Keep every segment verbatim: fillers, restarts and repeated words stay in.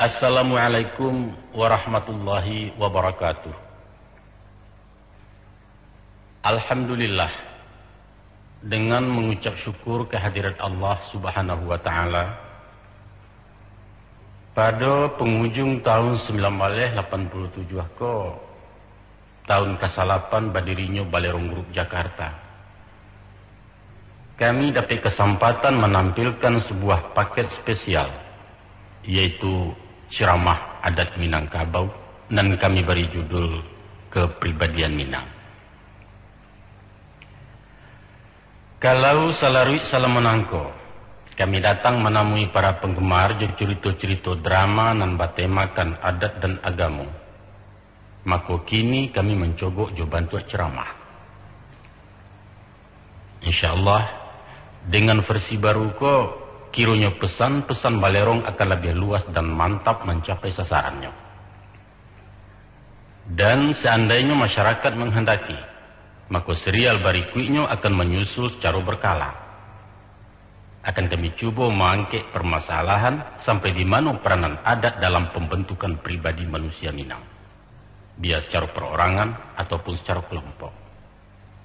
Assalamualaikum warahmatullahi wabarakatuh. Alhamdulillah, dengan mangucap syukur ka hadirat Allah Subhanahu wa Ta'ala, pado pangujung tahun sambilan baleh lapan puluah tujuah ko, tahun kasalapan badirinyo Balerong Group Jakarta, kami dapek kasampatan manampilkan sabuah paket spesial, yaitu ceramah adat Minangkabau, nan kami bari judul Kepribadian Minang. Kalau salaruik salam manangko, kami datang manamui para panggemar jo curito-curito drama nan batemakan adat dan agamo. Mako, kini kami mancogok jo bantuak ceramah. Insya Allah, dengan versi baru ko, kironyo pesan-pesan Balerong akan labiah luas dan mantap mancapai sasarannyo. Dan seandainyo masyarakat manghandaki, mako serial barikuiknyo akan manyusul sacaro berkala. Akan kami cubo maangkek permasalahan sampai di mano peranan adat dalam pembentukan pribadi manusia Minang, bia sacaro perorangan ataupun sacaro kelompok.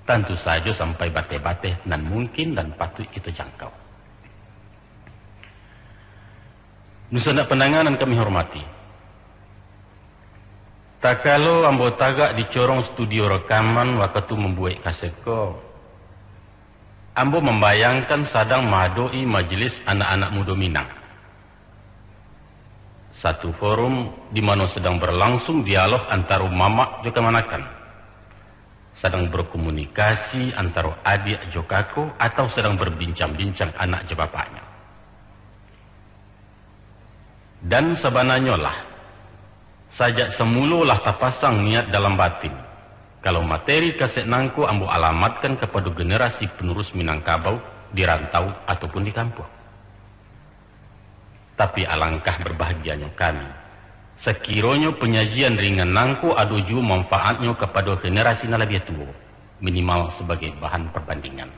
Tantu sajo sampai bateh-bateh nan mungkin dan patuik kito jangkau. Dunsanak pandanga nan kami hormati, takalo ambo tagak di corong studio rekaman wakatu mambuek kaset ko, ambo mambayangkan sadang maadoki majelis anak-anak mudo Minang. Satu forum di mano sadang berlangsung dialog antaro mamak jo kamanakan, sadang berkomunikasi antaro adiak jo kako, atau sadang berbincang-bincang anak jo bapaknyo. Dan sabananyo lah, sajak samulo lah tapasang niat dalam batin, kalau materi kaset nangko ambo alamatkan kapado generasi penerus Minangkabau di rantau ataupun di kampuang. Tapi alangkah berbahagianyo kami, sakironyo panyajian ringan nangko ado juo manfaatnyo kapado generasi nan labiah tuo, minimal sabagai bahan parbandingan.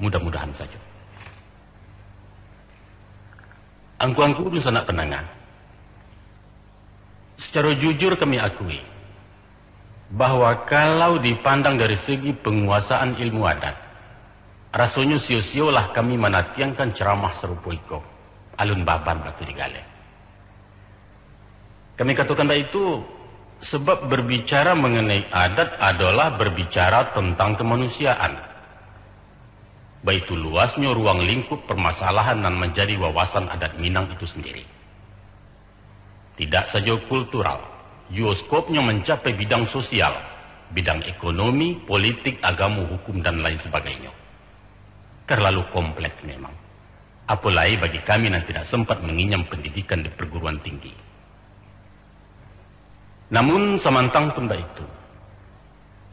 Mudah-mudahan sajo. Angku-angku dunsanak pandanga, sacaro jujur kami akui, bahwa kalau dipandang dari segi panguasaan ilmu adat, rasonyo sio-siolah kami manatiangkan caramah sarupo iko, alun baban batu digaleh. Kami katokan baitu, sabab barbicara manganai adat adolah barbicara tantang kamanusiaan. Baitu luasnyo ruang lingkup parmasalahan nan manjadi wawasan adat Minang itu sandiri. Tidak sajo kultural, juo skopnyo mancapai bidang sosial, bidang ekonomi, politik, agamo, hukum, dan lain sabagainyo. Terlalu kompleks memang. Apo lai bagi kami nan tidak sempat manginyam pandidikan di perguruan tinggi. Namun, samantang pun baitu,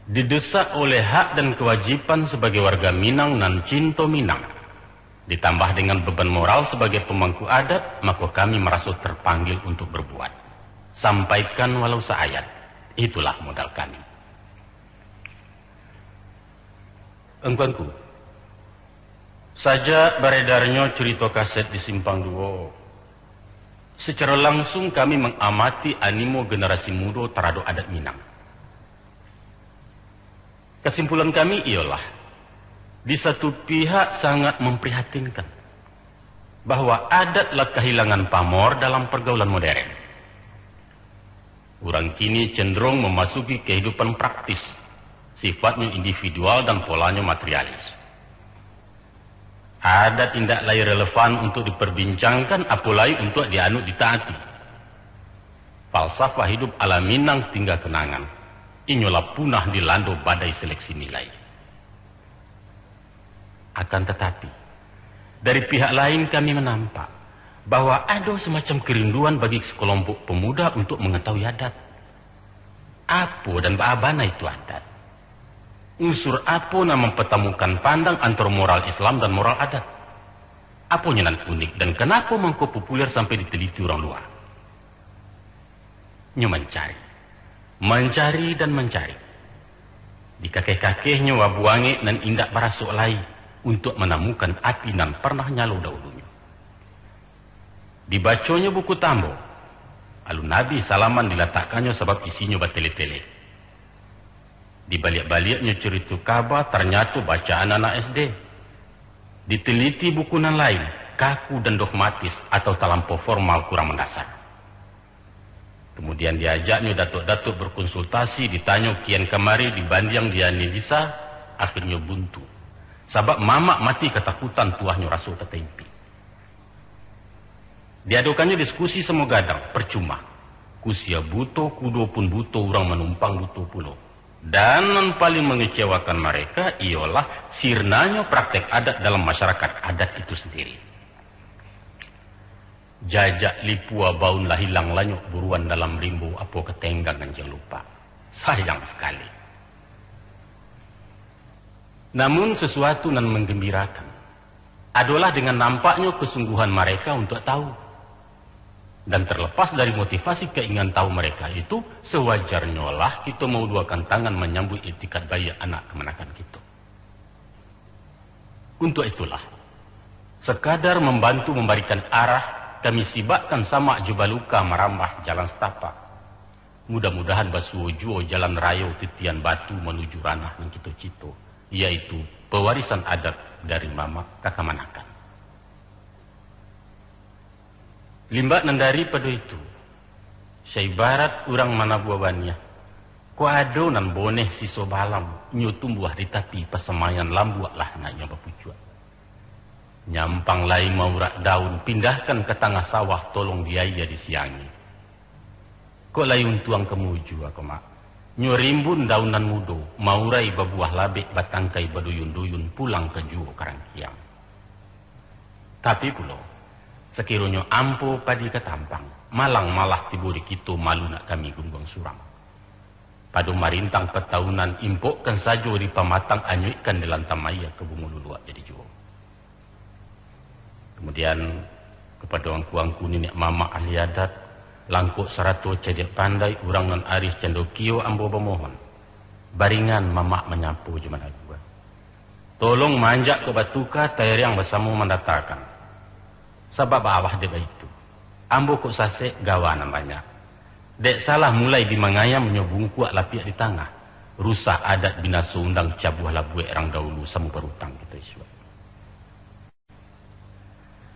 didesak oleh hak dan kawajiban sabagai warga Minang nan cinto Minang, ditambah dengan beban moral sabagai pamangku adat, mako kami maraso tarpanggil untuak barbuat. Sampaikan walau saayat, itulah modal kami. Angku-angku, sajak baredarnyo curito kaset di Simpang Duo, sacaro langsung kami mangamati animo generasi mudo taradok adat Minang. Kasimpulan kami iyolah, di satu pihak sangat mamprihatinkan, bahwa adat lah kahilangan pamor dalam pargaulan moderen. Urang kini cenderung mamasuki kahidupan praktis, sifatnyo individual dan polanyo materialis. Adat indak lai relevan untuak diparbincangkan, apo lai untuak dianut ditaati. Falsafah hidup ala Minang tingga kenangan, inyo lah punah dilando badai seleksi nilai. Akan tatapi, dari pihak lain kami manampak bahwa ado samacam kerinduan bagi sakalompok pamuda untuak mangatahui adat. Apo dan baa bana itu adat? Unsur apo nan mampatamukan pandang antaro moral Islam dan moral adat? Aponyo nan unik dan kanapo mangko populer sampai diteliti urang lua? Nyo mancari, mancari dan mancari. Di kakeh-kakehnyo wabu angek nan indak barasok lai, untuak manamukan api nan parnah nyalo dahulunyo. Dibaconyo buku tambo, alun abih salaman dilatakkannyo sabab isinyo batele-tele. Dibaliak-baliaknyo carito kaba, tarnyato bacaan anak S D. Diteliti buku nan lain, kaku dan dogmatis atau talampau formal, kurang mandasar. Kamudian diajaknyo datuak-datuak berkonsultasi, ditanyo kian kamari, dibandiang, dianalisa, akhirnyo buntu. Sabab mamak mati katakutan, tuahnyo raso ka taimpik. Diadokannyo diskusi samo gadang, parcuma. Kusia buto, kudo pun buto, urang manumpang buto pulo. Dan nan paling mangecewakan mareka iyolah sirnanyo praktek adat dalam masyarakat adat itu sandiri. Jajak lipua baun lah ilang, lanyok buruan dalam rimbo, apo ka tenggang anjiang lupak. Sayang sakali. Namun, sasuatu nan manggambirakan adolah dengan nampaknyo kasungguhan mareka untuak tahu. Dan tarlepas dari motivasi kainginan tahu mareka itu, sawajarnyolah kito mauduakan tangan manyambuik iktikad baiak anak kamanakan kito. Untuak itulah, sakadar mambantu mambarikan arah, kami sibakkan samak jo baluka marambah jalan satapak. Mudah-mudahan basuo juo jalan rayo titian batu manuju ranah nan kito cito, yaitu pewarisan adat dari mamak ka kamanakan. Limbak nan daripado itu, saibarat urang manabuah baniah, kok ado nan boneh siso balam, nyo tumbuah di tapi pasamaian, lambuak lah nak nyo bapucuak. Nyampang lai maurak daun, pindahkan ka tangah sawah, tolong di aia disiangi. Kok lai untuang kamuju, ako mak. Nyo rimbun daun nan mudo, maurai babuah labek, batangkai baduyun-duyun, pulang ka juo karangkiang. Tapi pulo, sakironyo ampo padi ka tampang, malang malah tibo di kito, malu nak kami gunduang surang. Pado marintang pataunan, impokkan sajo di pamatang, anyuikkan di lantam aia, ka bungo luluak jadi juo. Kamudian, kapado angku-angku niniak mamak ahli adat, langkok sarato cadiak pandai, urang nan arih candokio, ambo bamohon, baringan mamak manyapo jo managuah. Tolong maanjak kok batuka, tairiang basamo mandatakan. Sabab baa dek baitu? Ambo kok sasek, gawa nan banyak. Dek salah mulai di mangayam, nyo bungkuak lapiak di tangah. Rusak adat, binaso undang, cabuah labuek rang dahulu, samo barutang kito isuak.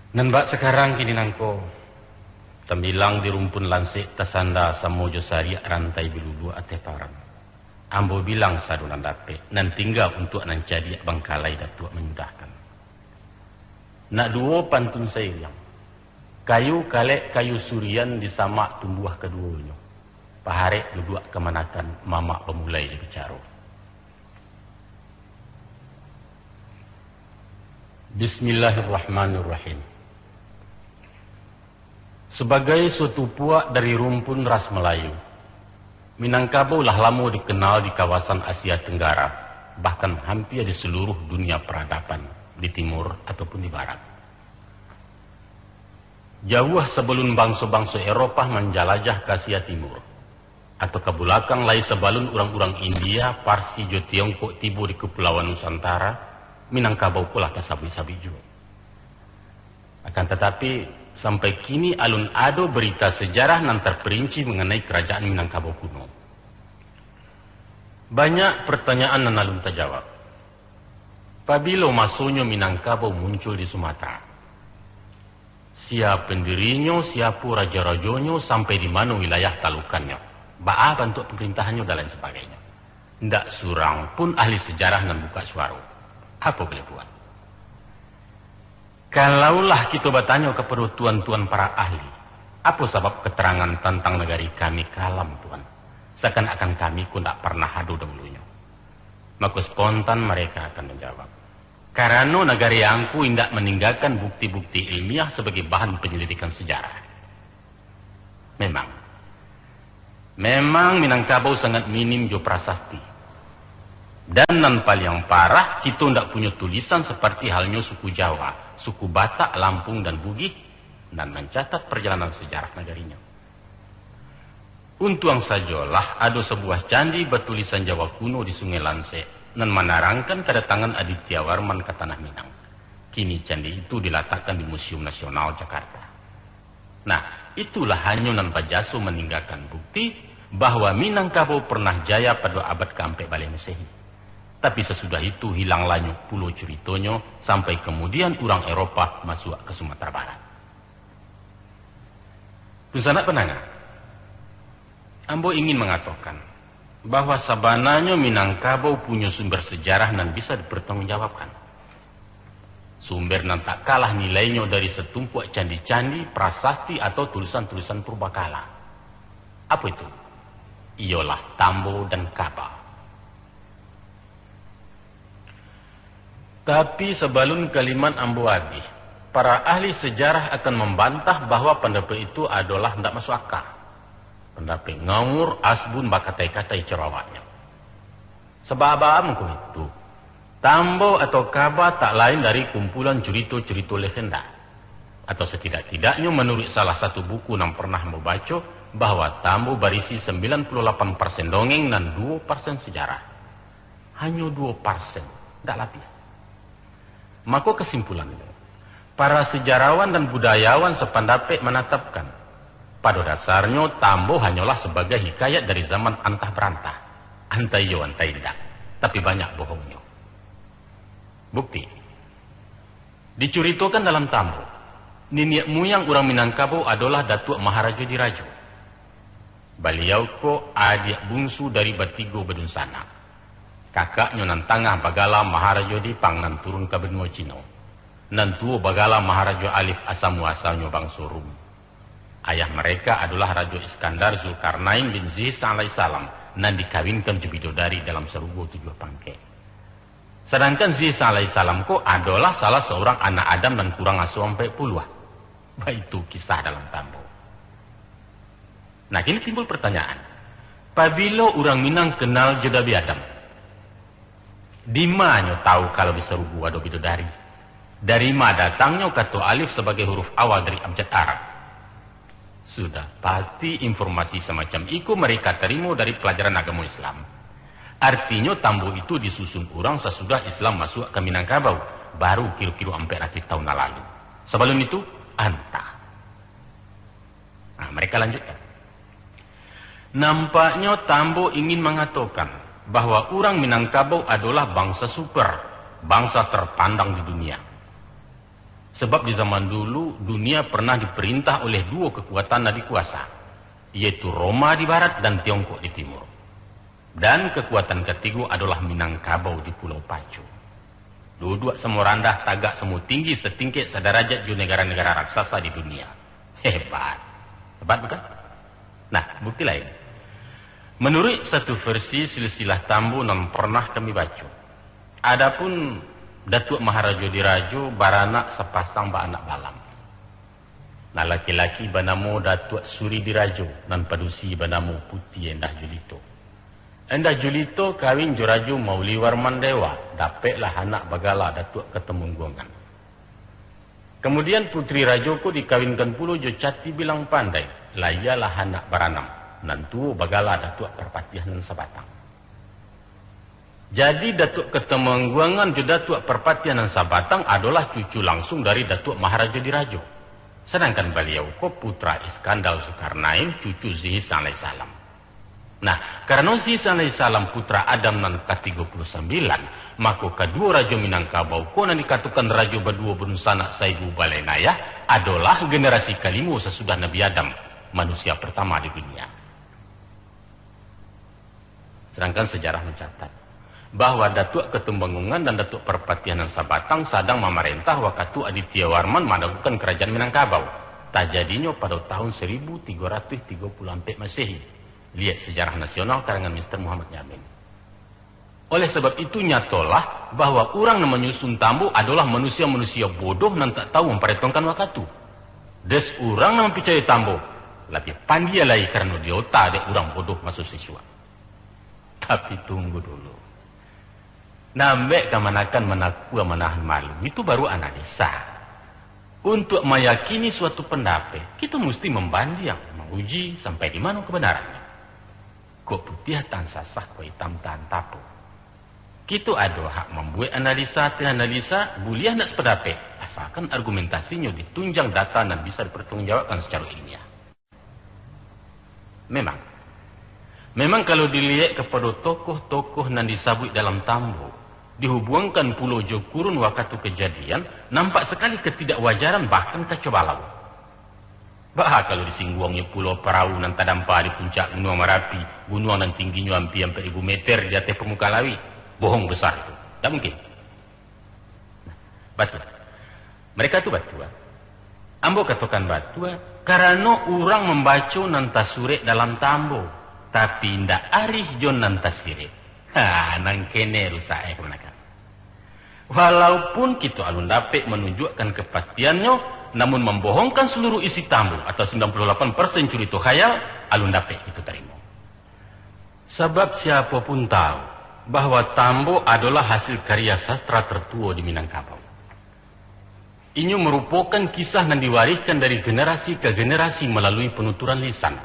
Nan bak sakarang kini nangko, tambilang di rumpun lansek, tasanda samo jo sariak rantai, biluluak ateh parang. Ambo bilang sado nan dapek, nan tingga untuak nan cadiak, bangkalai datuak manyudahkan. Nak duo pantun sairiang, kayu kalek, kayu surian, di samak tumbuah kaduonyo. Paharek duduak kamanakan, mamak bamulai jo bicaro. Bismillahirrahmanirrahim. Sabagai suatu puak dari rumpun ras Malayu, Minangkabau lah lamo dikenal di kawasan Asia Tenggara, bahkan hampia di saluruh dunia peradaban, di timur ataupun di barat. Jauah sabalun banso-banso Eropah manjalajah ka Asia Timur, atau ka bulakang lai sabalun urang-urang India, Parsi, jo Tiongkok tibo di Kapulauan Nusantara, Minangkabau ko lah tasabuik-sabuik juo. Akan tatapi, sampai kini alun ado barita sajarah nan tarperinci manganai Karajaan Minangkabau kuno. Banyak partanyaan nan alun tajawab. Pabilo masonyo Minangkabau muncul di Sumatera? Sia pandirinyo, siapo rajo-rajonyo, sampai di mano wilayah talukannyo, baa bantuak pamarintahannyo, dan lain sabagainyo. Ndak surang pun ahli sajarah nan buka suaro. Apo boleh buat? Kalaulah kito batanyo kapado tuan-tuan para ahli, apo sabab katerangan tantang nagari kami kalam, Tuan, sakan-akan kami ko ndak parnah ado dahulunyo? Mako spontan mareka akan manjawab, karano nagari angku indak maninggakan bukti-bukti ilmiah sabagai bahan panyalidikan sajarah. Memang, memang Minangkabau sangat minim jo prasasti. Dan nan paliang parah, kito ndak punyo tulisan saparti halnyo suku Jawa, suku Batak, Lampung, dan Bugih, nan mancatat parjalanan sajarah nagarinyo. Untuang sajolah ado sabuah candi batulisan Jawa kuno di Sungai Lansek, nan manarangkan kadatangan Aditya Warman ka Tanah Minang. Kini candi itu dilatakkan di Museum Nasional Jakarta. Nah, itulah hanyo nan bajaso maninggakan bukti bahwa Minangkabau pernah jaya pado abad kaampek baleh Masehi. Tapi sasudah itu hilang lanyuk pulo curitonyo, sampai kamudian urang Eropah masuak ka Sumatera Barat. Dunsanak pandanga, ambo ingin mangatokan bahwa sabananyo Minangkabau punyo sumber sajarah nan bisa dipertanggungjawabkan. Sumber nan tak kalah nilainyo dari satumpuak candi-candi, prasasti, atau tulisan-tulisan purbakala. Apo itu? Iyolah Tambo dan Kaba. Tapi sabalun kalimat ambo abih, para ahli sajarah akan mambantah bahwa pandapek itu adolah ndak masuak aka. Pandapek ngawur, asbun, bakatai-katai caro awaknyo. Sabab apo mangko itu? Tambo atau Kaba tak lain dari kumpulan curito-curito legenda. Atau satidak-tidaknyo manuruik salah satu buku nan pernah ambo baco, bahwa Tambo barisi sambilan puluah lapan persen dongeng nan duo persen sajarah. Hanyo duo persen, ndak labiah. Mako kasimpulannyo, para sejarawan dan budayawan sapandapek manatapkan, pado dasarnyo Tambo hanyolah sabagai hikayat dari zaman antah barantah, antah iyo antah indak, tapi banyak bohongnyo. Bukti, dicuritokan dalam Tambo, niniak muyang urang Minangkabau adolah Datuak Maharajo Dirajo. Baliau ko adiak bunsu dari batigo badunsanak. Kakaknyo nan tangah bagala Maharajo Dipang nan turun ka banua Cino. Nan tuo bagala Maharajo Alif asa muasalnyo bangso Rum. Ayah mereka adolah Rajo Iskandar Zulkarnain bin Zihis alaihissalam, nan dikawinkan jo bidodari dalam sarugo tujuah pangkek. Sadangkan Zihis alaihissalam ko adolah salah saurang anak Adam nan kurang aso ampek puluah. Baitu kisah dalam Tambo. Nah, kini timbul pertanyaan, pabilo urang Minang kenal jo Nabi Adam? Dima nyo tahu kalau di sarugo ado bidodari? Dari ma datangnyo kato alif sabagai huruf awal dari abjad Arab? Sudah pasti informasi samacam iko mereka tarimo dari pelajaran agamo Islam. Artinyo, Tambo itu disusun urang sasudah Islam masuak ka Minangkabau, baru kiro-kiro ampek ratuih tahun nan lalu. Sabalun itu, antah. Nah, mereka lanjutkan. Nampaknyo Tambo ingin mangatokan bahwa urang Minangkabau adolah bangsa super, bangsa terpandang di dunia. Sebab di zaman dulu, dunia pernah diperintah oleh duo kekuatan nan dikuasa, yaitu Roma di barat dan Tiongkok di timur. Dan kekuatan katigo adolah Minangkabau di Pulau Pacu. Duduak samo randah, tagak samo tinggi, satingkek sadarajat jo negara-negara raksasa di dunia. Hebat. Hebat, bukan? Nah, bukti lain. Manuruik satu versi silsilah Tambo nan pernah kami baco, adapun Datuak Maharajo Dirajo baranak sapasang baanak balam. Nan laki-laki banamo Datuak Suri Dirajo, nan padusi banamo Puti Endah Julito. Endah Julito kawin jo Rajo Mauliwarman Dewa, dapeklah anak bagala Datuak Katamungguangan. Kamudian, putri rajo ko dikawinkan pulo jo Cati Bilang Pandai, lahialah anak baranam, nan tuo bagala Datuak Parpatiah Nan Sabatang. Jadi, Datuak Katamangguangan jo Datuak Parpatiah Nan Sabatang adolah cucu langsung dari Datuak Maharajo Dirajo. Sadangkan baliau ko putra Iskandar Zulkarnain, cucu Zihis alaihissalam. Nah, karano Zihis alaihissalam putra Adam nan katigo puluh sambilan, mako kaduo rajo Minangkabau ko nan dikatokan rajo baduo badunsanak saibu balai nayah adolah generasi kalimo sasudah Nabi Adam, manusia partama di dunia. Sadangkan sajarah mancatat bahwa Datuak Katumbangungan dan Datuak Parpatiah Nan Sabatang sadang mamarentah wakatu Aditya Warman managukan Karajaan Minangkabau, tajadinyo pado tahun saribu tigo ratuih tigo puluah ampek Masehi. Liek Sejarah Nasional karangan Mister Muhammad Yamin. Oleh sabab itu, nyatolah bahwa urang nan manyusun Tambo adolah manusia-manusia bodoh nan tak tahu mamparentongkan wakatu. Des urang nan mampicayoi Tambo, labiah pandia lai karano diota dek urang bodoh maso sisuak. Tapi tunggu dulu. Nambek kamanakan manakua manahan malu, itu baru analisa. Untuak mayakini suatu pandapek, kito musti mambandiang, mauji sampai di mano kabanarannyo. Kok putiah tahan sasah, kok itam tahan tapo. Kito ado hak mambuek analisa ateh analisa, buliah ndak sapandapek, asalkan argumentasinyo ditunjang data nan bisa dipartanggungjawabkan sacaro ilmiah. Memang, memang kalau diliek kapado tokoh-tokoh nan disabuik dalam tambo, dihubuangkan pulo jo kurun wakatu kajadian, nampak sakali katidakwajaran bahkan kacobalau. Baa kalau disingguangnyo pulo parahu nan tadampa di puncak Gunuang Marapi, gunuang nan tingginyo ampia ampek ribu meter di ateh pamukaan lauik? Bohong besar itu. Ndak mungkin. Nah, batua. Mereka tu batua. Ambo katokan batua, karano urang mambaco nan tasurek dalam tambo, tapi indak arih jo nan tasirek. Ha, nan kene rusak, eh, kamanakan. Walaupun kito alun dapek manunjuakkan kapastiannyo, namun mambohongkan saluruh isi tambo atau sambilan puluh lapan persen curito khayal, alun dapek kito tarimo. Sabab siapo pun tahu bahwa tambo adolah hasil karya sastra tertuo di Minangkabau. Inyo marupokan kisah nan diwarihkan dari generasi ka generasi malalui panuturan lisan,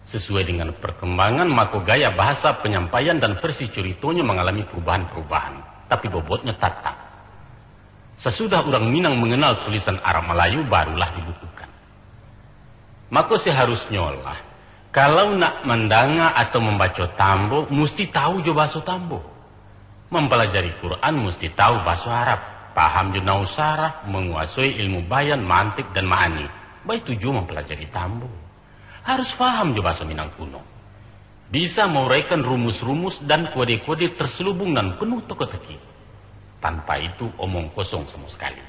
sasuai dengan parkambangan, mako gaya bahasa panyampaian dan versi curitonyo mangalami parubahan-parubahan, tapi bobotnyo tatap. Sasudah urang Minang manganal tulisan Arab Malayu, barulah dibukukan. Mako, saharusnyolah, kalau nak mandanga atau mambaco tambo, musti tahu jo bahaso tambo. Mampalajari Quran musti tahu bahaso Arab, paham jo nahwu sarah, manguasoi ilmu bayan, mantik, dan ma'ani. Baitu juo mampalajari tambo. Harus paham jo bahaso Minang kuno. Bisa mauraikan rumus-rumus dan kode-kode terselubung nan penuh teka-teki. Tanpa itu, omong kosong samo sakali.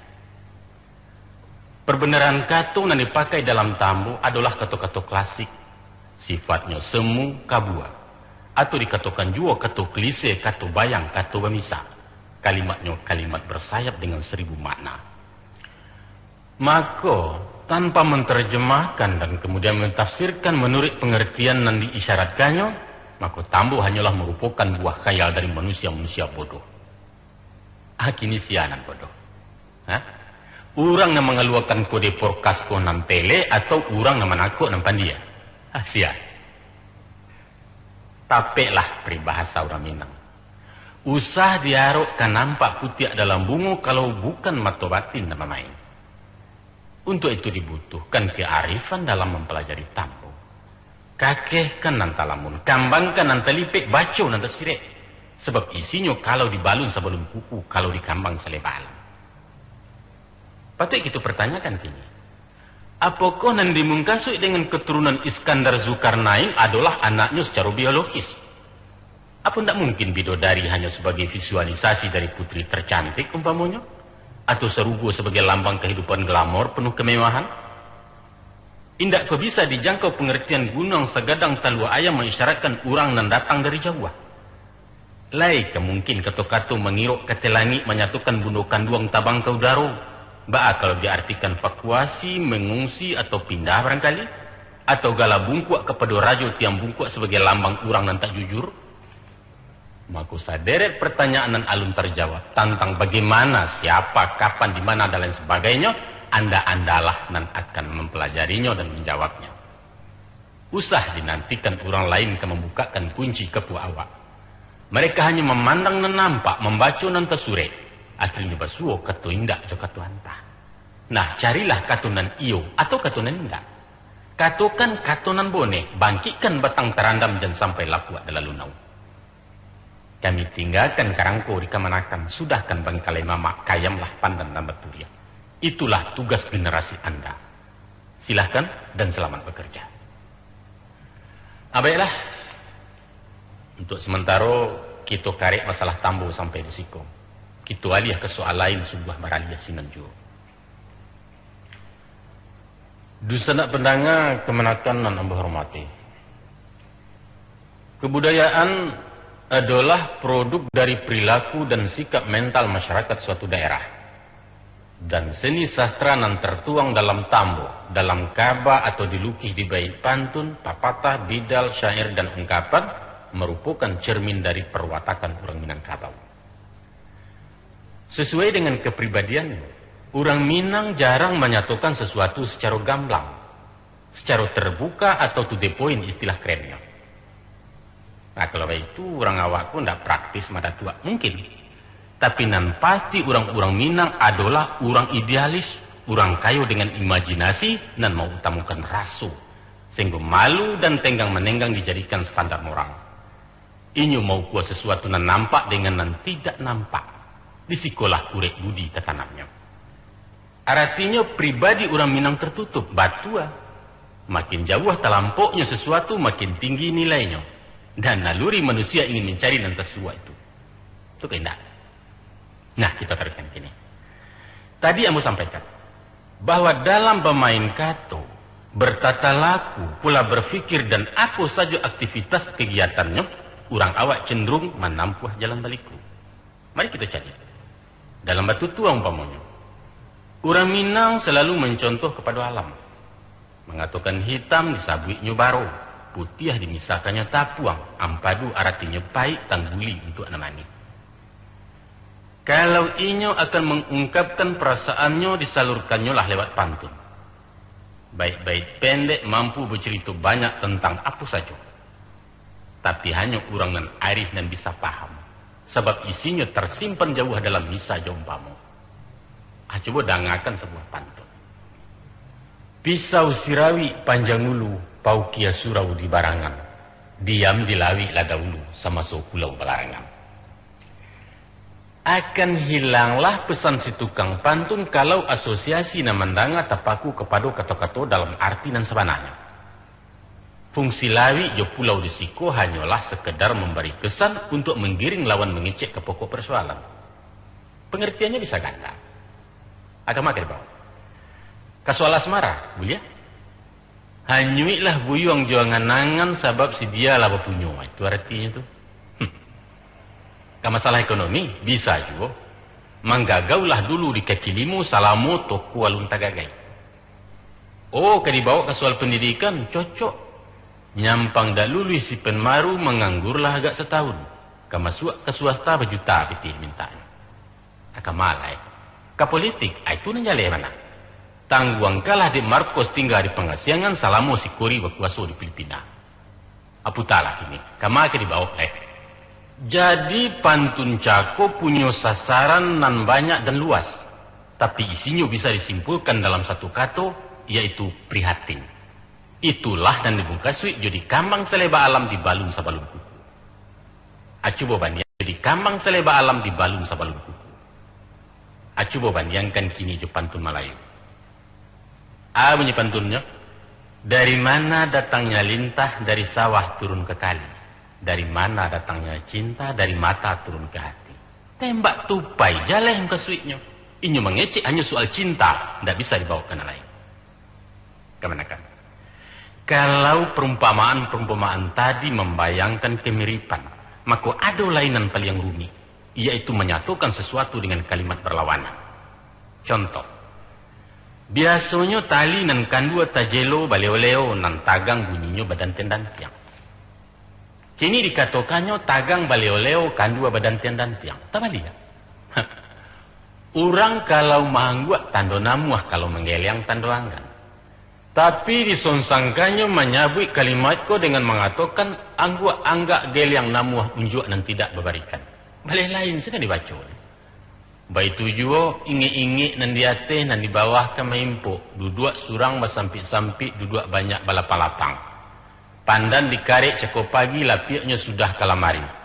Parbanaran kato nan dipakai dalam tambo adolah kato-kato klasik, sifatnyo semu, kabua, atau dikatokan juo kato klise, kato bayang, kato bamisa. Kalimatnyo kalimat bersayap dengan saribu makna. Mako, tanpa mantarjamahkan dan kamudian mantafsirkan manuruik pangartian nan diisyaratkannyo, mako tambo hanyolah marupokan buah khayal dari manusia-manusia bodoh. Ah, kini sia nan bodoh? Hah? Urang nan mangaluakan kode podcast ko nan pelek, atau urang nan manakok nan pandia? Ah, sia. Tapeklah paribahasa urang Minang. Usah diarok ka nampak putiak dalam bungo, kalau bukan mato batin nan bamain. Untuak itu dibutuhkan kearifan dalam mampalajari tambo. Kakehkan nan talamun, kambangkan nan talipek, baco nan tasirek. Sabab isinyo kalau dibalun sabalun kuku, kalau dikambang saleba alam. Patuik kito partanyakan kini, apokoh nan dimungkasuik dengan katurunan Iskandar Zulkarnain adolah anaknyo sacaro biologis? Apo ndak mungkin bidodari hanyo sabagai visualisasi dari putri tercantik, umpamonyo? Atau sarugo sabagai lambang kahidupan glamor penuh kemewahan? Indak ko bisa dijangkau pangartian gunuang sagadang talua ayam maisyaratkan urang nan datang dari jauah? Lai ka mungkin kato-kato mangirok ka ateh langik manyatokan bundo kanduang tabang ka udaro? Baa kalau diartikan vakuasi, mangungsi, atau pindah barangkali? Atau gala bungkuak kapado rajo tiang bungkuak sabagai lambang urang nan tak jujur? Mako, saderet partanyaan nan alun tarjawab, tantang bagaimana, siapa, kapan, di mana, dan lain sabagainyo, anda-andalah nan akan mampalajarinyo dan manjawabnyo. Usah dinantikan urang lain ka mambukakan kunci kapua awak. Mereka hanyo mamandang nan nampak, mambaco nan tasurek, akhirnyo basuo kato indak jo kato antah. Nah, carilah kato nan iyo atau kato nan indak. Katokan kato nan boneh, bangkikkan batang tarandam, jan sampai lapuak dalalu nauik. Kami tinggakan karangko di kamanakan, sudahkan bangkalai mamak, kayamlah pandan nan baturiak. Itulah tugas generasi anda. Silahkan dan selamat bekerja. Ah, baiklah. Untuk sementaro, kito karek masalah tambo sampai di siko. Kito aliah ka soal lain, suguah baraliah sinan juo. Dunsanak pandanga kamanakan nan ambo hormati. Kabudayaan adolah produk dari perilaku dan sikap mental masyarakat suatu daerah. Dan seni sastra nan tertuang dalam tambo, dalam kaba atau dilukih di bait pantun, papatah, bidal, syair, dan ungkapan, marupokan cermin dari parwatakan urang Minangkabau. Sasuai dengan kapribadiannyo, urang Minang jarang manyatokan sasuatu sacaro gamblang, sacaro tarbuka atau to the point istilah kerennyo. Nah, kalau baitu, urang awak ko ndak praktis madatuak. Mungkin. Tapi nan pasti, urang-urang Minang adolah urang idealis, urang kayo dengan imajinasi nan mautamokan raso, sahinggo malu dan tenggang-manenggang dijadikan standar moral. Inyo maukua sasuatu nan nampak dengan nan tidak nampak. Di sikolah kurek budi tatanamnyo. Aratinyo, pribadi urang Minang tertutup, batua. Makin jauah talampoknyo sasuatu, makin tinggi nilainyo. Dan naluri manusia ingin mancari nan tasuo itu. Itu kahandak. Nah, kita taruihkan kini. Tadi ambo sampaikan, bahwa dalam bamain kato, bertata laku, pola berfikir, dan apo sajo aktivitas kegiatannyo, urang awak cenderung manampuah jalan baliku. Mari kita cari. Dalam batutua umpamonyo, urang Minang salalu mancontoh kapado alam. Mangatokan hitam disabuiknyo baro, putiah dimisakannyo tapuang, ampadu aratinyo paik, tangguli untuak nan manih. Kalau inyo akan mangungkapkan parasaannyo, disalurkannyolah lewat pantun. Bait-bait pendek mampu bacarito banyak tantang apo sajo. Tapi hanyo urang nan arih nan bisa paham, sabab isinyo tarsimpan jauah dalam misa jo umpamo. Ah, cubo dangakan sabuah pantun. Pisau sirawik panjang ulu, paukia surau di barangan. Diam di lawik lah daulu, samaso pulau balarangan. Akan hilanglah pesan si tukang pantun, kalau asosiasi nan mandanga tapaku kapado kato-kato dalam arti nan sabananyo. Fungsi lawik jo pulau di siko hanyolah sekedar mambari kesan untuak manggiring lawan mangecek ka pokok parsoalan. Pangartiannyo bisa ganda. Agama ka dibawa. Ka soal asmara, buliah? Hanyuiklah buyuang jo angan-angan, sabab si dia lah bapunyo. Itu aratinyo tu. Hmm. Ka masalah ekonomi, bisa juo. Manggagaulah dulu di kaki limo, salamo toko alun tagagai. Oh, ka dibawa ka soal pendidikan, cocok. Nyampang dak luluih si Pen Maru, manganggurlah agak satahun. Ka masuak ka swasta, bajuta pitih mintaknyo. Ka ma lai? Ka politik, ah, itu nan jaleh bana. Tangguangkanlah dek Marcos tingga di pangasiangan salamo si Kori bakuaso di Filipina. Ah, putalah kini, ka ma ka dibaok lai? Jadi, pantun cako punyo sasaran nan banyak dan luas, tapi isinyo bisa disimpulkan dalam satu kato, yaitu prihatin. Itulah nan dimukasuik jo dikambang saleba alam dibalun sabalun kuku. Ah, cubo bandiang, jo dikambang saleba alam dibalun sabalun kuku. Ah, cubo bandiangkan kini jo pantun Malayu. Ah, bunyi pantunnyo, "Dari mana datangnya lintah, dari sawah turun ke kali. Dari mana datangnya cinta, dari mata turun ke hati." Tembak tupai, jaleh mukasuiknyo. Inyo mangecek hanyo soal cinta, ndak bisa dibawa ka nan lain. Kamanakan. Kalau perumpamaan-perumpamaan tadi mambayangkan kemiripan, mako ado lai nan paliang rumik, yaitu manyatokan sasuatu dengan kalimat barlawanan. Contoh, biasonyo tali nan kandua tajelo baleo-leo, nan tagang bunyinyo badantiang-dantiang. Kini dikatokannyo tagang baleo-leo, kandua badantiang-dantiang. Tabaliak. Urang kalau maangguak tando namuah, kalau manggeliang tando anggan. Tapi disonsangkannyo manyabuik kalimat ko dengan mangatokan, "Angguak anggak geliang namuah unjuak nan tidak babarikan." Baleh lain sinan dibaco. Baitu juo, ingek-ingek nan di ateh, nan di bawah ka maimpok, duduak surang basampik-sampik, duduak banyak balapang-lapang. Pandan dikarek cako pagi, lapiaknyo sudah ka lamari.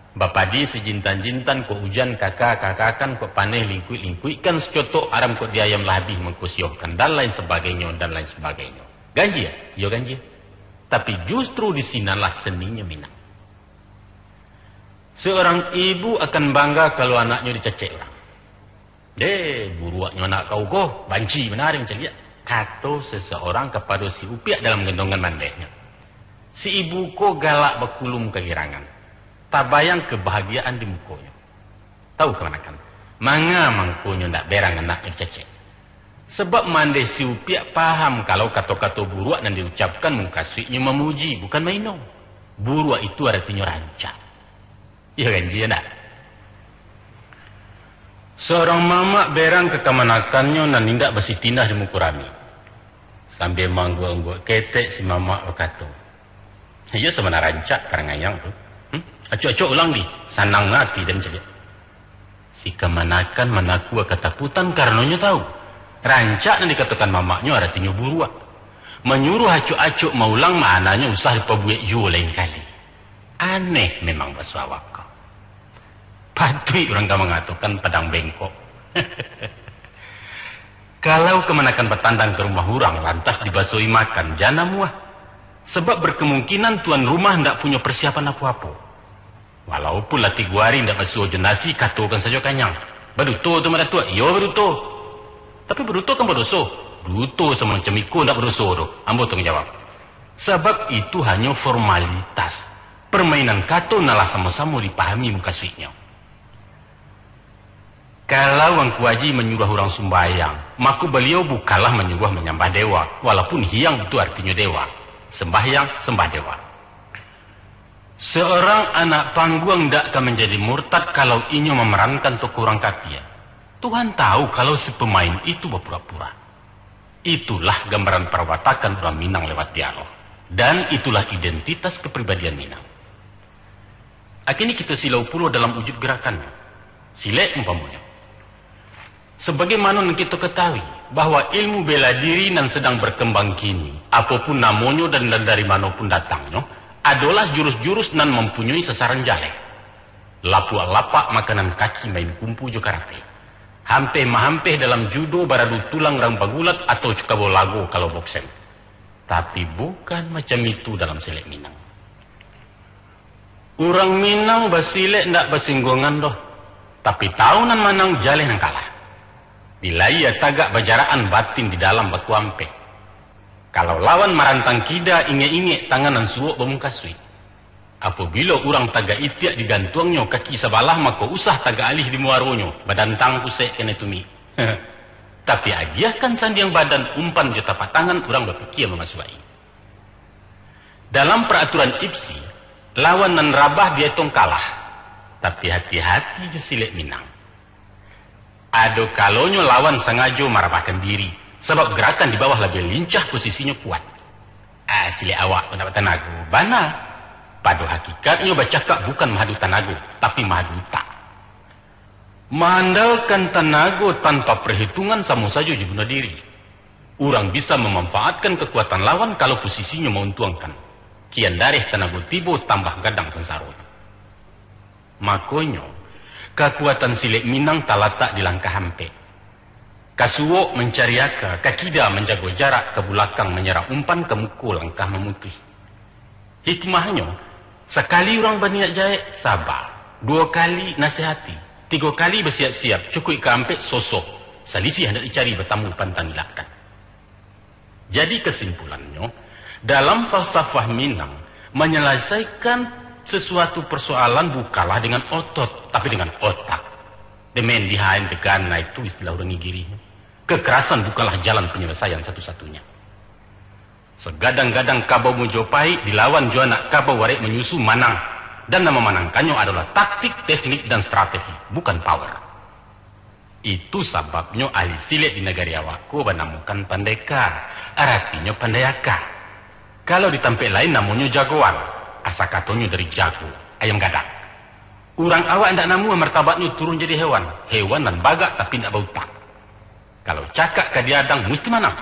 Bapadi sijintan-jintan, kok ujan kaka-kakakan, kok paneh lingkuik-lingkuikkan, sacotok aram kok di ayam lah abih mangkosiohkan, dan lain sabagainyo, dan lain sabagainyo. Ganjia? Iyo ganjia. Tapi justru di sinanlah seninyo Minang. Seorang ibu akan bangga kalau anaknyo dicacek urang. "Deh, buruaknyo anak kau ko, banci bana den mancaliak," kato seseorang kapado si Upiak dalam gendongan bandehnyo. Si ibu ko galak bakulum kagirangan, tabayang kabahagiaan di mukonyo. Tahu kamanakan, manga mangkonyo ndak berang anaknyo dicacek? Sabab mandeh si Upiak paham kalau kato-kato buruak nan diucapkan mukasuiknyo mamuji, bukan maino. Buruak itu aratinyo rancak. Iyo kan, iyo ndak? Seorang mamak berang ka kamanakannyo nan indak basitinah di muko rami. Sambia maangguak-angguak ketek, si mamak bakato, "Iyo sabana rancak parangai ang tu. Hmm? Acok-acok ulang di, sanang ati den caliak. Si kamanakan manakua katakutan karano nyo tahu, rancak nan dikatokan mamaknyo aratinyo buruak. Manyuruah acok-acok maulang maknanyo usah dipabuek juo lain kali. Aneh memang baso awak ko. Patuik urang ka mangatokan padang bengkok. Kalau kamanakan batandang ka rumah urang, lantas dibasoi makan, jan namuah. Sabab berkemungkinan tuan rumah ndak punyo persiapan apo-apo. Walaupun lah tigo ari ndak basuo jo nasi, katokan sajo kanyang. Baduto tu mah Datuak? Iyo, baduto. Tapi baduto kan badoso? Duto samacam iko ndak badoso doh, ambo tangguang jawab. Sabab itu hanyo formalitas, permainan kato nan lah samo-samo dipahami mukasuiknyo. Kalau Angku Aji manyuruah urang sumbayang, mako baliau bukanlah manyuruah manyambah dewa, walaupun hiang itu artinyo dewa. Sembahyang, sembah dewa. Seorang anak pangguang ndak ka manjadi murtad kalau inyo mamerankan tokoh urang kafir. Tuhan tahu kalau si pemain itu bapura-pura. Itulah gambaran parwatakan urang Minang lewat dialog. Dan itulah identitas kepribadian Minang. Akini kito silau pulo dalam wujud gerakan. Silek umpamonyo. Sabagaimano nan kito katahui, bahwa ilmu bela diri nan sadang barkambang kini, apo pun namonyo dan, dan dari mano pun datangnyo, adolah jurus-jurus nan mampunyoi sasaran jaleh. Lapuak-lapak makanan kaki main kumpu jo karate. Hampeh-mahampeh dalam judo baradu tulang rang bagulat atau cukabo lago kalau bokseng. Tapi bukan macam itu dalam silek Minang. Urang Minang basilek ndak basingguangan doh, tapi tahu nan manang jaleh nan kalah. Di layie tagak bajarakan, batin di dalam bakuampeh. Kalau lawan marantang kida, ingek-ingek tangan nan suok bamukasuik. Apabilo urang tagak itiak digantuangnyo kaki sabalah, mako usah tagak alih di muaronyo, badantang pusek kanai tumik. Tapi agiahkan sandiang badan, umpan jo tapak tangan, urang bapikia mamasuaki. Dalam paraturan ipsi, lawan nan rabah dietong kalah. Tapi hati-hati jo silek Minang. Ado kalonyo lawan sangajo marabahkan diri, sabab garakan di bawah labiah lincah, posisinyo kuat. Ah, silek awak ko ndak batanago. Bana. Pado hakikatnyo bacakak bukan mahadu tanago, tapi mahadu utak. Maandalkan tanago tanpa parhitungan samo sajo jo bunuah diri. Urang bisa mamanfaatkan kakuatan lawan kalau posisinyo mauntuangkan. Kian dareh tanago tibo, tambah gadang sansaronyo. Makonyo, kakuatan silek Minang talatak di langkah ampek. Ka suok mancari aka, ka kida manjago jarak, ka bulakang manyarah umpan, ka muko langkah mamutuih. Hikmahnyo, sakali urang baniat jahek, saba. Duo kali nasihati. Tigo kali basiap-siap, cukuik ka ampek, sosoh. Salisiah ndak dicari, batamu pantang ilakkan. Jadi kasimpulannyo, dalam falsafah Minang, manyalasaikan sasuatu parsoalan bukanlah dengan otot, tapi dengan otak. The man behind the gun, nah itu istilah urang Igiri. Kekerasan bukanlah jalan penyelesaian satu-satunya. Sagadang-gadang kabau Majapahit dilawan jo anak kabau arek manyusu, manang, dan nan mamanangkannyo adolah taktik, teknik, dan strategi, bukan power. Itu sababnyo ahli silek di nagari awak ko banamokan pandekar, aratinyo pandai aka. Kalau di tampek lain namonyo jagoan, asa katonyo dari jago, ayam gadang. Urang awak ndak namuah martabatnyo turun jadi hewan, hewan nan bagak tapi ndak bautak. Kalau cakak ka diadang, musti manang.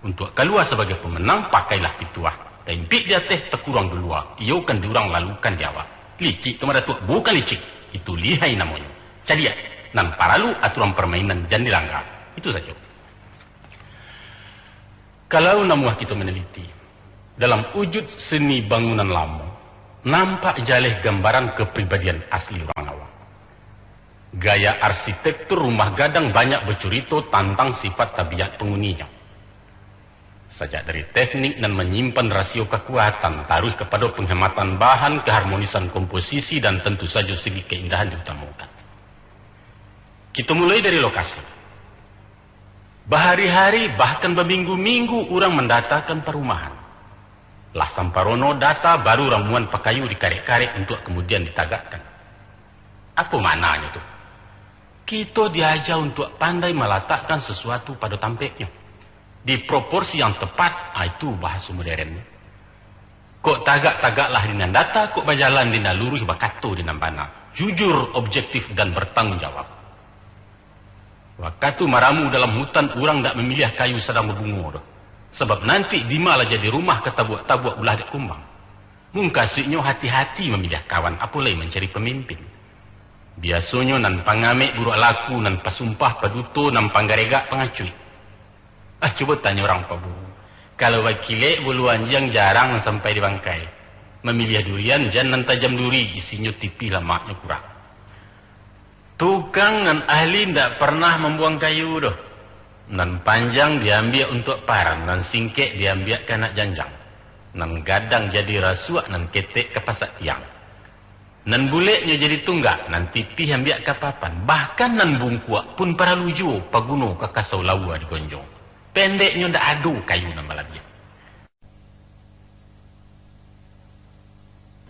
Untuak kalua sabagai pamenang, pakailah pituah. Taimpik di ateh, takuruang di lua, iyo kan di urang, lalu kan di awak. Licik tu mah Datuak, bukan licik. Itu lihai namonyo. Cadiak, nan paralu aturan parmainan jan dilangga. Itu sajo. Kalau namuah kito manaliti, dalam wujud seni bangunan lamo, nampak jaleh gambaran kapribadian asli urang awak. Gaya arsitektur rumah gadang banyak bacurito tantang sifat tabiat panguninyo. Sajak dari teknik nan manyimpan rasio kakuatan, taruih kapado panghematan bahan, kaharmonisan komposisi, dan tantu sajo segi kaindahan diutamokan. Kito mulai dari lokasi. Bahari-hari, bahkan baminggu-minggu urang mandatakan parumahan. Lah samparono data, baru ramuan pakayu dikarek-karek untuak kamudian ditagakkan. Apo maknanyo tu? Kito diaja untuak pandai malatakkan sasuatu pado tampeknyo, di proporsi yang tepat, ah, itu bahaso modernyo. Kok tagak-tagaklah di nan data, kok bajalan di nan luruih, bakato di nan bana, jujur, objektif, dan bertanggung jawab. Wakatu maramu dalam hutan, urang ndak mamiliah kayu sadang babungo doh, sabab nanti dima lah jadi rumah ka tabuak-tabuak ulah dek kumbang. Mungkasuiknyo hati-hati mamiliah kawan, apo lai mancari pamimpin. Biasonyo nan pangamek buruak laku, nan pasumpah paduto, nan panggaregak pangacuik. Ah, cubo tanyo urang paburu. Kalau bakilek bulu anjiang jarang sampai di bangkai. Mamiliah durian jan nan tajam duri, isinyo tipih lamaknyo kurang. Tukang nan ahli ndak pernah mambuang kayu doh. Nan panjang diambiak untuak paran, nan singkek diambiak ka anak janjang. Nan gadang jadi rasuak, nan ketek ka pasak tiang. Nan buleknyo jadi tunggak, nan tipih ambiak ka papan, bahkan nan bungkuak pun paralu juo paguno ka kasau laua digonjong. Pendeknyo, ndak ado kayu nan balabiah.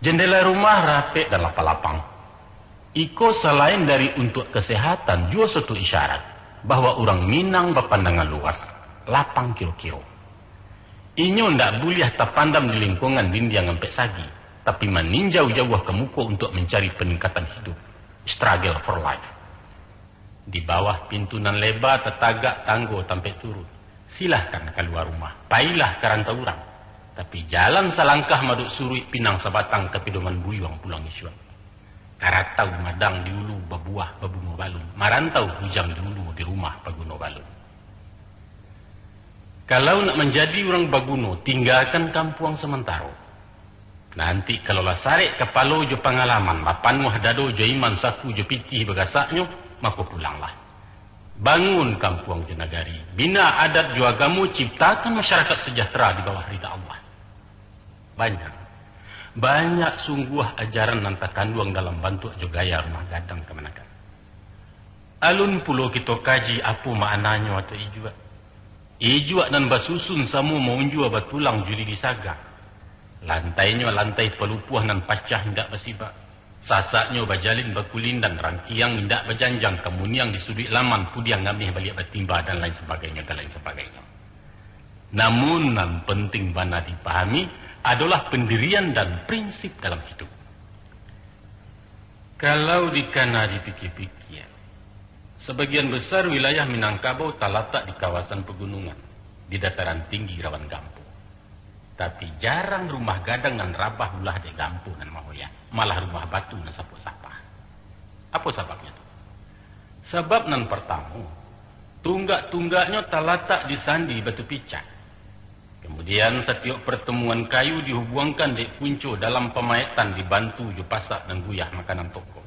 Jendela rumah rapek dan lapang-lapang. Iko salain dari untuak kasehatan, juo suatu isyarat bahwa urang Minang bapandangan luas, lapang kiro-kiro. Inyo ndak buliah tapandam di lingkuangan dindiang ampek sagi, tapi maninjau jauah ka muko untuak mancari paningkatan hidup, struggle for life. Di bawah pintu nan leba tatagak tanggo tampek turun. Silahkan kalua rumah, pailah ka rantau urang. Tapi jalan salangkah madok suruik, pinang sabatang ka pidoman buyuang pulang isuak. Karatau madang di ulu babuah babungo balun, marantau bujang di ulu di rumah paguno balun. Kalau nak manjadi urang baguno, tinggakan kampuang samantaro. Nanti kalau lah sarek kapalo jo pangalaman, bapanuah dado jo iman, saku jo pitih bagasaknyo, mako pulanglah. Bangun kampuang jo nagari, bina adat jo agamo, ciptakan masyarakat sejahtera di bawah rida Allah. Banyak, banyak sungguah ajaran nan takanduang dalam bantuak jo gaya rumah gadang kamanakan. Alun pulo kito kaji apo maknanyo atau ijuak. Ijuak nan basusun samo maunjua, batulang jo lidi saga. Lantainyo lantai palupuah nan pacah indak basibak. Sasaknyo bajalin bakulindan, rangkiang indak bajanjang, kamuniang di suduik laman, pudiang ngameh baliak batimba, dan lain sabagainyo, dan lain sabagainyo. Namun, nan penting bana dipahami adolah pendirian dan prinsip dalam hidup. Kalau dikana dipikia-pikia, sabagian besar wilayah Minangkabau talatak di kawasan pagunungan, di dataran tinggi rawan gampo. Tapi, jarang rumah gadang nan rabah ulah dek gampo nan mahoyak, malah rumah batu nan sapok-sapah. Apo sababnyo tu? Sabab nan partamo, tunggak-tunggaknyo talatak di sandi batu picak. Kamudian, satiok partamuan kayu dihubuangkan dek punco dalam pamaetan, dibantu jo pasak nan guyah makanan tokok.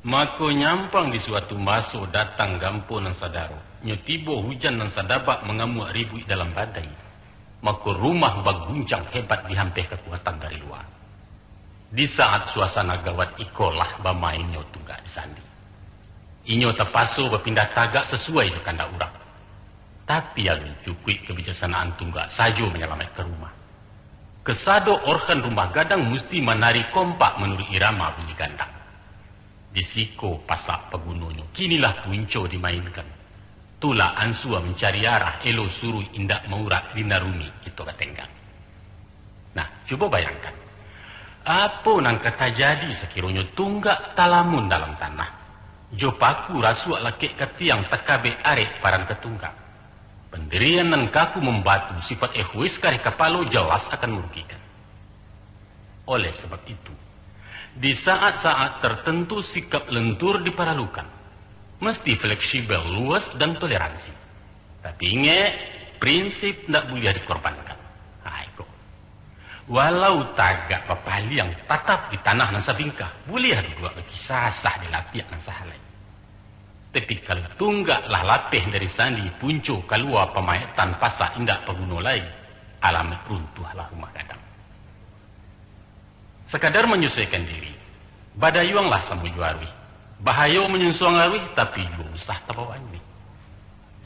Mako, nyampang di suatu maso datang gampo nan sadaro, nyo tibo hujan nan sadabak mangamuak ribuik dalam badai, mako, rumah baguncang hebat dihampeh kakuatan dari lua. Di saat suasana gawat ikolah bamainnyo tunggak di sandi. Inyo tapaso bapindah tagak sasuai jo kandak urang. Tapi, alun cukuik kabijaksanaan tunggak sajo manyalamaikkan rumah. Kasado organ rumah gadang musti manari kompak manuruik irama bunyi gandang. Di siko pasak pagunonyo, kinilah punco dimainkan. Tulak ansua mancari arah, elo suruik indak maurak, di nan rumik kito batenggang. Nah, cubo bayangkan, apo nan ka tajadi sakironyo tunggak talamun dalam tanah, jo paku rasuak lakek ka tiang, takabek arek paran ka tunggak. Pandirian nan kaku mambatu, sifat egois kareh kapalo, jelas akan marugikan. Oleh sabab itu, di saat-saat tartantu sikap lentur diparalukan, mesti fleksibel, luas, dan toleransi. Tapi ingek, prinsip ndak buliah dikorbankan. Ha, iko. Walau tagak bapaliang tatap di tanah nan sabingkah, buliah duduak bakisah-sah di lapiak nan sahalai. Tapi, kalau tunggak lah lapeh dari sandi, punco kalua pamaetan, pasak indak paguno lai, alamaik runtuahlah rumah gadang. Sakadar manyusuaikan diri, badayuanglah samo jo aruih. Bahayo manyunsuang aruih, tapi juo usah tabawaan iduik.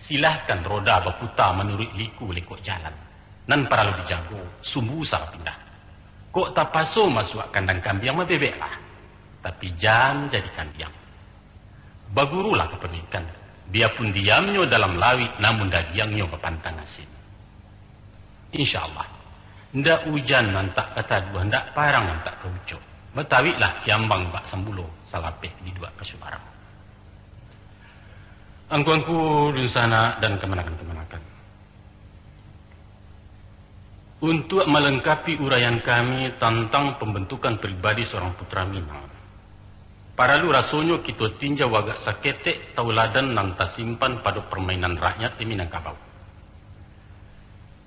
Silahkan roda baputa manuruik liku lekok jalan. Nan paralu dijago, sumbu usah bapindah. Kok tapaso masuak kandang kambiang, babebeklah. Tapi, jan jadi kambiang. Bagurulah ka paduikan, biapun diamnyo dalam lauik, namun dagiangnyo bapantang asin. Insya Allah, Ndak ujan nan tak ka taduah, ndak parang nan tak ka ucok. Batawiklah kiambang bak sambulo, salapeh biduak ka subarang. Angku-angku dunsanak dan kamanakan-kamanakan. Untuak malengkapi uraian kami tantang pambantukan pribadi saurang putra Minang, paralu rasonyo kito tinjau agak saketek tauladan nan tasimpan pado parmainan rakyat di Minangkabau.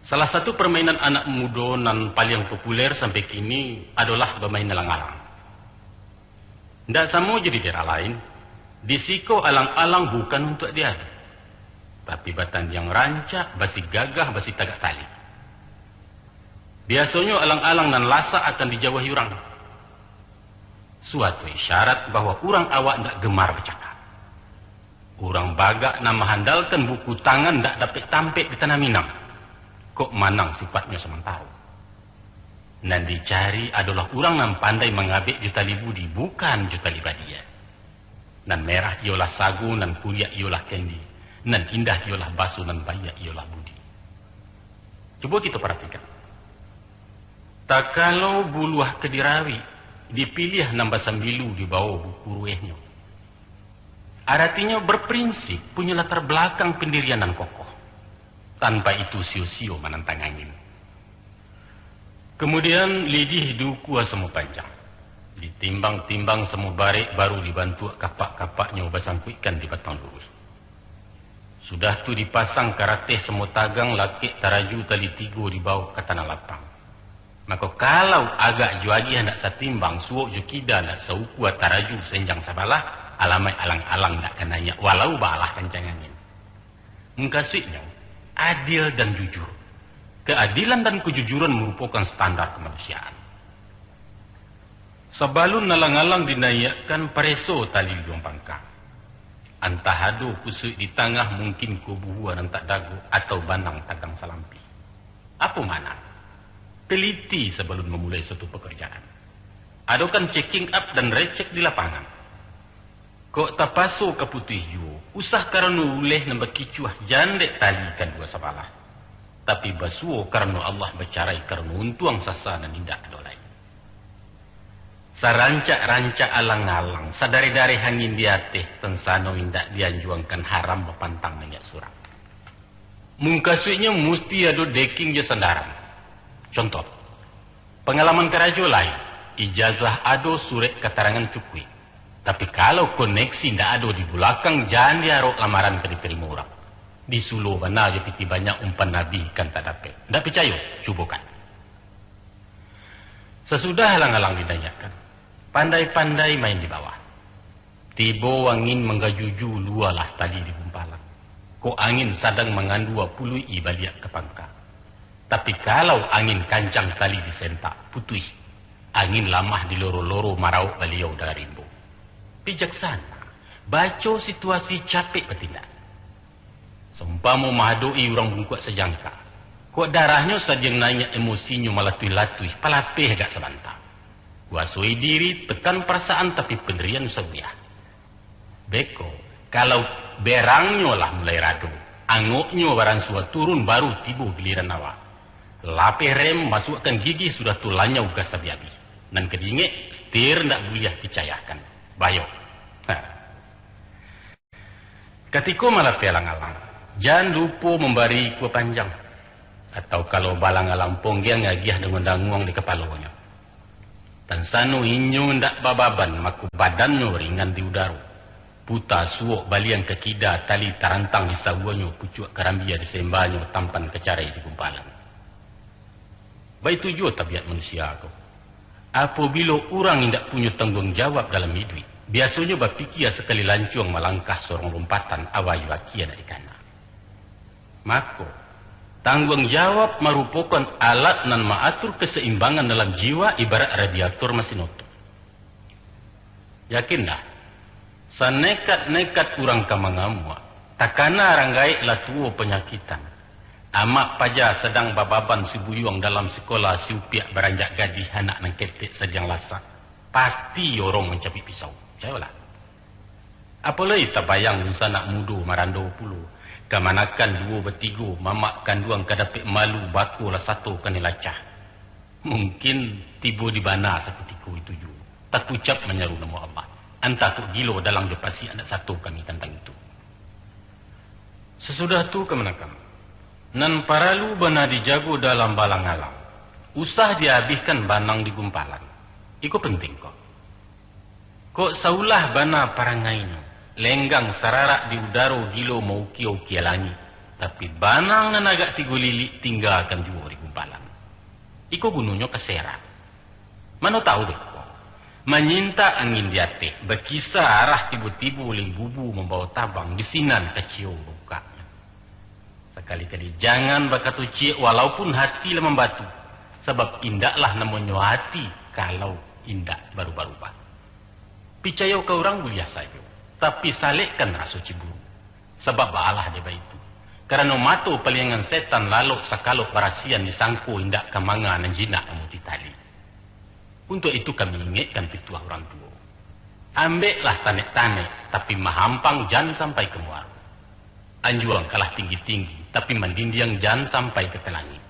Salah satu parmainan anak mudo nan paliang populer sampai kini adolah bamain alang-alang. Ndak samo jo di daerah lain, di siko alang-alang bukan untuak diadu, tapi batandiang rancak, basi gagah, basi tagak tali. Biasonyo alang-alang nan lasak akan dijauahi urang. Suatu isyarat bahwa urang awak ndak gemar bacakak. Urang bagak nan mahandalkan buku tangan ndak dapek tampek di tanah Minang, kok manang sifatnyo samantaro. Nan dicari adolah urang nan pandai mangabek jo tali budi, bukan jo tali badia. Nan merah iyolah sago, nan kuriak iyolah kendi, nan indah iyolah baso, nan baiak iyolah budi. Cubo kito paratikan. Takalo buluah ka dirawik, dipiliah nan basambilu di bawah buku ruehnyo. Aratinyo berprinsip, punyo latar balakang pandirian nan kokoh. Tanpa itu sio-sio manantang angin. Kamudian, lidih diukua samo panjang, ditimbang-timbang samo barek, baru dibantuak kapak-kapaknyo basangkuikkan di batang luruih. Sudah tu dipasang karateh samo tagang, lakek taraju tali tigo dibawok ka tanah lapang. Mako, kalau agak jo agiah ndak satimbang, suok jo kida ndak saukua, taraju senjang sabalah, alamaik alang-alang ndak ka naiak, walau baalah kancang angin. Mukasuiknyo, adil dan jujur. Keadilan dan kejujuran marupokan standar kamanusiaan. Sabalun alang-alang dinaiakkan, pareso tali di ujuang pangka. Antah ado kusuik di tangah, mungkin ko buhua nan tak dagok, atau banang tagang salampih. Apo makna? Teliti sabalun mamulai suatu pakarajaan. Adokan checking up dan recek di lapangan. Kok tapaso ka putuih juo, usah karano uleh nan bakicuah, jan dek tali kadua sabalah. Tapi basuo karano Allah, bacarai karano untuang, sasa nan indak ado lai. Sarancak-rancak alang-alang, sadareh-dareh angin di ateh, tansano indak dianjuangkan, haram bapantang naiak surang. Mukasuiknyo musti ado deking jo sandaran. Contoh, pangalaman karajo lai, ijazah ado, surek katarangan cukuik. Tapi kalau koneksi ndak ado di bulakang, jan diarok lamaran ka ditarimo urang. Disulo bana jo pitih banyak, umpan abih ikan tak dapek. Ndak picayo? Cubokan. Sasudah alang-alang dinaiakkan, pandai-pandai main di bawah. Tibo angin manggajuju, lualah tali di gumpalan. Kok angin sadang mangandua, puluik-i baliak ka pangka. Tapi kalau angin kancang, tali disentak, putuih. Angin lamah diloro-loro, marawok baliau dari rimbo. Bijaksana, baco situasi, capek batindak. Saumpamo mahadok-i urang bungkuak sajangka. Kok darahnyo sadang naiak, emosinyo malatuih-latuih, palapeh agak sabanta. Kuasoi diri, tekan parasaan, tapi pandirian usah buliah. Beko, kalau berangnyo lah mulai rado, angoknyo baransua turun, baru tibo giliran awak. Lapeh rem, masuakkan gigi, sudah tu lanyau gas abih-abih. Nan ka diingek, setir ndak buliah dicayahkan. Bahayo. Ha. Katiko malapeh alang-alang, jan lupo mambari ikua panjang, atau kalau baalang-alang ponggiang, agiah danguang-danguang di kapalonyo. Tansano inyo ndak bababan, mako badannyo ringan di udaro. Puta suok baliang ka kida, tali tarantang di sawuanyo, pucuak karambia di sembanyo, tampan ka carai di gumpalan. Baitu juo tabiat manusia ko. Apabilo urang indak punyo tangguang jawab dalam iduik, biasonyo bapikia sakali lancuang, malangkah sorong lompatan, awa iyo aki anak dikana. Mako, tangguang jawab marupokan alat nan maatur kasaimbangan dalam jiwa, ibarat radiator masin oto. Yakinlah, sanekat-nekat urang ka mangamuak, takana rang gaek lah tuo panyakitan. Amak paja sadang bababan, si buyuang dalam sikola, si upiak baranjak gadih, anak nan ketek sadang lasak, pasti orong mancabuik pisau. Picayolah. Apo lai tabayang dunsanak mudo marando pulo, kamanakan duo batigo, mamak kanduang ka dapek malu, bako lah sato kanai lacah. Mungkin tibo di bana sakutiko itu juo, takucap manyaru namo Allah. Antah kok gilo dalang jo pasiak ndak sato kami tantang itu. Sasudah tu kamanakan, nan paralu bana dijago dalam balang-alang, usah diabihkan banang di gumpalan. Iko penting kok. Kok saulah bana parangainyo, lenggang sararak di udaro gilo maukia-ukia langik, tapi banang nan agak tigo lilik tinggakan juo di gumpalan. Iko gunonyo ka serak. Mano tahu beko. Manyintak angin di ateh, bakisa arah tibo-tibo limbubu mambawa tabang, di sinan kaciyo bukaknyo. Sakali-kali jangan bakato ciek walaupun hati lah mambatu, sabab indaklah namonyo hati kalau indak barubah-rubah. Picayo ka urang buliah sajo, tapi salekkan raso ciburu. Sabab baalah dek baitu, karano mato paliangan setan lalok sakalok barasian disangko indak ka manga nan jinak amuti tali. Untuak itu kami ingekkan pituah urang tuo. Ambeklah tanek-tanek, tapi mahampang jan sampai ka muaro. Anjuang kalah tinggi-tinggi, tapi mandindiang jan sampai ka langik.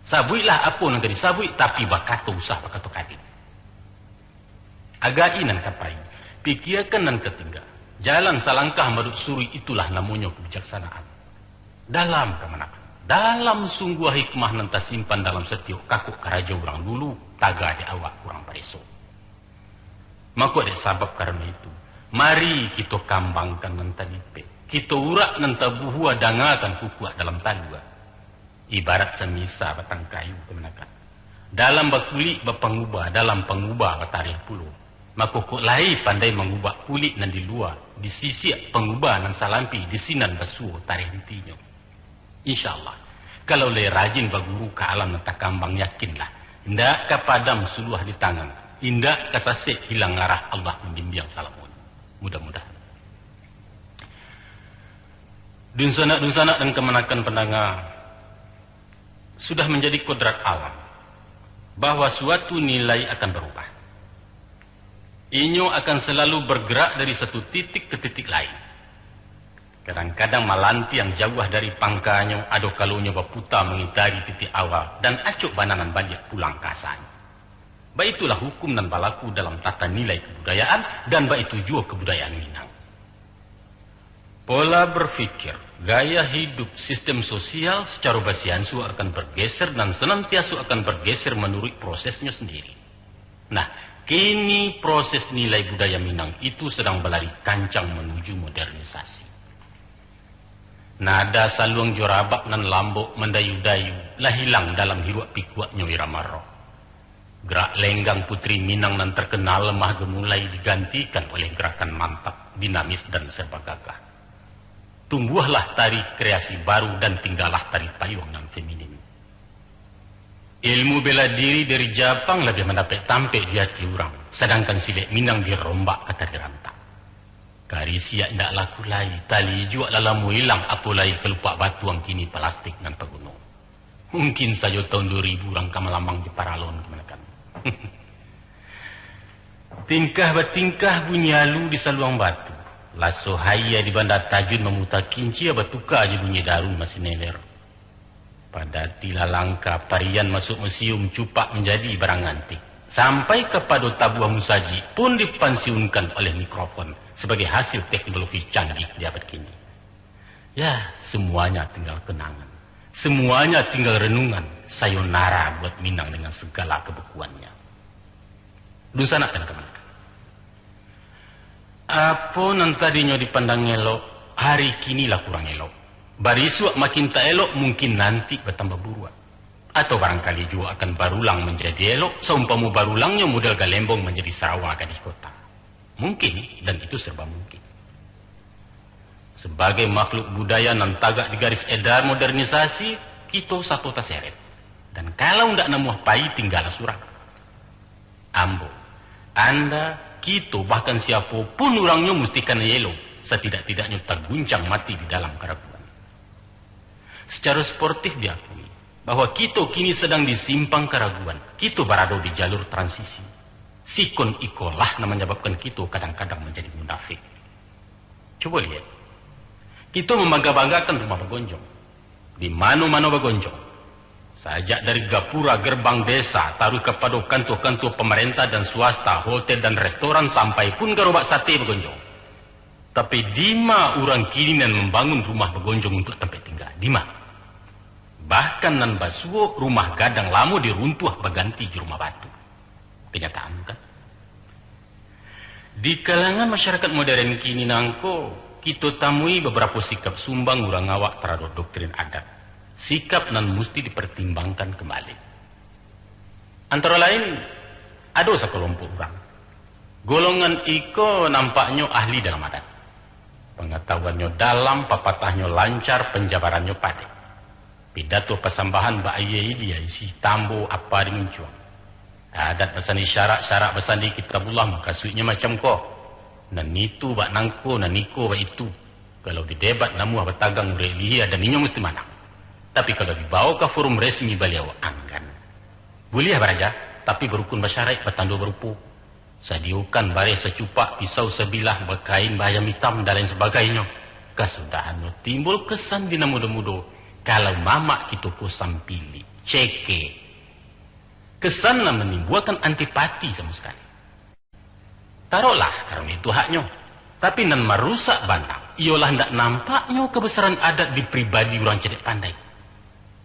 Sabuiklah apo nan ka disabuik, tapi bakato usah bakato kadek. Agai nan ka pai, pikiakan nan ka tingga. Jalan salangkah maduik suruik, itulah namonyo kabijaksanaan. Dalam kamanakan, dalam sungguah hikmah nan tasimpan dalam satiok kakok karajo urang dulu, taga dek awak urang pareso. Mako dek sabab karano itu, mari kito kambangkan nan talipek, kito urak nan tabuhua, dangakan kukuak dalam talua. Ibarat samisa batang kayu kamanakan. Dalam bakulik bapangubah, dalam pangubah batareh pulo. Mako kok lai pandai mangubah kulik nan di lua, disisiak pangubah nan salampi, di sinan basuo tareh intinyo. Insya Allah, kalau lai rajin baguru ka alam nan takambang, yakinlah, indak ka padam suluah di tangan, indak ka sasek hilang arah, Allah mambimbiang salamonyo. Mudah-mudahan. Dunsanak-dunsanak dan kamanakan pandanga, sudah manjadi kodrat alam bahwa suatu nilai akan barubah. Inyo akan salalu bargarak dari satu titik ka titik lain. Kadang-kadang malantiang jauah dari pangkanyo, ado kalonyo baputa mangitari titik awal, dan acok bana nan baliak pulang ka asanyo. Baitulah hukum nan balaku dalam tata nilai kabudayaan, dan baitu juo kabudayaan Minang. Pola berpikir, gaya hidup, sistem sosial sacaro basiansua akan bergeser dan senantiaso akan bergeser manuruik prosesnyo sendiri. Nah, kini proses nilai budaya Minang itu sedang balari kancang manuju modernisasi. Nada saluang jo rabab nan lambok mandayu-dayu lah hilang dalam hiruak-pikuaknyo irama roh. Gerak lenggang Putri Minang nan terkenal lemah gemulai digantikan oleh gerakan mantap, dinamis, dan serba gagah. Tumbuahlah tari kreasi baru dan tinggalah tari payuang nan feminin. Ilmu bela diri dari Japang labiah mandapek tampek di ati urang, sadangkan silek Minang dirombak ka tari rantak. Karisiak indak laku lai, tali ijuak lah lamo ilang, apo lai kalupak batuang, kini palastik nan paguno. Mungkin sajo taun duo ribu urang ka malamang di paralon kamanakan. Tingkah batingkah bunyi alu di Saluang Batu, laso haia di Banda Tajun mamuta kincia batuka jo bunyi daruang masineler. Padati lah langka parian masuak musium cupak manjadi barang antik. Sampai kapado tabuah musajik pun dipansiunkan oleh mikrofon sabagai hasil teknologi canggih di abad kini. Ya, semuanya tinggal kenangan. Semuanya tinggal renungan. Sayonara buat Minang dengan segala kebekuannya. Dunsanak dan kamanakan. Apo nan tadinyo dipandang elok, hari kini lah kurang elok. Barisuak makin tak elok, mungkin nanti batambah buruak. Atau barangkali juo akan barulang manjadi elok, saumpamo barulangnyo model galembong manjadi sarawa gadih kota. Mungkin, dan itu serba mungkin. Sabagai makhluk budaya nan tagak di garis edar modernisasi, kito sato taseret. Dan kalau ndak namuah pai, tinggalah surang. Ambo, anda, kito, bahkan siapo pun urangnyo musti kanai elok, satidak-tidaknyo taguncang mati di dalam karaguan. Sacaro sportif diakui, bahwa kito kini sadang di simpang karaguan, kito barado di jalur transisi. Sikon ikolah nan manyababkan kito kadang-kadang manjadi munafik. Cubo liek, kito mambangga-banggakan rumah bagonjong. Di mano-mano bagonjong. Sajak dari gapura gerbang desa, taruih kapado kantua-kantua pamarentah dan swasta, hotel dan restoran, sampai pun garobak sate bagonjong. Tapi, dima urang kini nan mambangun rumah bagonjong untuak tampek tingga? Dima? Bahkan nan basuo rumah gadang lamo diruntuah baganti jo rumah batu. Kanyataan, bukan? Di kalangan masyarakat modern kini nangko, kito tamui babarapo sikap sumbang urang awak taradok doktrin adat, sikap nan musti dipartimbangkan kambali. Antara lain, ado sakalompok urang. Golongan iko nampaknyo ahli dalam adat. Pangatahuannyo dalam, papatahnyo lancar, panjabarannyo padek. Pidato pasambahan bak ayie ilia, isi tambo, apa di muncuang. Adat basandi syarak, syarak basandi Kitabullah, mukasuiknyo macam ko. Nan itu bak nangko, nan iko bak itu. Kalau didebat namuah batagang urek lihia, dan inyo musti manang. Tapi, kalau dibawo ka forum resmi, baliau anggan. Buliah baraja, tapi barukun basyaraik, batando barupo. Sadiyokan bareh sacupak, pisau sabilah, bakain baayam itam, dan lain sabagainyo. Kasudahannyo timbul kesan di nan mudo-mudo, kalau mamak kito ko sampilik, cekek. Kesan nan manimbuakan antipati samo sakali. Taroklah, karano itu haknyo. Tapi, nan marusak bana, iyolah ndak nampaknyo kabasaran adat di pribadi urang cadiak pandai.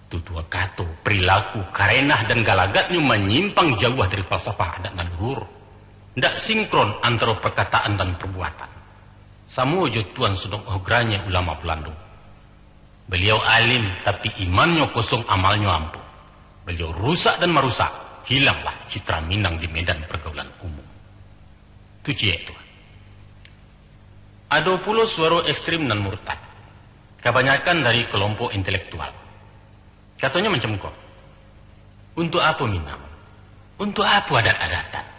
Tutua kato, perilaku, karenah, dan galagatnyo manyimpang jauah dari falsafah adat nan luhur. Ndak sinkron antaro parkataan dan parbuatan. Samo jo Tuan Sugeng Ogrange, ulama Balando. Baliau alim, tapi imannyo kosong, amalnyo ampuh. Baliau rusak dan marusak, hilanglah citra Minang di medan pargaulan umum. Tu ciek tu. Ado pulo suaro ekstrim nan murtad. Kabanyakan dari kalompok intelektual. Katonyo macam ko, "Untuak apo Minang? Untuak apo adat-adatan?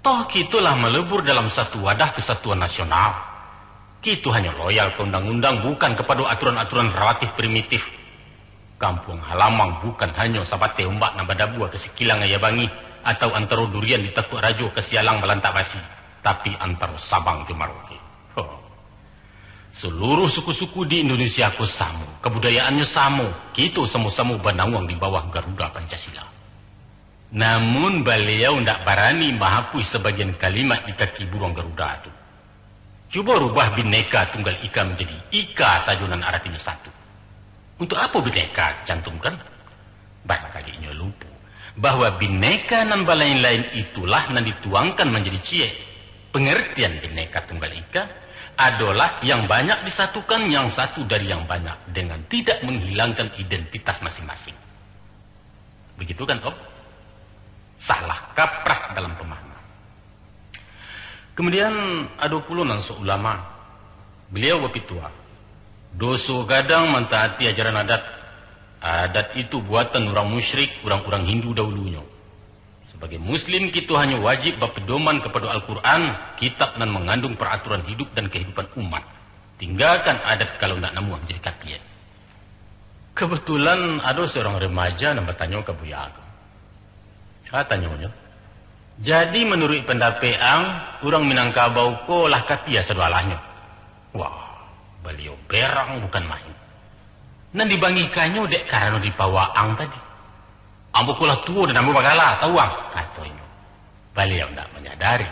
Toh kito lah malebur dalam satu wadah kesatuan nasional. Kito hanyo loyal ka undang-undang, bukan kapado aturan-aturan relatif primitif. Kampuang halamang bukan hanyo sabateh ombak nan badabua ka sikilang aia bangih, atau antaro durian di Takuak Rajo ka sialang balantak basi, tapi antaro Sabang jo Maroke." Ho. Saluruh suku-suku di Indonesia ko samo, kabudayaannyo samo, kito samo-samo banawang di bawah Garuda Pancasila. Namun, baliau ndak barani mahapuih sabagian kalimat di kaki buruang Garuda tu. Cubo rubah Bhinneka Tunggal Ika manjadi Ika sajo nan aratinyo satu. Untuak apo Bhinneka cantumkan? Barangkali inyo lupo, bahwa Bhinneka nan balain-lain itulah nan dituangkan manjadi ciek. Pangartian Bhinneka Tunggal Ika adolah yang banyak disatukan yang satu dari yang banyak dengan tidak manghilangkan identitas masing-masing. Bagitu kan, Om? Salah kaprah dalam pamahaman. Kamudian, ado pulo nan saulama. Baliau bapitua, "Doso gadang mantaati ajaran adat. Adat itu buatan urang musyrik, urang-urang Hindu dahulunyo. Sabagai Muslim, kito hanyo wajib bapadoman kapado Al-Quran, kitab nan manganduang paraturan hidup dan kahidupan umat. Tinggakan adat kalau ndak namuah manjadi kapia." Kabatulan ado saurang remaja nan batanyo ka Buya ko. Katanyo, "Jadi, manuruik pandapek ang, urang Minangkabau ko lah kapia sado alahnyo?" Wah, baliau berang bukan main. Nan dibangihkannyo dek karano dipawaang tadi. "Ambo ko lah tuo dan ambo bagala, tahu ang?" katonyo. Baliau ndak manyadari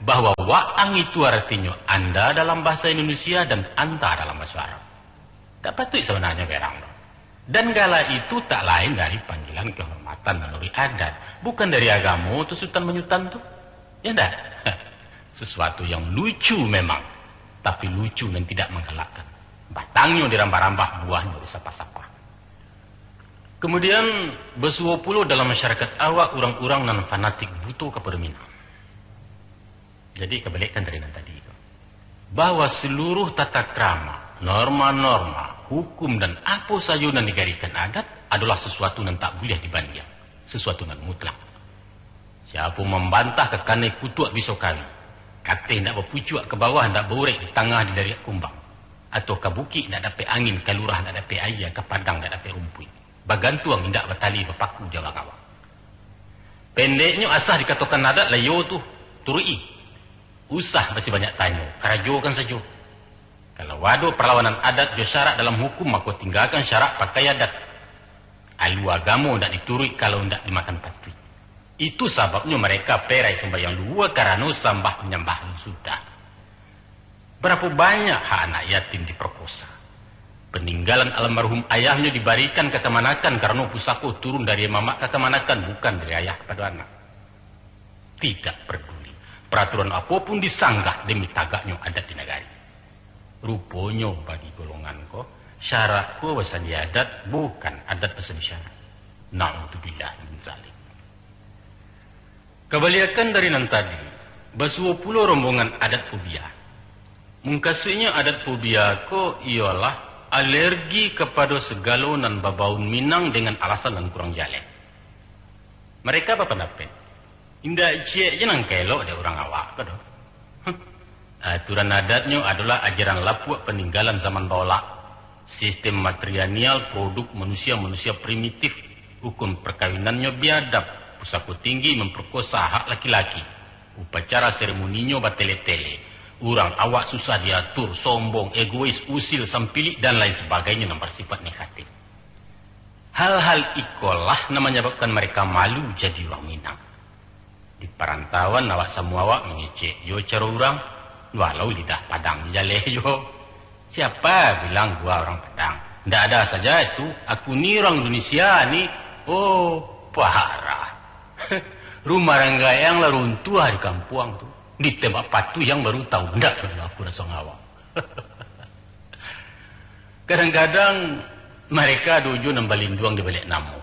bahwa waang itu aratinyo anda dalam bahasa Indonesia dan anta dalam bahasa Arab. Ndak patuik sabananyo berang tu. Dan gala itu tak lain dari panggilan kehormatan manuruik adat, bukan dari agamo tu sutan manyutan tu. Ya ndak? Sesuatu yang lucu memang, tapi lucu nan tidak manggalakkan. Batangnyo dirambah-rambah, buahnyo disapa-sapa. Kemudian, basuo pulo dalam masyarakat awak urang-urang nan fanatik buto kapado Minang. Jadi, kabalikkan dari nan tadi tu, bahwa seluruh tata krama, norma-norma, hukum, dan apo sajo nan digariskan adat adolah sesuatu nan tak buliah dibandiang, sesuatu nan mutlak. Siapo mambantah ka kanai kutuak biso kari, kateh ndak bapucuak ka bawah, ndak baurek di tangah di dariak kumbang, atau ka bukik ndak dapek angin, ka lurah ndak dapek aia, ka padang ndak dapek rumpuik, bagantuang indak batali, bapaku di awang-awang. Pendeknyo, asa dikatokan adat, lah iyo tu, turuik-i. Usah basi banyak tanyo, karajokan sajo. Kalau ado parlawanan adat jo syarak dalam hukum, mako tinggakan syarak, pakai adat. Lalu agamo ndak dituruik kalau ndak dimakan patuik. Itu sababnyo mereka perai sumbayang luhua karano sambah panyambah sudah. Barapo banyak hak anak yatim diperkosa. Paninggalan almarhum ayahnyo dibarikan ka kamanakan karano pusako turun dari mamak ka kamanakan, bukan dari ayah kapado anak. Tidak peduli. Paraturan apo pun disanggah demi tagaknyo adat di nagari. Ruponyo bagi golongan ko, syarak ko basandi adat, bukan adat basandi syarak. Na'udzubillah min zalik. Kabaliakan dari nan tadi, basuo pulo rombongan adat fobia. Mukasuiknyo adat fobia ko iyolah alergi kapado sagalo nan babaun Minang dengan alasan nan kurang jaleh. Mereka bapandapek, indak ciek je nan ka elok dek urang awak ko doh. Huh. Aturan adatnyo adolah ajaran lapuak paninggalan zaman baolak. Sistem matrilineal produk manusia-manusia primitif. Ukun parkawinannyo biadab, pusako tinggi mamparkosa hak laki-laki. Upacara seremoninyo batele-tele. Urang awak susah diatur, sombong, egois, usil, sampilik, dan lain sabagainyo nan barsipaik negatif. Hal-hal ikolah nan manyababkan mereka malu jadi urang Minang. Di parantauan awak samo awak mangecek jo caro urang, walau lidah Padang jaleh jo. Siapa bilang gua urang Padang? Ndak ada saja itu, aku ni urang Indonesia ni. Oh, parah. Rumah rang gayang lah runtuah di kampuang tu. Ditembak patuh yang baru tahu ndak aku rasa ngawang. Kadang-kadang mereka ado juo nan balinduang di baliak namo.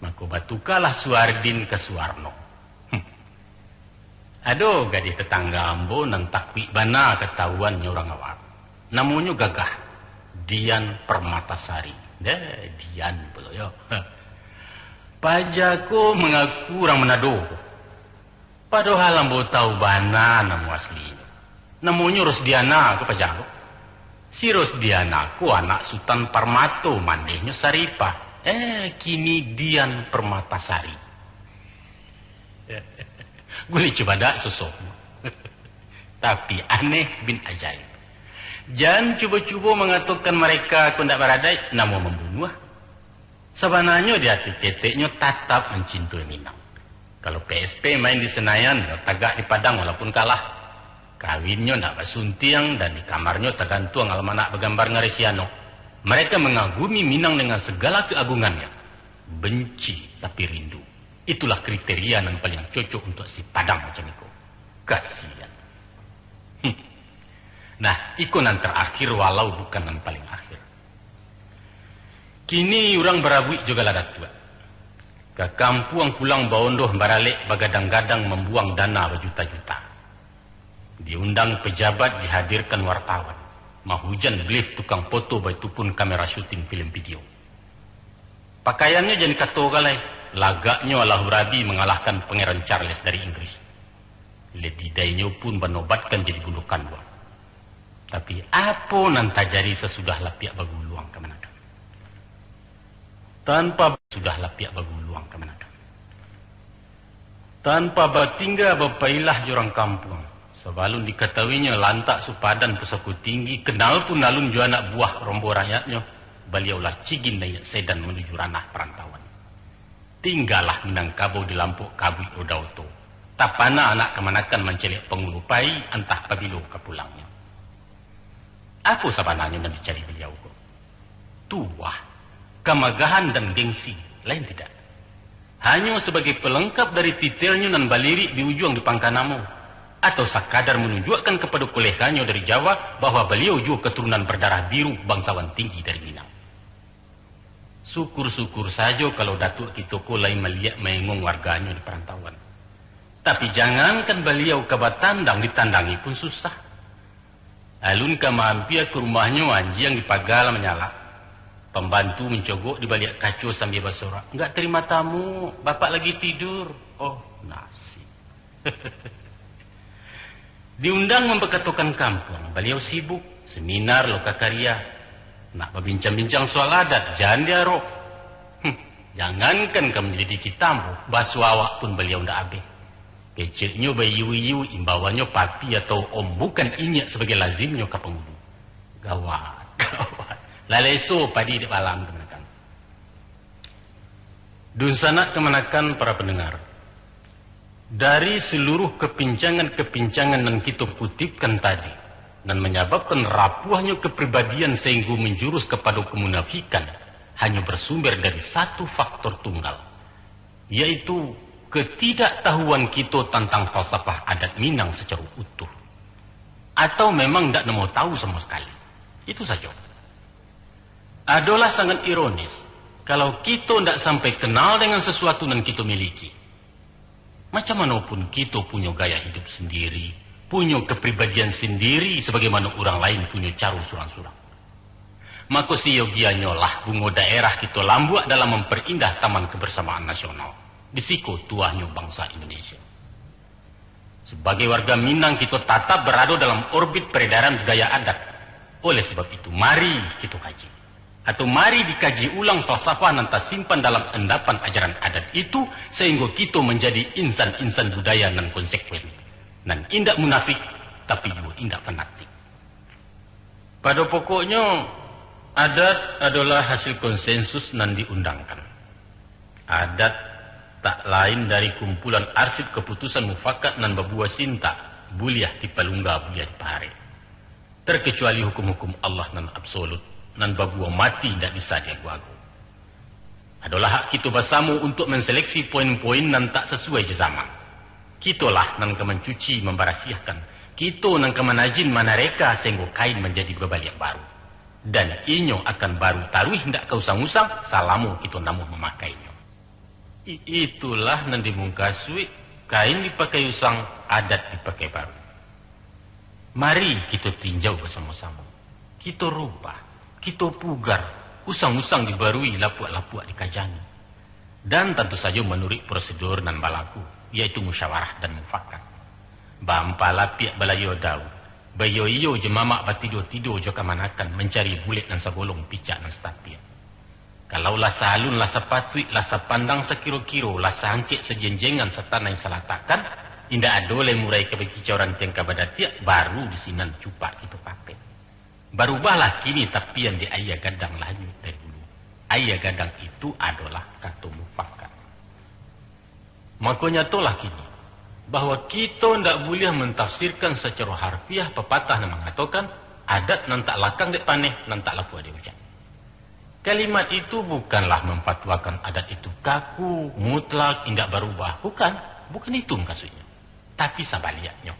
Mako batukalah Suardin ka Suwarno. Hmm. Ado gadih tatangga ambo nan takuik bana katawuannyo urang awak. Namonyo gagah, Dian Permatasari. Deh, Dian pulo yo. Paja ko mangaku urang Manado. Padohal ambo tahu bana namo aslinyo. Namonyo Rosdiana ko paja ko. Si Rosdiana ko anak Sutan Parmato, mandehnyo Saripah. Eh, kini Dian Permatasari. Gulih cubadak sosok. Tapi aneh bin ajaib. Jan cubo-cubo mangatokan mareka ko ndak baradaik, namo mambunuah. Sabananyo di ati keteknyo tatap mancintoi Minang. Kalau P S P main di Senayan, nyo tagak di Padang walaupun kalah. Kawinnyo ndak basuntiang, dan di kamarnyo tagantuang almanak bagambar ngarisiano. Mereka mangagumi Minang dengan sagala keagungannyo. Benci tapi rindu. Itulah kriteria nan paling cocok untuak si Padang macam iko. Kasian. Hmm. Nah, iko nan tarakhir walau bukan nan paling akhir. Kini urang barabuik jo gala datuak. Ka kampuang pulang baondoh baralek bagadang-gadang mambuang dana bajuta-juta. Diundang pejabat, dihadirkan wartawan. Mahujan blif tukang foto, baitu pun kamera syuting film video. Pakaiannyo jan dikatokan lai, lagaknyo Allahu Rabi mangalahkan Pangeran Charles dari Inggris. Lady Di-inyo pun banobatkan jadi bundo kanduang. Tapi, apo nan tajadi sasudah lapiak baguluang kamanakan? Tanpa sudah lapiak baguluang kamanakan? Tanpa batingga bapailah jo urang kampuang. Sabalun dikatahuinyo lantak supadan pusako tinggi, kanal pun alun jo anak buah rombo rakyatnyo, baliau lah cigin naiak sedan manuju ranah parantauan. Tinggalah Minangkabau di lampok kabuik roda oto. Tapana anak kamanakan mancaliak pangulu pai, antah pabilo ka pulangnyo. Apo sabananyo nan dicari baliau ko? Tuah, kamagahan, dan gengsi, lain tidak. Hanyo sabagai palengkap dari titelnyo nan balirik di ujuang di pangka namo, atau sakadar manunjuakkan kapado koleganyo dari Jawa bahwa baliau juo katurunan badarah biru, bangsawan tinggi dari Minang. Syukur-syukur sajo kalau Datuak kito ko lai maliek maengong warganyo di parantauan. Tapi jangankan baliau ka batandang, ditandangi pun susah. Alun ka maampia ka rumahnyo, anjiang di paga lah manyalak. Pambantu mancogok di baliak kaco sambia basorak, "Nggak terima tamu, bapak lagi tidur." Oh, nasib. Diundang mampakatokan kampuang, baliau sibuk, seminar, loka karya. Nak babincang-bincang soal adat, jan diarok. Hmm, jangankan ka manyalidiki tambo, baso awak pun baliau ndak abih. Keceknyo baiyu-iyu, imbauannyo papi atau om, bukan inyiak sabagai lazimnyo ka pangulu. Gawat, gawat. Lah leso padi dek balang tu manakan. Dunsanak kamanakan para pendengar. Dari seluruh kepincangan-kepincangan nan kito kutipkan tadi, nan manyababkan rapuahnyo kepribadian sahinggo manjurus kapado kemunafikan, hanyo bersumber dari satu faktor tunggal, yaitu ketidaktahuan kito tantang falsafah adat Minang sacaro utuh. Atau memang ndak namo tahu samo sakali. Itu sajo. Adolah sangat ironis, kalau kito ndak sampai kenal dengan sesuatu nan kito miliki. Macam mano pun kito punyo gaya hidup sendiri, punyo kepribadian sendiri, sebagaimano urang lain punyo caro surang-surang. Mako, siyogianyolah bungo daerah kito lambuak dalam mamperindah Taman Kebersamaan Nasional, di siko tuahnyo bangsa Indonesia. Sebagai warga Minang, kito tatap barado dalam orbit peredaran budaya adat. Oleh sebab itu, mari kito kaji. Atau mari dikaji ulang falsafah nan tasimpan dalam endapan ajaran adat itu, sahinggo kito manjadi insan-insan budaya nan konsekuen, nan indak munafik, tapi juo indak fanatik. Pado pokoknyo, adat adolah hasil konsensus nan diundangkan. Adat tak lain dari kumpulan arsip kaputusan mufakat nan babuah sintak, buliah dipalungga, buliah dipaharek. Terkecuali hukum-hukum Allah nan absolut, nan babuah mati indak bisa diago-ago. Adolah hak kito basamo untuak manseleksi poin-poin nan tak sasuai jo zaman. Kitolah nan ka mancuci, mambarasiahkan. Kito nan ka manajin, manareka, sahinggo kain manjadi babaliak baru. Dan inyo akan baru taruih, indak ka usang-usang, salamo kito namuah mamakainyo. I-, itulah nan dimungkasuik, kain dipakai usang, adat dipakai baru. Mari kito tinjau basamo-samo. Kito rubah, kito pugar, usang-usang dibarui, lapuak-lapuak dikajangi. Dan tantu sajo manuruik prosedur nan balaku, yaitu musyawarah dan mufakat. Baampah lapiak balayo daun, baiyo-iyo jo mamak, batido-tido jo kamanakan, mancari bulek nan sagolong, picak nan satapik. Kalau lah saalun, lah sapatuik, lah sapandang sakiro-kiro, lah saangkek sajenjengan, satanai salatakan, indak ado lai murai ka bakicau, rantiang ka badatiak, baru di sinan cupak kito papek. Barubahlah kini tapian dek aia gadang, lah hanyuik dari hulu. Aia gadang itu adolah kato mufakat. Mako, nyatolah kini, bahwa kito ndak buliah mantafsirkan sacaro harfiah papatah nan mangatokan, adat nan tak lakang dek paneh, nan tak lapuak dek ujan. Kalimat itu bukanlah mamfatuakan adat itu kaku, mutlak, indak barubah. Bukan, bukan itu mukasuiknyo. Tapi sabaliaknyo.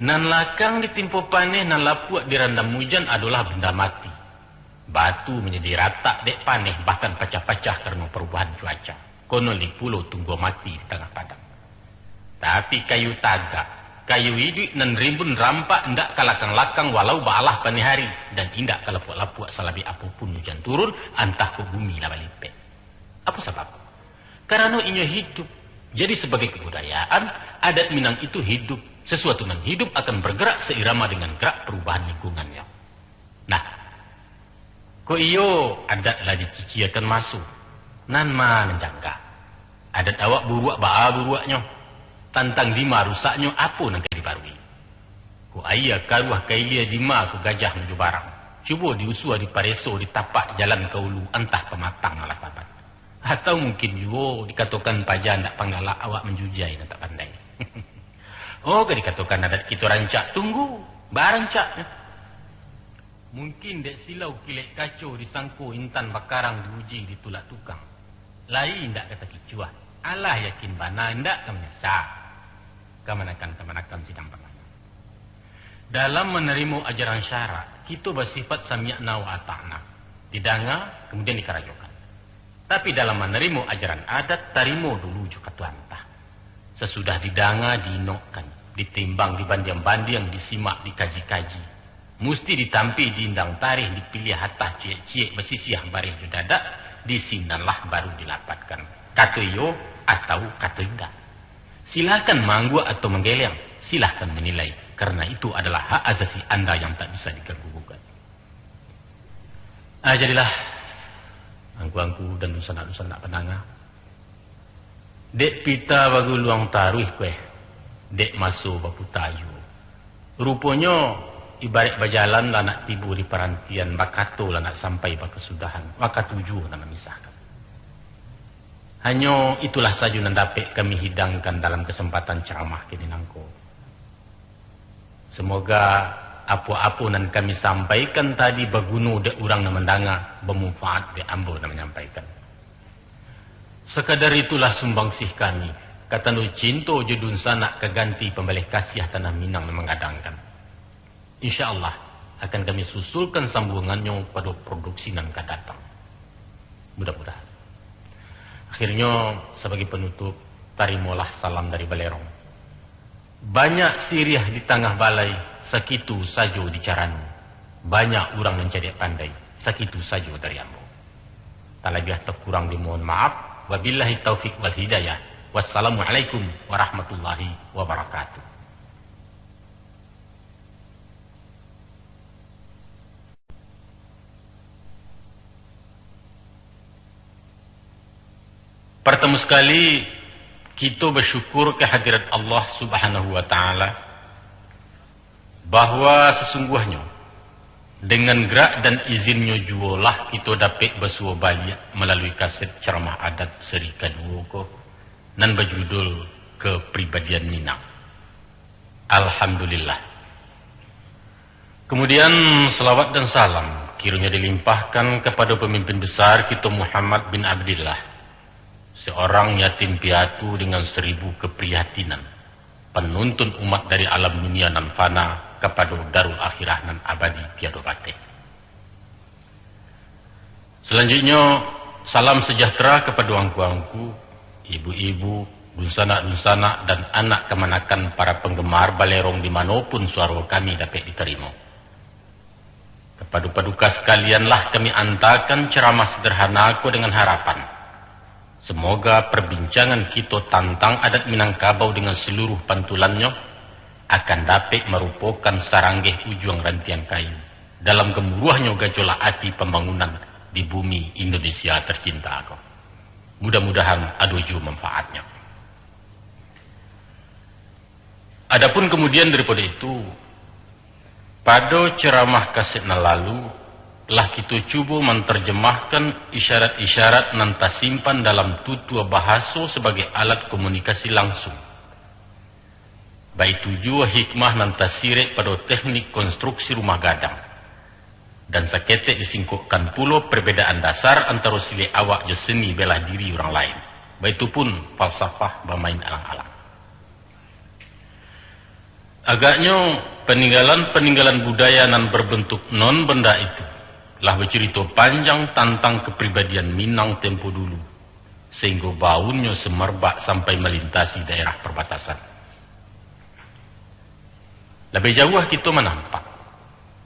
Nan lakang ditimpo paneh, nan lapuak dirandam ujan adolah benda mati. Batu manjadi ratak dek paneh, bahkan pacah-pacah karano parubahan cuaca. Konon lai pulo tunggua mati di tangah padang. Tapi kayu tagak, kayu iduik nan rimbun rampak, indak ka lakang-lakang walau baalah paneh ari, dan indak ka lapuak-lapuak salabek apo pun ujan turun, antah kok bumi lah balipek. Apo sabab? Karano inyo hidup. Jadi, sabagai kabudayaan, adat Minang itu hidup. Sasuatu nan hidup akan bergerak sairama dengan gerak parubahan lingkungannyo. Nah, kok iyo adat lah diciciakan maso, nan ma nan jangga? Adat awak buruak baa buruaknyo, tantang dima rusaknyo, apo nan ka dibarui? Kok aia karuah ka ilia dima, kok gajah manjubarang. Cubo diusua, dipareso, ditapak jalan ka ulu, antah pamatang alah sabat. Atau mungkin juo dikatokan paja ndak panggalak, awak manjujai nan tak pandai. Oh, ka dikatokan adat kito rancak, tunggu, barancaknyo. Mungkin dek silau kilek kaco disangko intan bakarang, diuji ditulak tukang. Lai indak ka takicuah, alah yakin bana indak ka manyasa. Kamanakan-kamanakan sidang pangaji. Dalam manarimo ajaran syarak, kito basifat sami'na wa ata'na. Didanga, kamudian dikarajokan. Tapi dalam manarimo ajaran adat, tarimo dulu jo kato antah. Sasudah didanga, diinokkan, ditimbang, dibandiang-bandiang, disimak, dikaji-kaji. Musti ditampi, diindang tarih, dipiliah atah ciek-ciek, basisiah bareh jo dadak, di sinanlah baru dilapatkan kato iyo atau kato indak. Silahkan maangguak atau manggeleng, silahkan manilai, karena itu adalah hak asasi anda yang tak bisa diganggu gugat. Ah, jadilah, angku-angku dan dunsanak-dunsanak pandanga. Dek pita baguluang taruih kueh, dek maso baputa ayua. Ruponyo, ibarat bajalan lah nak tibo di parantian, bakato lah nak sampai bakasudahan, maka tujuah nan mamisahkan. Hanyo itulah sajo nan dapek kami hidangkan dalam kasempatan caramah kini nangko. Samoga apo-apo nan kami sampaikan tadi baguno dek urang nan mandanga, bamanfaat dek ambo nan manyampaikan. Sakadar itulah sumbangsih kami, ka tando cinto jo dunsanak ka ganti pambaleh kasiah tanah Minang nan manggadangkan. Insya Allah, akan kami susulkan sambuangannyo pado produksi nan ka datang. Mudah-mudahan. Akhirnyo, sabagai panutup, tarimolah salam dari Balerong. Banyak siriah di tangah balai, sakitu sajo di carano. Banyak urang nan cadiak pandai, sakitu sajo dari ambo. Talabiah takurang dimohon maaf. Wabillahi taufik wal hidayah. Wassalamualaikum warahmatullahi wabarakatuh. Partamo sakali, kito basyukur ka hadirat Allah Subhanahu wa Ta'ala, bahwa sasungguahnyo, dengan gerak dan izinnyo juolah kito dapek basuo baliak malalui kaset caramah adat seri kaduo ko, nan bajudul Kepribadian Minang. Alhamdulillah. Kemudian, salawat dan salam kiranya dilimpahkan kepada pemimpin besar kito Muhammad bin Abdillah, seorang yatim piatu dengan seribu keprihatinan, penuntun umat dari alam dunia nan fana kepada darul akhirah nan abadi tiado bateh. Salanjuiknyo, salam sejahtera kapado angku-angku, ibu-ibu, dunsanak-dunsanak, dan anak kamanakan para panggemar Balerong di mano pun suaro kami dapek ditarimo. Kapado paduka sakalianlah kami antakan caramah sederhana ko dengan harapan, semoga perbincangan kito tantang adat Minangkabau dengan seluruh pantulannyo akan dapek marupokan saranggeh ujuang rantiang kayu dalam gamuruahnyo gajolak ati pambangunan di bumi Indonesia tercinta ko. Mudah-mudahan ado juo manfaatnyo. Adapun kamudian daripado itu, pado ceramah kaset nan lalu, lah kito cubo mantarjamahkan isyarat-isyarat nan tasimpan dalam tutua bahaso sabagai alat komunikasi langsung. Baitu juo hikmah nan tasirek pado teknik konstruksi rumah gadang, dan saketek disingkokkan pulo perbedaan dasar antaro silek awak jo seni bela diri urang lain, baitu pun falsafah bamain alang-alang. Agaknyo, paninggalan-paninggalan budaya nan barbantuak non banda itu lah bacurito panjang tantang kapribadian Minang tempo dulu, sainggo baunnyo samarbak sampai malintasi daerah parbatasan. Labiah jauah kito manampak,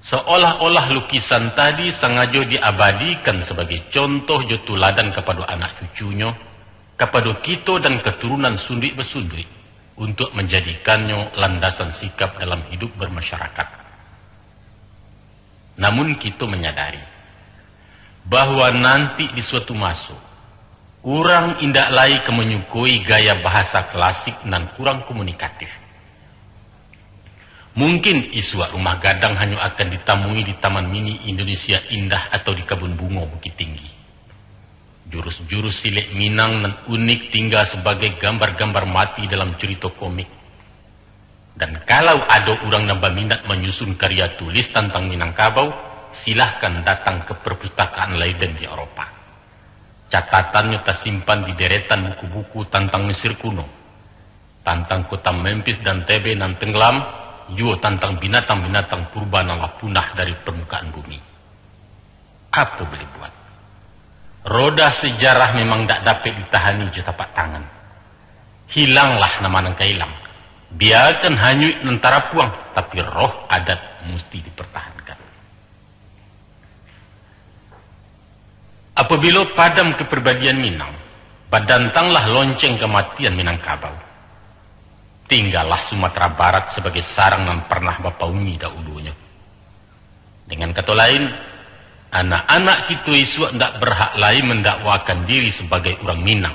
saolah-olah lukisan tadi sangajo diabadikan sabagai contoh jo tuladan kapado anak cucunyo, kapado kito dan katurunan sunduik-basunduik, untuak manjadikannyo landasan sikap dalam hidup barmasyarakat. Namun kito manyadari, bahwa nanti di suatu maso, urang indak lai ka manyukoi gaya bahasa klasik nan kurang komunikatif. Mungkin isuak rumah gadang hanyo akan ditamui di Taman Mini Indonesia Indah atau di Kabun Bungo Bukittinggi. Jurus-jurus silek Minang nan unik tingga sabagai gambar-gambar mati dalam curito komik. Dan kalau ado urang nan baminat manyusun karya tulis tantang Minangkabau, silahkan datang ka Perpustakaan Leiden di Eropa. Catatannyo tasimpan di deretan buku-buku tantang Mesir kuno, tantang kota Memphis dan Thebe nan tenggelam, juo tantang binatang-binatang purba nan lah punah dari parmukaan bumi. Apo buliah buat? Roda sejarah memang ndak dapek ditahani jo tapak tangan. Hilanglah nan ka ilang. Biakan hanyuik nan tarapuang, tapi roh adat musti dipertahankan. Apabilo padam kapribadian Minang, badantanglah lonceng kamatian Minangkabau. Tinggalah Sumatera Barat sabagai sarang nan parnah bapauni daulunyo. Dengan kato lain, anak-anak kito isuak ndak barhak lai mandakwakan diri sabagai urang Minang,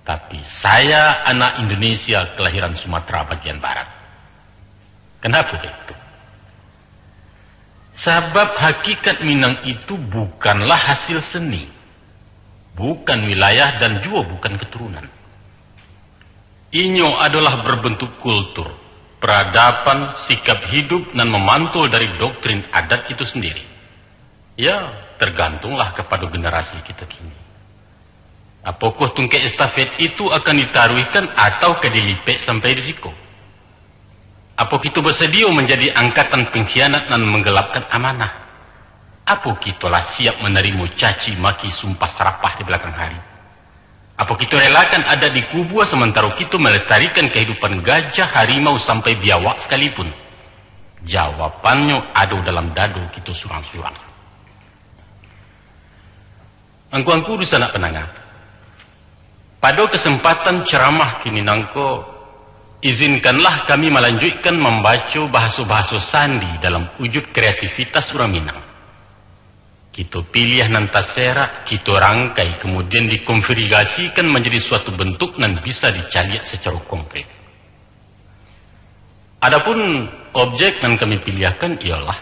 tapi, "Saya anak Indonesia kelahiran Sumatera bagian barat." Kenapa begitu? Sabab hakikat Minang itu bukanlah hasil seni, bukan wilayah dan juo bukan keturunan. Inyo adolah berbentuk kultur, peradaban, sikap hidup nan memantul dari doktrin adat itu sendiri. Ya, tergantunglah kepada generasi kita kini. Apokoh tungkek estafet itu akan ditaruihkan atau ka dilipek sampai di siko? Apo kito basadio manjadi angkatan pengkhianat nan manggelapkan amanah? Apo kito lah siap manarimo caci maki sumpah sarapah di balakang hari? Apo kito relakan adat dikubua samantaro kito malestarikan kahidupan gajah, harimau, sampai biawak sakalipun? Jawabannyo ado dalam dado kito surang-surang. Angku-angku dunsanak pandanga, pado kasempatan ceramah kini nangko, izinkanlah kami malanjuikkan mambaco bahaso-bahaso sandi dalam wujud kreativitas urang Minang. Kito piliah nan taserak, kito rangkai, kamudian dikonfigurasikan manjadi suatu bentuk nan bisa dicaliak sacaro konkret. Adapun objek nan kami piliahkan ialah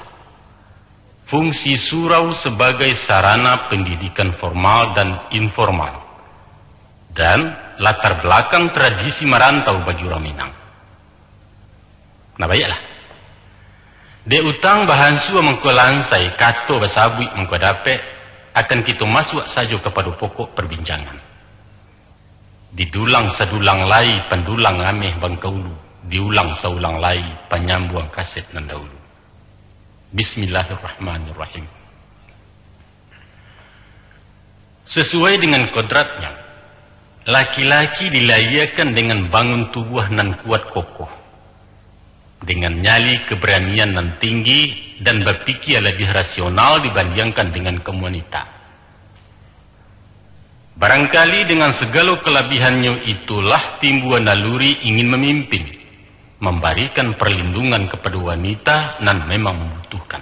fungsi surau sabagai sarana pandidikan formal dan informal, dan latar balakang tradisi marantau bagi urang Minang. Nah, baiaklah. Dek utang bahansua mangko lansai, kato basabuik mangko dapek, akan kito masuak sajo kapado pokok parbincangan. Didulang sadulang lai pandulang ameh bangkaulu, diulang saulang lai panyambuang kaset nan daulu. Bismillahirrahmanirrahim. Sasuai dengan kodratnyo, laki-laki dilahiakan dengan bangun tubuah nan kuat kokoh, dengan nyali keberanian nan tinggi, dan bapikia labiah rasional dibandiangkan dengan kaum wanita. Barangkali dengan sagalo kalabihannyo itulah timbua naluri ingin mamimpin, mambarikan parlindungan kapado wanita nan memang mambutuhkan.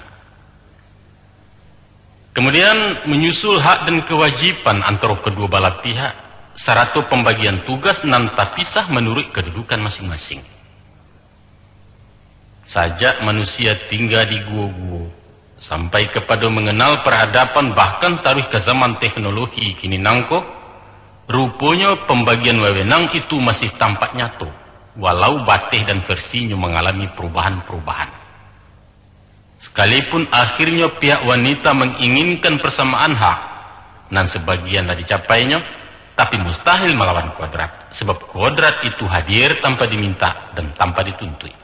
Kamudian, manyusul hak dan kawajiban antaro kaduo balah pihak, sarato pambagian tugas nan tapisah manuruik kadudukan masing-masing. Sajak manusia tingga di guo-guo, sampai kapado manganal paradaban, bahkan taruih ka zaman teknologi kini nangko, ruponyo pambagian wewenang itu masih tampak nyato, walau bateh dan versinyo mangalami parubahan-parubahan. Sakalipun akhirnyo pihak wanita manginginkan parsamaan hak, nan sabagian lah dicapainyo, tapi mustahil malawan kodrat, sabab kodrat itu hadir tanpa diminta dan tanpa dituntuik.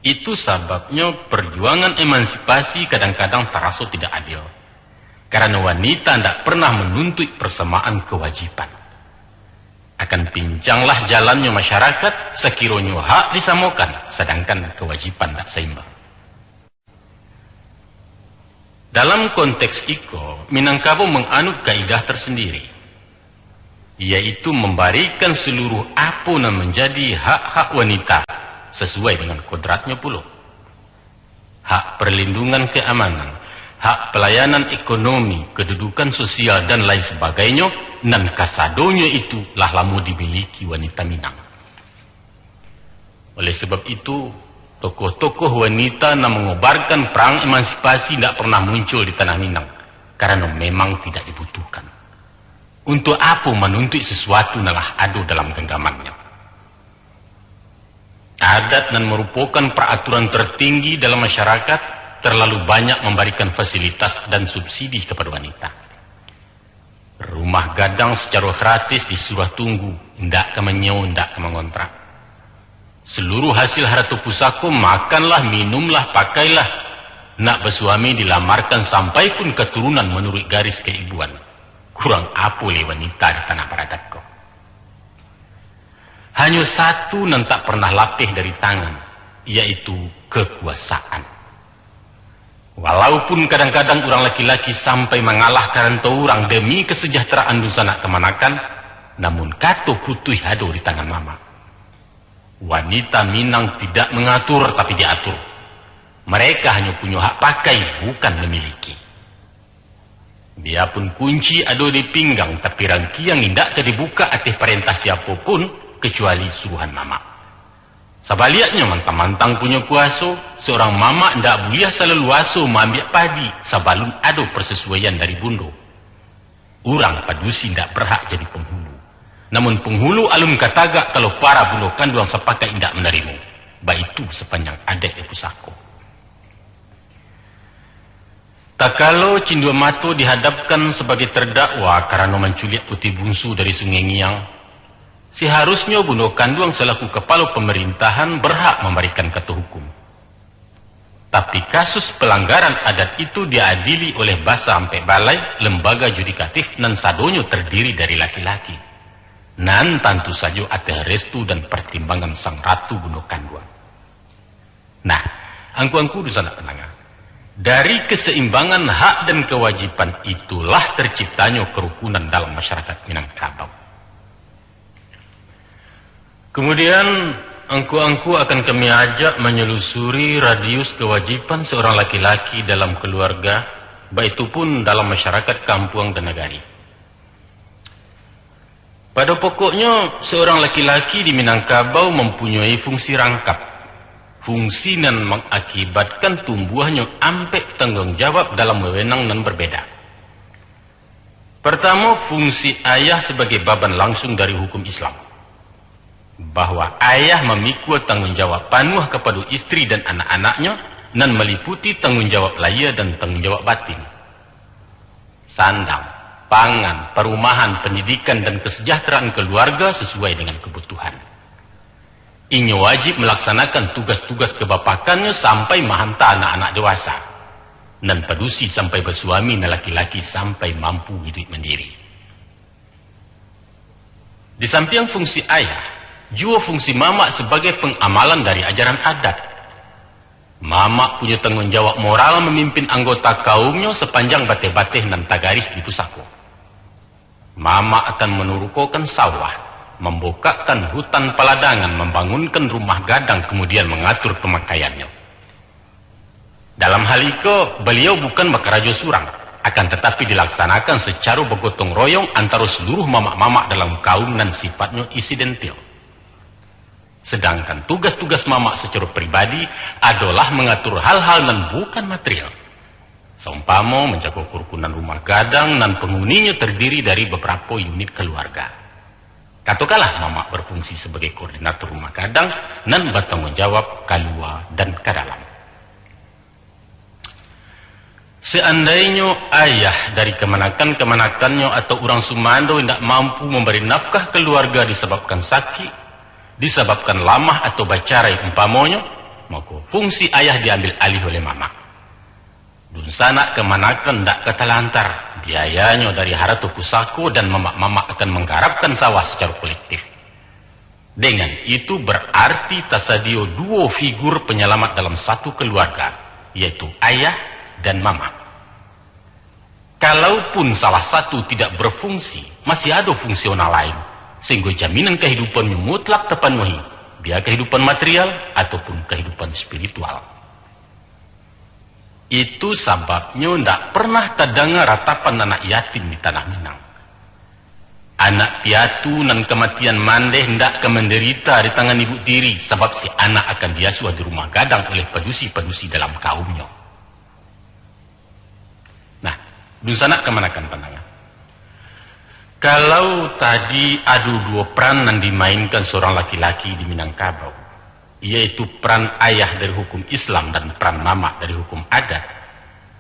Itu sababnyo parjuangan emansipasi kadang-kadang taraso tidak adil, karano wanita ndak pernah manuntuik parsamaan kawajiban. Akan pincanglah jalannyo masyarakat, sakironyo hak disamokan, sadangkan kawajiban ndak saimbang. Dalam konteks iko, Minangkabau manganut kaidah tersendiri, yaitu mambarikan saluruh apo nan manjadi hak-hak wanita, sasuai dengan kodratnyo pulo. Hak parlindungan kaamanan, hak palayanan ekonomi, kadudukan sosial, dan lain sabagainyo, nan kasadonyo itu lah lamo dimiliki wanita Minang. Oleh sabab itu, tokoh-tokoh wanita nan mangobarkan parang emansipasi ndak pernah muncul di tanah Minang, karano memang tidak dibutuhkan. Untuak apo manuntuik sasuatu nan lah ado dalam ganggamannyo? Adat nan marupokan paraturan tertinggi dalam masyarakat, terlalu banyak mambarikan fasilitas dan subsidi kapado wanita. Rumah gadang sacaro gratis disuruah tunggu, indak ka manyiewo, indak ka mangontrak. Saluruh hasil harato pusako, makanlah, minumlah, pakailah, nak basuami, dilamarkan, sampai pun katurunan manuruik garis kaibuan. Kurang apo lai wanita di tanah baradat ko? Hanyo satu nan tak pernah lapeh dari tangan, yaitu kakuasaan. Walaupun kadang-kadang urang laki-laki sampai mangalah ka rantau urang demi kasajahteraan dunsanak kamanakan, namun kato putuih ado di tangan mamak. Wanita Minang tidak mangatur, tapi diatur. Mereka hanyo punyo hak pakai, bukan mamiliki. Biapun kunci ado di pinggang, tapi rangkiang indak ka dibukak ateh parentah siapo pun, kacuali suruhan mamak. Sabaliaknyo, mantang-mantang punyo kuaso, saurang mamak indak buliah salalu aso maambiak padi sabalun ado parsasuaian dari bundo. Urang padusi indak berhak jadi penghulu. Namun penghulu alun ka tagak kalau para bundo kanduang sapakat indak manarimo. Baitu sapanjang adaik di pusako. Takalo Cindua Mato dihadapkan sabagai tardakwa karano manculiak Puti Bungsu dari Sungai Ngiang, seharusnyo bundo kanduang salaku kapalo pamarintahan berhak mambarikan kato hukum. Tapi kasus pelanggaran adat itu diadili oleh Basa Ampek Balai, lembaga yudikatif nan sadonyo tardiri dari laki-laki, nan tantu sajo ateh restu dan partimbangan sang ratu bundo kanduang. Nah, angku-angku dunsanak pandanga, dari keseimbangan hak dan kewajiban itulah terciptanyo kerukunan dalam masyarakat Minangkabau. Kemudian, angku-angku akan kami ajak manyelusuri radius kewajiban seorang laki-laki dalam keluarga, baitu pun dalam masyarakat kampuang dan nagari. Pada pokoknyo, seorang laki-laki di Minangkabau mampunyoi fungsi rangkap, fungsi nan mangakibatkan tumbuahnyo ampek tangguang jawab dalam wewenang nan berbeda. Partamo, fungsi ayah sabagai baban langsung dari hukum Islam, bahwa ayah mamikua tangguang jawab panuah kapado istri dan anak-anaknyo, nan maliputi tangguang jawab lahia dan tangguang jawab batin. Sandang, pangan, parumahan, pandidikan, dan kasajahteraan kaluarga sasuai dengan kabutuhan. Inyo wajib malaksanakan tugas-tugas kabapakannyo sampai mahanta anak-anak dewasa, nan padusi sampai basuami, nan laki-laki sampai mampu iduik mandiri. Di sampiang fungsi ayah, juo fungsi mamak sabagai pangamalan dari ajaran adat. Mamak punyo tangguang jawab moral mamimpin anggota kaumnyo sapanjang bateh-bateh nan tagarih di pusako. Mamak akan manurukokan sawah, mambukakkan hutan paladangan, mambangunkan rumah gadang, kamudian mangatur pamakaiannyo. Dalam hal iko, baliau bukan bakarajo surang, akan tatapi dilaksanakan sacaro bagotong royong antaro saluruh mamak-mamak dalam kaum nan sifatnyo insidentil. Sadangkan tugas-tugas mamak sacaro pribadi adolah mangatur hal-hal nan bukan material, saumpamo manjago karukunan rumah gadang nan panguninyo tardiri dari babarapo unit kaluarga. Katokanlah mamak bafungsi sabagai koordinator rumah gadang nan batangguang jawab kalua dan ka dalam. Saandainyo ayah dari kamanakan-kamanakannyo atau urang sumando indak mampu mambari nafkah kaluarga disababkan sakik, disababkan lamah atau bacarai umpamonyo, mako, fungsi ayah diambil alih oleh mamak. Dunsanak kamanakan indak ka talantar, biayanyo dari harato pusako dan mamak-mamak akan manggarapkan sawah sacaro kolektif. Dengan itu, bararti tasadiyo duo figur panyalamat dalam satu kaluarga, yaitu ayah dan mamak. Kalaupun salah satu tidak bafungsi, masih ado fungsi urang lain, sahinggo jaminan kahidupannyo mutlak tapanuahi, bia kahidupan material ataupun kahidupan spiritual. Itu sababnyo ndak pernah tadanga ratapan anak yatim di tanah Minang. Anak piatu nan kamatian mandeh ndak ka mandarita di tangan ibu tiri, sabab si anak akan diasuah di rumah gadang oleh padusi-padusi dalam kaumnyo. Nah, dunsanak kamanakan pandanga. Kalau tadi ado duo peran nan dimainkan surang laki-laki di Minangkabau, yaitu peran ayah dari hukum Islam dan peran mamak dari hukum adat,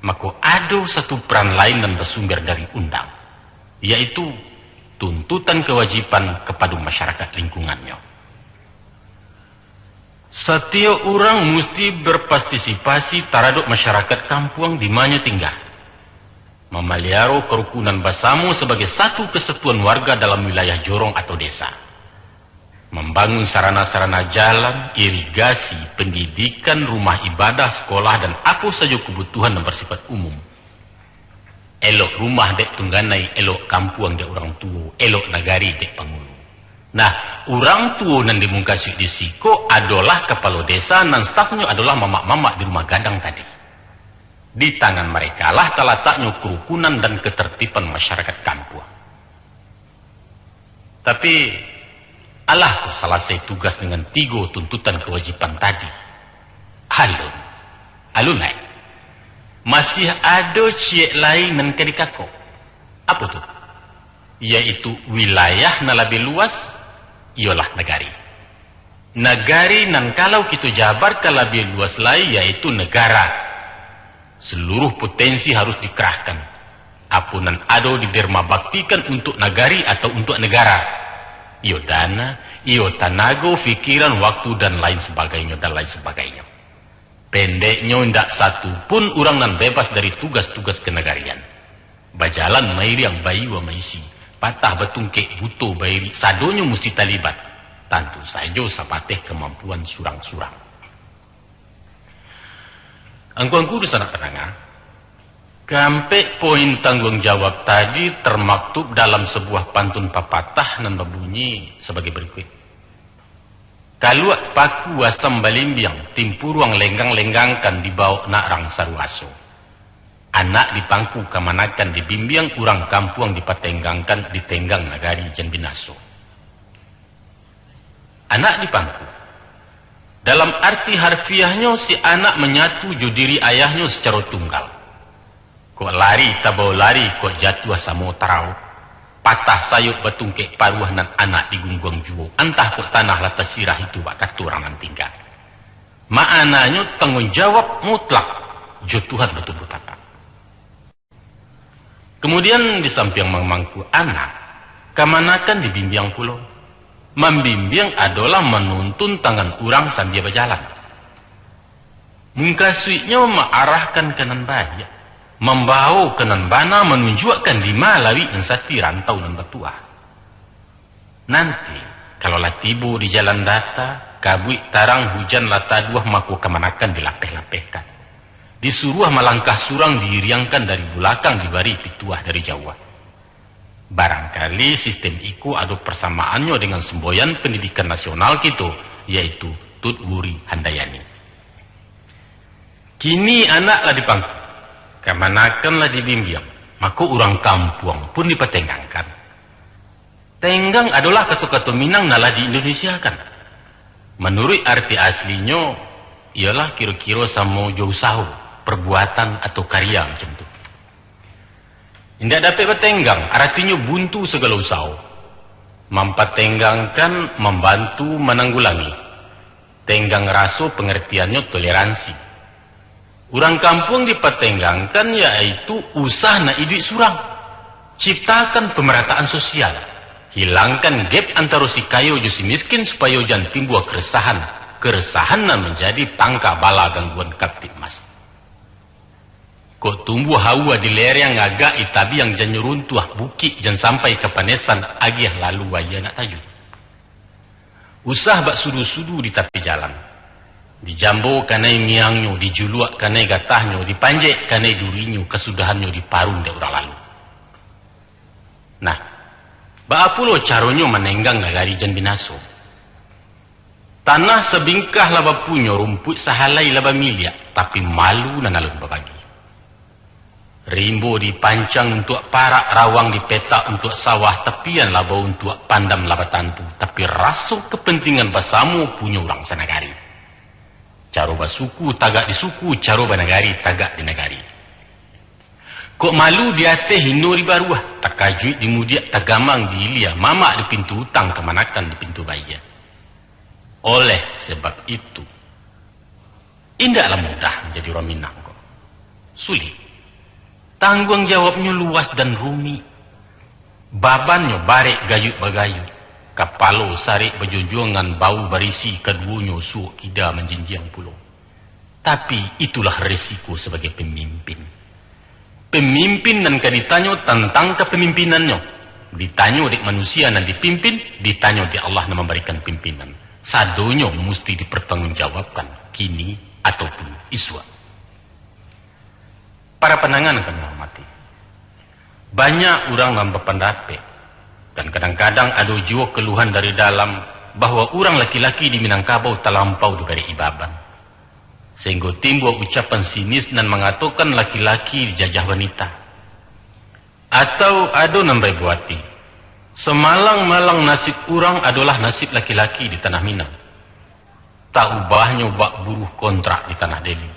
mako ado satu peran lain nan basumber dari undang, yaitu tuntutan kawajiban kapado masyarakat lingkungannyo. Satiok urang musti bapartisipasi taradok masyarakat kampuang di ma nyo tingga, mamaliaro karukunan basamo sabagai satu kasatuan warga dalam wilayah jorong atau desa, mambangun sarana-sarana jalan, irigasi, pandidikan, rumah ibadah, sakolah, dan apo sajo kabutuhan nan basifat umum. Elok rumah dek tungganai, elok kampuang dek urang tuo, elok nagari dek pangulu. Nah, urang tuo nan dimukasuik di siko adolah kapalo desa, nan stafnyo adolah mamak-mamak di rumah gadang tadi. Di tangan marekalah talataknyo karukunan dan katartiban masyarakat kampuang. Tapi, alah ko salasai tugas dengan tigo tuntutan kawajiban tadi? Alun. Alun lai. Masih ado ciek lai nan ka dikako. Apo tu? yaitu wilayah nan labiah luas, iyolah nagari. Nagari nan kalau kito jabarkan labiah luas lai, yaitu negara. Seluruh potensi harus dikerahkan. Apo nan ado didermabaktikan untuak nagari atau untuak negara. Iyo dana, iyo tanago, pikiran, waktu, dan lain sebagainyo, dan lain sebagainyo. Pendeknyo, indak satu pun urang nan bebas dari tugas-tugas kenagarian. Bajalan mairiang baiyo maisi, patah batungkek, buto bairik, sadonyo musti talibat. Tantu sajo sabateh kamampuan surang-surang. Angku-angku dunsanak pandanga, kaampek poin tangguang jawab tadi termaktub dalam sabuah pantun papatah nan babunyi sabagai barikuik. Kaluak paku asam balimbiang, timpuruang lenggang-lenggangkan, dibawok nak rang saruaso. Anak di pangku kamanakan dibimbiang, urang kampuang dipatenggangkan, ditenggang nagari jan binaso. Anak di pangku. Dalam arti harfiahnyo, si anak manyatu jo diri ayahnyo sacaro tunggal. Kok lari tabao lari, kok jatuah samo tarao. Patah sayok batungkek paruah, nan anak digungguang juo, antah kok tanah lah tasirah itu bak kato urang nan tingga. Ma'ananyo tangguang jawab mutlak jo Tuhan batumbuah tapak. Kamudian, di sampiang mamangku anak, kamanakan dibimbiang pulo. Mambimbiang adolah manuntun tangan urang sambia bajalan. Mungkasuiknyo maarahkan ka nan baiak, mambawo ka nan bana, manunjuakkan dima lawik nan sati, rantau nan batuah. Nanti, kalau lah tibo di jalan data, kabuik tarang, hujan lah taduah, mako kamanakan dilapeh-lapehkan. Disuruah malangkah surang, diiriangkan dari bulakang, dibari pituah dari jauah. Barangkali sistem iko ado parsamaannyo dengan semboyan pendidikan nasional kito, yaitu Tut Wuri Handayani. Kini anak lah di pangku, kamanakan lah dibimbiang, mako urang kampuang pun dipatenggangkan. Tenggang adolah kato-kato Minang nan lah di-Indonesiakan. Manuruik arti aslinyo, iyolah kiro-kiro samo jo usaho, perbuatan, atau karya macam tu. Indak dapek batenggang, aratinyo buntu sagalo usaho. Mampatenggangkan, mambantu, mananggulangi. Tenggang raso, pangartiannyo toleransi. Urang kampuang dipatenggangkan, yaitu usah nak iduik surang. Ciptakan pemerataan sosial. Hilangkan gap antaro si kayo jo si miskin, supayo jan timbua keresahan. Keresahan nan manjadi pangka bala gangguan Kamtibmas. Kok tumbuah aua di lereng, agak di tabiang, jan nyo runtuah bukik, jan sampai ka panesan, agiah lalu aia nak tajun. Usah bak sudu-sudu di tapi jalan. Dijambo kanai miangnyo, dijuluak kanai gatahnyo, dipanjek kanai durinyo, kasudahannyo diparun dek urang lalu. Nah, baa pulo caronyo manenggang nagari jan binaso? Tanah sabingkah lah bapunyo, rumpuik sahalai lah bamiliak, tapi malu nan alun babagi. Rimbo dipancang untuak parak, rawang dipetak untuak sawah, tapian lah bauntuak, pandam lah batantu, tapi raso kapantingan basamo punyo urang sanagari. Caro basuku tagak di suku, caro banagari tagak di nagari. Kok malu di ateh, hino di baruah, takajuik di mudiak, tagamang di ilia, mamak di pintu utang, kamanakan di pintu baiak. Oleh sebab itu, indaklah mudah manjadi urang Minang ko. Sulik. Tangguang jawabnyo luas dan rumik. Babannyo barek gayuik bagayuik. Kapalo sarek bajunjuangan, bahu barisi kaduonyo, suok kida manjinjiang pulo. Tapi, itulah resiko sabagai pamimpin. Pamimpin nan ka ditanyo tantang kapamimpinannyo, ditanyo dek manusia nan dipimpin, ditanyo dek Allah nan mambarikan pimpinan. Sadonyo musti dipartanggungjawabkan, kini ataupun isuak. Para pandanga nan kami hormati, banyak urang nan bapandapek, dan kadang-kadang ado juo kaluhan dari dalam, bahwa urang laki-laki di Minangkabau talampau dibarek-i baban. Sahinggo timbua ucapan sinis nan mangatokan laki-laki dijajah wanita. Atau ado nan baibo ati, samalang-malang nasib urang adolah nasib laki-laki di tanah Minang. Tak ubahnyo bak buruh kontrak di tanah Deli.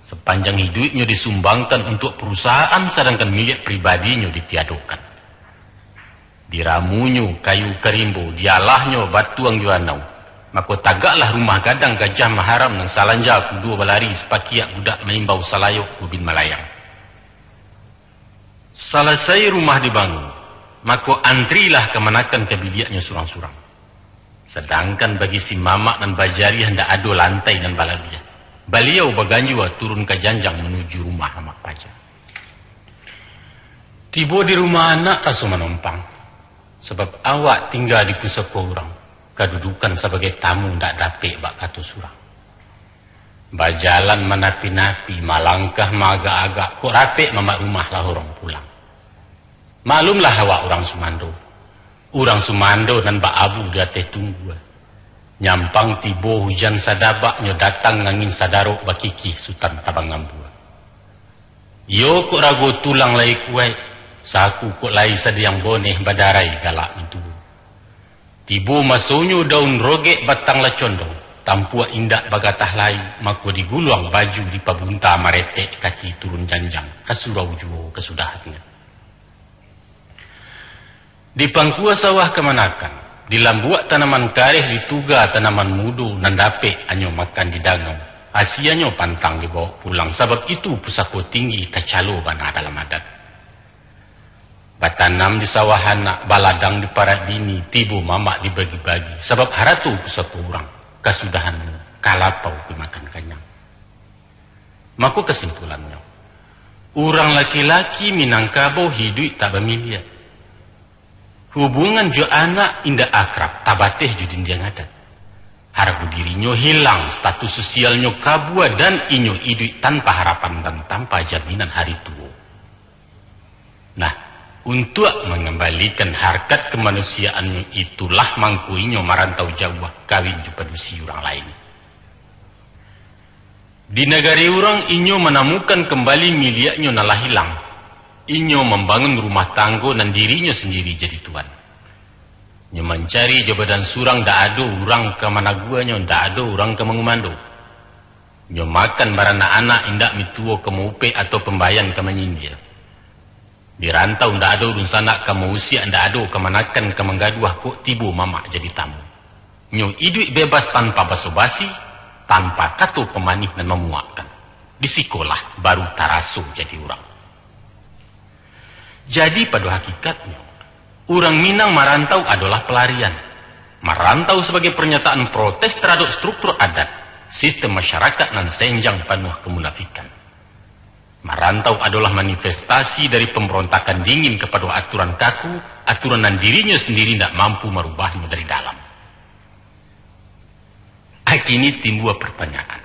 Sapanjang hiduiknyo disumbangkan untuak parusahaan, sadangkan miliak pribadinyo ditiadokan. Diramunyo kayu karimbo, dialahnyo batuang jo anau. Mako, tagaklah rumah gadang Gajah Maharam nan salanja kudo balari, sapakiak budak maimbau salayok kubin malayang. Salasai rumah dibangun, mako antrilah kamanakan ka biliaknyo surang-surang. Sadangkan bagi si mamak nan bajariah ndak ado lantai nan balabiah. Baliau baganjua turun ka janjang manuju rumah amak paja. Tibo di rumah anak raso manompang, sabab awak tingga di pusako urang, kadudukan sabagai tamu ndak dapek bak kato surang. Bajalan manapi-napi, malangkah maagak-agak, kok rapek mamak rumah lah urang pulang. Maklumlah awak urang sumando. Urang sumando nan baabu di ateh tunggua. Nyampang tibo hujan sadabak, nyo datang angin sadarok, bakikih Sutan Tabang Ambua. Iyo kok rago tulang lai kuaik, saku kok lai sadiang boneh badarai galak mintuo. Tibo masonyo daun rogek batang lah condong, tampuak indak bagatah lai, mako diguluang baju dipabunta maretek kaki turun janjang, ka surau juo kasudahannyo. Di pangkua sawah kamanakan, di lambuak tanaman kareh, di tuga tanaman mudo, nan dapek anyo makan di dangau, asianyo pantang dibawok pulang, sabab itu pusako tinggi tacalo bana dalam adat. Batanam di sawah anak, baladang di parak bini, tibo mamak dibagi-bagi, sabab harato pusako urang, kasudahannyo ka lapau dimakan kanyang. Mako kasimpulannyo, urang laki-laki Minangkabau hiduik tak bamiliak. Hubungan jo anak indak akrab, tabateh jo dindiang adat. Hargo dirinyo hilang, status sosialnyo kabua, dan inyo iduik tanpa harapan dan tanpa jaminan hari tuo. Nah, untuak mangambalikan harkat kamanusiaannyo itulah mangko inyo marantau jauah, kawin jo padusi urang lain. Di nagari urang inyo manamukan kambali miliaknyo nan lah ilang. Inyo mambangun rumah tanggo nan dirinyo sandiri jadi tuan. Inyo mancari jo badan surang, ndak ado urang ka managuanyo, ndak ado urang ka mangumando. Inyo makan baranak-anak, indak mintuo ka maupek atau pambayan ka manyindia. Di rantau ndak ado dunsanak ka mausiak, ndak ado kamanakan ka manggaduah, kok tibo mamak jadi tamu. Nyo iduik bebas tanpa baso-basi, tanpa kato pamanih nan mamuakkan. Di sikolah baru taraso jadi urang. Jadi pado hakikatnyo, urang Minang marantau adolah palarian. Marantau sabagai parnyataan protes taradok struktur adat, sistem masyarakat nan senjang panuah kamunafikan. Marantau adolah manifestasi dari pambarontakan dingin kapado aturan kaku, aturan nan dirinyo sandiri indak mampu marubahnyo dari dalam. Akini timbua partanyaan.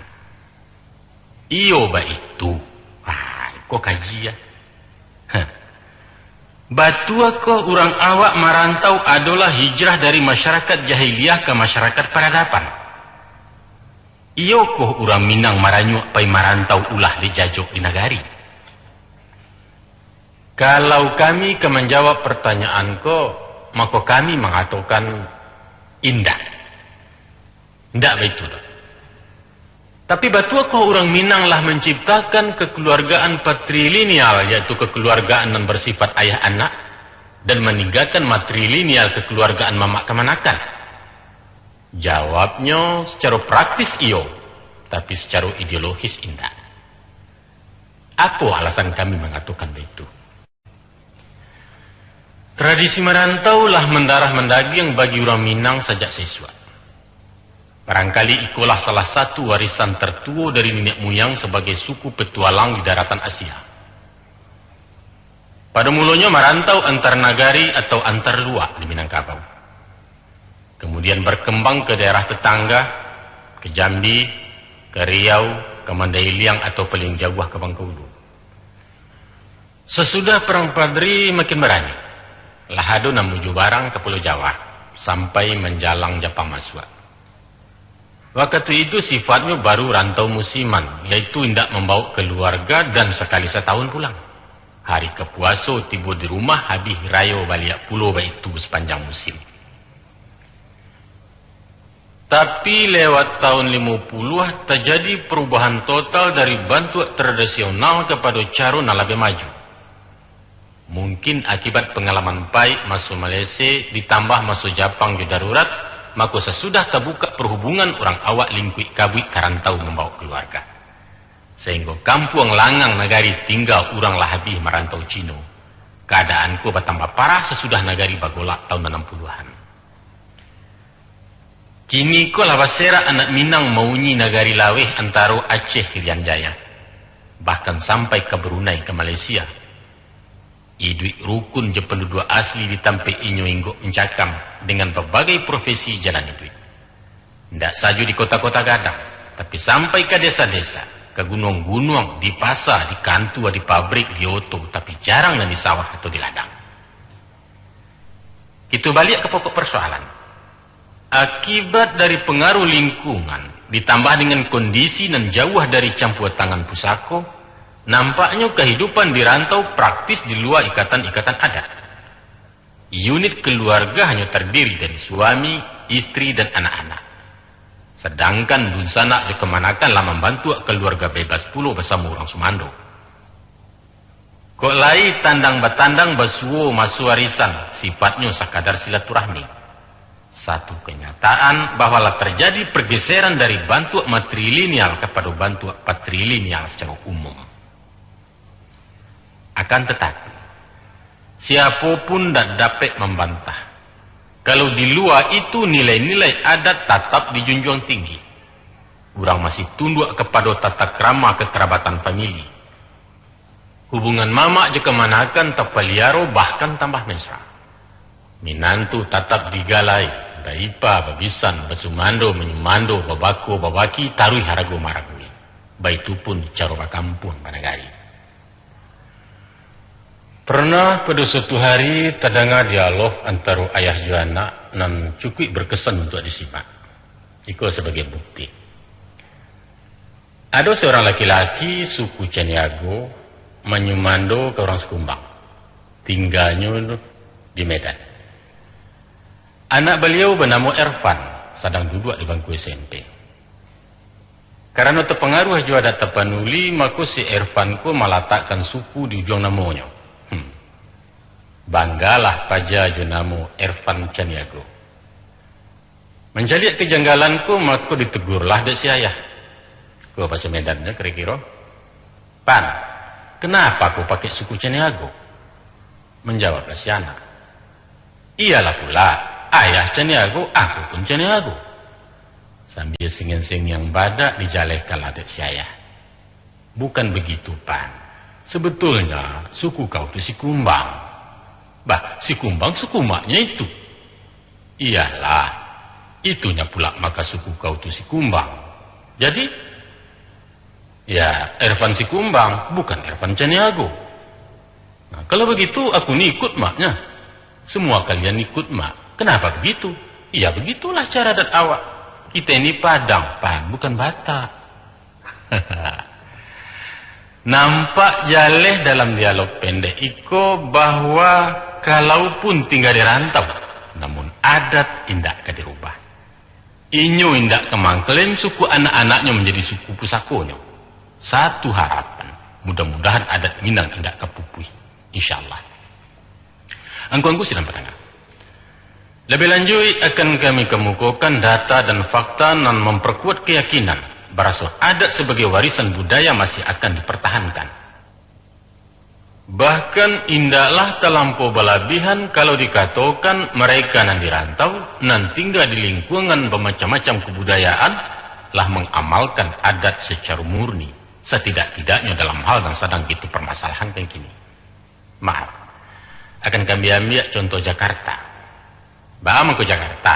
Iyo baitu. Ah, iko kaji ya. Heh. Batuakoh urang awak marantau adolah hijrah dari masyarakat jahiliah ka masyarakat paradaban? Iyokoh urang Minang maranyuak pai marantau ulah dijajok di nagari? Kalau kami ka manjawab partanyaan ko, mako kami mangatokan indak. Indak baitu doh. Tapi batuakoh urang Minang lah manciptakan kakeluargaan patrilineal, yaitu kakeluargaan nan basifat ayah anak, dan maninggakan matrilineal kakeluargaan mamak kamanakan? Jawabnyo, sacaro praktis iyo, tapi sacaro ideologis indak. Apo alasan kami mangatokan baitu? Tradisi marantau lah mandarah mandagiang bagi urang Minang sajak saisuak. Barangkali ikolah salah satu warisan tartuo dari niniak muyang sabagai suku petualang di daratan Asia. Pado mulonyo marantau antar nagari atau antar luak di Minangkabau. Kamudian barkambang ka daerah tatangga, ka Jambi, ka Riau, ka Mandai Iliang atau paliang jauah ka Bangka Ulu. Sasudah Parang Padri makin barani, lah ado nan manuju barang ka Pulau Jawa, sampai manjalang Japang masuak. Wakatu itu sifatnyo baru rantau musiman, yaitu indak mambawok kaluarga dan sakali satahun pulang. Hari ka puaso tibo di rumah, habih rayo baliak pulo baitu sapanjang musim. Tapi lewat tahun limo puluah, tajadi parubahan total dari bantuak tradisional kapado caro nan labiah maju. Mungkin akibat pangalaman paik maso Malaysia ditambah maso Japang jo darurat, mako sasudah tabuka parhubungan urang awak lingkuik kabuik ka rantau mambaok kaluarga. Sainggo kampuang langang nagari tingga urang lah abih marantau Cino. Kaadaan ko batambah parah sasudah nagari bagolak taun anam puluahan. Kini ko lah baserak anak Minang mauni nagari laweh antaro Aceh Irian Jaya, bahkan sampai ka Brunei, ka Malaysia. Iduik rukun jo panduduak asli di tampek inyo inggok mancakam dengan babagai profesi jalan iduik. Indak sajo di kota-kota gadang, tapi sampai ka desa-desa, ka gunuang-gunuang, di pasa, di kantua, di pabrik, di oto, tapi jarang nan di sawah atau di ladang. Kito baliak ka pokok parsoalan. Akibat dari pangaruh lingkungan, ditambah dengan kondisi nan jauah dari campua tangan pusako, nampaknyo kahidupan di rantau praktis di lua ikatan-ikatan adat. Unit kaluarga hanyo tardiri dari suami, istri, dan anak-anak. Sadangkan dunsanak jo kamanakan lah mambantuak kaluarga bebas pulo basamo urang sumando. Kok lai tandang-batandang basuo maso arisan, sifatnyo sakadar silaturahmi. Satu kanyataan bahwa lah tarjadi pargeseran dari bantuak matrilineal kapado bantuak patrilineal sacaro umum. Akan tatapi, siapo pun ndak dapek mambantah, kalau di lua itu nilai-nilai adat tatap dijunjuang tinggi. Urang masih tunduak kapado tata krama kakarabatan famili. Hubungan mamak jo kamanakan tapaliaro, bahkan tambah mesra. Minantu tatap digalai, baipa, babisan, basumando, manyumando, babako, babaki, taruih harago maragui. Baitu pun caro bakampuang banagari. Pernah pado suatu hari tadanga dialog antaro ayah jo anak nan cukuik berkesan untuak disimak. Iko sabagai bukti. Ado saurang laki-laki suku Caniago manyumando ka urang Sikumbang, tingganyo di Medan. Anak baliau banamo Ervan, sadang duduak di bangku S M P. Karano tapangaruah jo adat Tapanuli, mako si Ervan ko malatakkan suku di ujuang namonyo. Hmm. Banggalah paja jo namo Ervan Caniago. Mancaliak kajanggalan ko, mako ditegurlah dek si ayah. Ko bahaso Medannyo kiro-kiro, "Pan, kenapa ko pakai suku Caniago?" Manjawablah si anak, "Iyolah pula, ayah Caniago, aku pun Caniago." Sambia sengiang-sengiang badak dijalehkanlah dek si ayah. "Bukan begitu, Pan. Sebetulnya, suku kau tu Sikumbang." "Bah, Sikumbang suku maknya itu." "Iyolah, itunyo pula maka suku kau tu Sikumbang. Jadi, ya, Ervan Sikumbang, bukan Ervan Caniago." "Nah, kalau begitu, aku ni ikut maknya." "Semua kalian ikut mak. Kenapa begitu?" "Ya, begitulah cara adat awak. Kita ini Padang, Pan, bukan Batak." Nampak jaleh dalam dialog pendek iko bahwa kalaupun tingga di rantau, namun adat indak ka dirubah. Inyo indak ka mangklaim suku anak-anaknyo manjadi suku pusakonyo. Satu harapan, mudah-mudahan adat Minang indak ka pupuih. Insyaallah. Angku-angku sidang pandanga, labiah lanjuik akan kami kamukokan data dan fakta nan mamparkuat kayakinan baraso adat sabagai warisan budaya masih akan dipartahankan. Bahkan, indaklah talampau balabihan kalau dikatokan, mereka nan di rantau, nan tingga di lingkungan bamacam-macam kabudayaan, lah mangamalkan adat sacaro murni, satidak-tidaknyo dalam hal nan sadang kito parmasalahankan kini. Maaf, akan kami ambiak contoh Jakarta. Baa mangko Jakarta?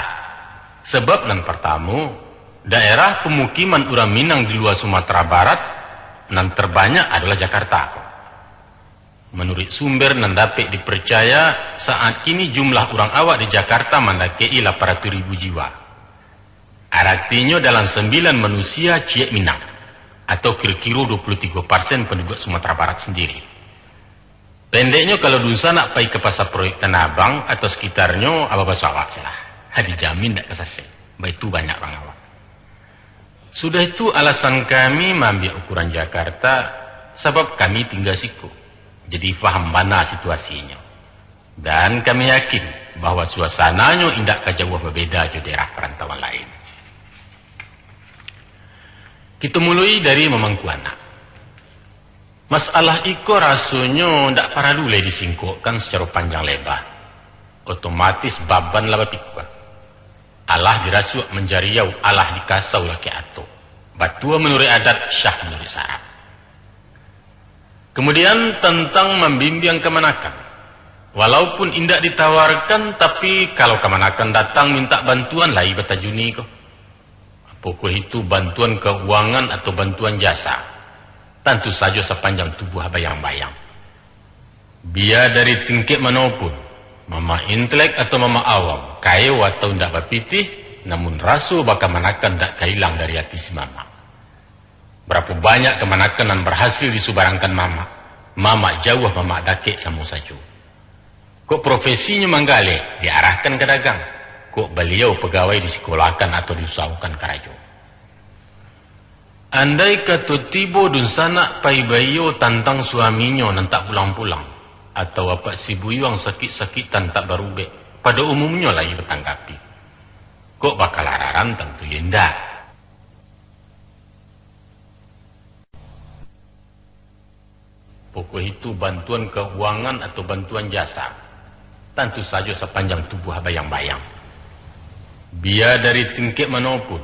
Sabab nan partamo, daerah pamukiman urang Minang di lua Sumatera Barat nan tarbanyak adolah Jakarta ko. Manuruik sumber nan dapek diparcaya, saat kini jumlah urang awak di Jakarta mandakek-i lapan ratuih ribu jiwa. Aratinyo, dalam sambilan manusia ciek Minang, atau kiro-kiro dua puluh tigo persen panduduak Sumatera Barat sandiri. Pendeknyo, kalau dunsanak pai ka Pasa Proyek Tanah Abang atau sakitarnyo, aba baso awak se lah. Ha, dijamin dak ka sasek. Baitu banyak urang awak. Sudah itu, alasan kami maambiak ukuran Jakarta, sabab kami tingga siko. Jadi faham bana situasinyo. Dan kami yakin bahwa suasananyo indak ka jauah babeda jo daerah parantauan lain. Kito muloi dari mamangku anak. Masalah iko rasonyo ndak paralu lai disingkokkan sacaro panjang leba. Otomatis baban lah bapikua. Alah dirasuak manjariau, alah dikasau lakek atok. Batua manuruik adat, syah manuruik sarak. Kemudian, tantang mambimbiang kamanakan. Walaupun indak ditawarkan, tapi, kalau kamanakan datang mintak bantuan, lai batajuni ko. Apokoh itu bantuan kauangan atau bantuan jasa, tantu sajo sapanjang tubuah bayang-bayang. Bia dari tingkek mano pun, mamak intelek atau mamak awam, kayo atau indak bapitih, namun raso bakamanakan ndak ka ilang dari ati si mamak. Barapo banyak kamanakan nan barhasil disubarangkan mamak, mamak jauah mamak dakek samo sajo. Kok profesinyo manggaleh, diarahkan ka dagang. Kok baliau pagawai, disikolakan atau diusahokan karajo. Andai kato tibo dunsanak pai baiyo tantang suaminyo nan tak pulang-pulang, atau apak si buyuang sakik-sakik tan tak barubek, pado umumnyo lai batanggapi. Kok bakalararan, tantu yo indak. Pokok itu bantuan kauangan atau bantuan jasa, tantu sajo sapanjang tubuah bayang-bayang. Bia dari tingkek mano pun,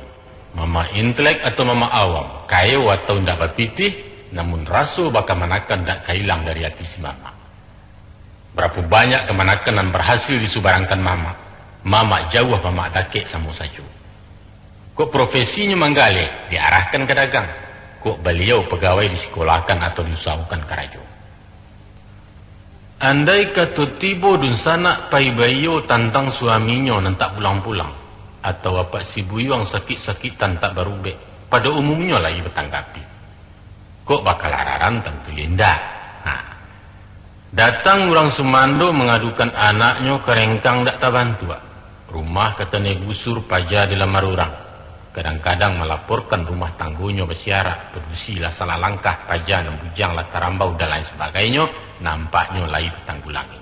mamak intelek atau mamak awam, kayo atau indak bapitih, namun raso bakamanakan ndak ka ilang dari ati si mamak. Barapo banyak kamanakan nan barhasil disubarangkan mamak, mamak jauah mamak dakek samo sajo. Kok profesinyo manggaleh, diarahkan ka dagang. Kok baliau pagawai, disikolakan atau diusahokan karajo. Andai kato tibo dunsanak pai baiyo tantang suaminyo nan tak pulang-pulang, atau apak si buyuang sakik-sakik tan tak barubek, pado umumnyo lai batanggapi. Kok bakalararan, tantu yo indak. Ha. Datang urang sumando mangadukan anaknyo karengkang dak tabantuak. Rumah katanai busur, paja dilamar urang. Kadang-kadang malaporkan rumah tanggonyo basiarak, padusi lah salah langkah, paja nan bujang lah tarambau, dan lain sabagainyo, nampaknyo lai tatanggulangi.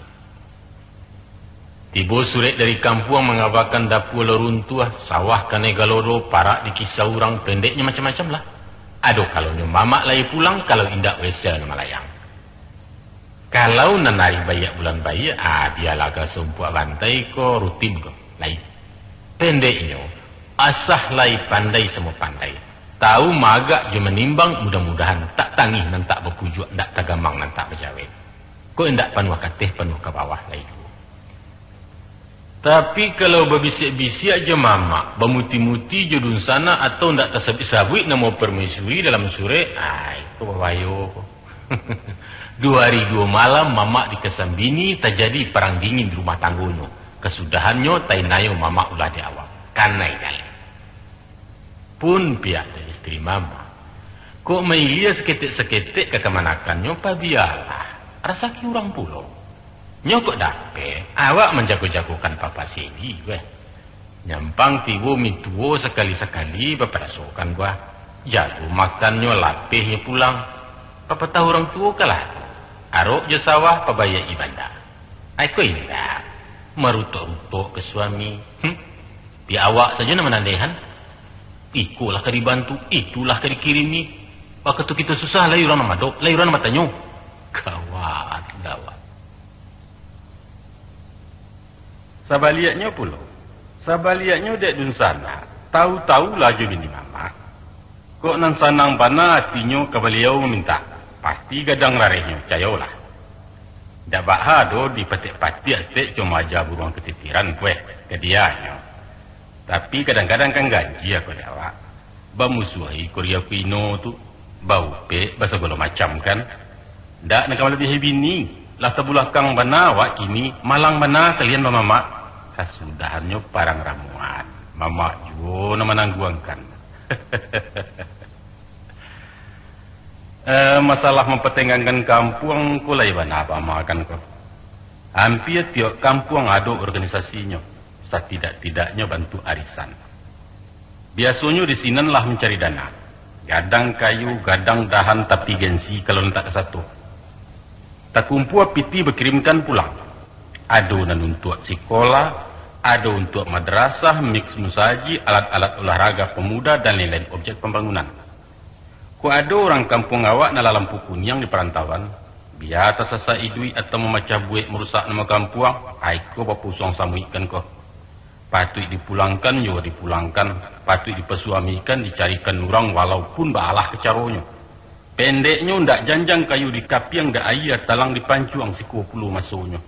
Tibo surek dari kampuang mangabakan dapua lah runtuah, sawah kanai galodo, parak dikisa urang, pendeknyo macam-macam lah. Ado kalonyo mamak lai pulang, kalau indak wesa nan malayang. Kalau nan ari baiak bulan baiak, ah, bialah ka sumpuak bantai ko, rutin ko, lai. Pendeknyo, asah lai pandai samo pandai. Tahu maagak jo manimbang, mudah-mudahan tak tangih nan tak bapujuak, ndak tagamang nan tak bajawek. Kok indak panuah kateh, panuah ka bawah lai juo. Tapi, kalau babisiak-bisiak jo mamak, bamuti-muti jo dunsanak, atau ndak tasabuik-sabuik namo permaisuri dalam surek, ai, ko babayo ko. Duo ari duo malam mamak dikasambini, tajadi parang dingin di rumah tanggonyo. Kasudahannyo, tainayo mamak ulah di awak. Kanai jaleh. Pun pihak dari isteri mamak, kok mailia saketek-saketek ka kamanakannyo, pabialah, rasaki urang pulo. Nyo kok dapek, awak manjago-jagokan papa sedi, weh. Nyampang tibo mintuo sakali-sakali, baparasokan buah. Jago makannyo, lapehnyo pulang. Papatah urang tuo kalah tu, arok jo sawah, pabaiak-i banda. Ai ko indak, marutok-rutok ka suami. Hm? Di awak sajo nan manandehan. Iko lah ka dibantu, itu lah ka dikirimi. Wakatu kito susah, lai urang nan madok, lai urang nan batanyo. Gawat, gawat. Sabaliaknyo pulo, sabaliaknyo dek dunsanak, tahu-tahu lah jo bini mamak. Kok nan sanang bana atinyo ka baliau mamintak, pasti gadang rarehnyo, cayolah. Dak baa doh dipatik-patik saketek, cuma aja buruang katitiran, kueh, ka dianyo. Tapi kadang-kadang kan ganjia ko dek awak. Bamusuahi kuria kuino tu, baupek, basagalo macam kan. Dak nan ka malabiahi bini, lah tabulakang bana awak kini, malang bana kalian bamamak. Kasudahannyo parang ramuan, mamak juo nan manangguangkan. Eh, masalah mampatanggangkan kampuang ko lai bana bamakan ko. Ampia tiok kampuang ado organisasinyo, satidak-tidaknyo bantuak arisan. Biasonyo di sinan lah mancari dana. Gadang kayu, gadang dahan, tapi gengsi kalau nan tak kasato. Takumpua pitih bakirimkan pulang. Ado nan untuak sikolah, ado untuak madrasah, mix musajik, alat-alat olahraga pemuda, dan lain-lain objek pambangunan. Kok ado urang kampuang awak nan lah lampu kuniang di parantauan, bia tasasak iduik atau mamacah buek marusak namo kampuang, ai ko bapusuang samuikkan ko. Patuik dipulangkan yo dipulangkan, patuik dipasuamikan, dicarikan urang walaupun baalah ka caronyo. Pendeknyo, ndak janjang kayu dikapiang, ndak aia talang dipancuang, siko pulo masonyo.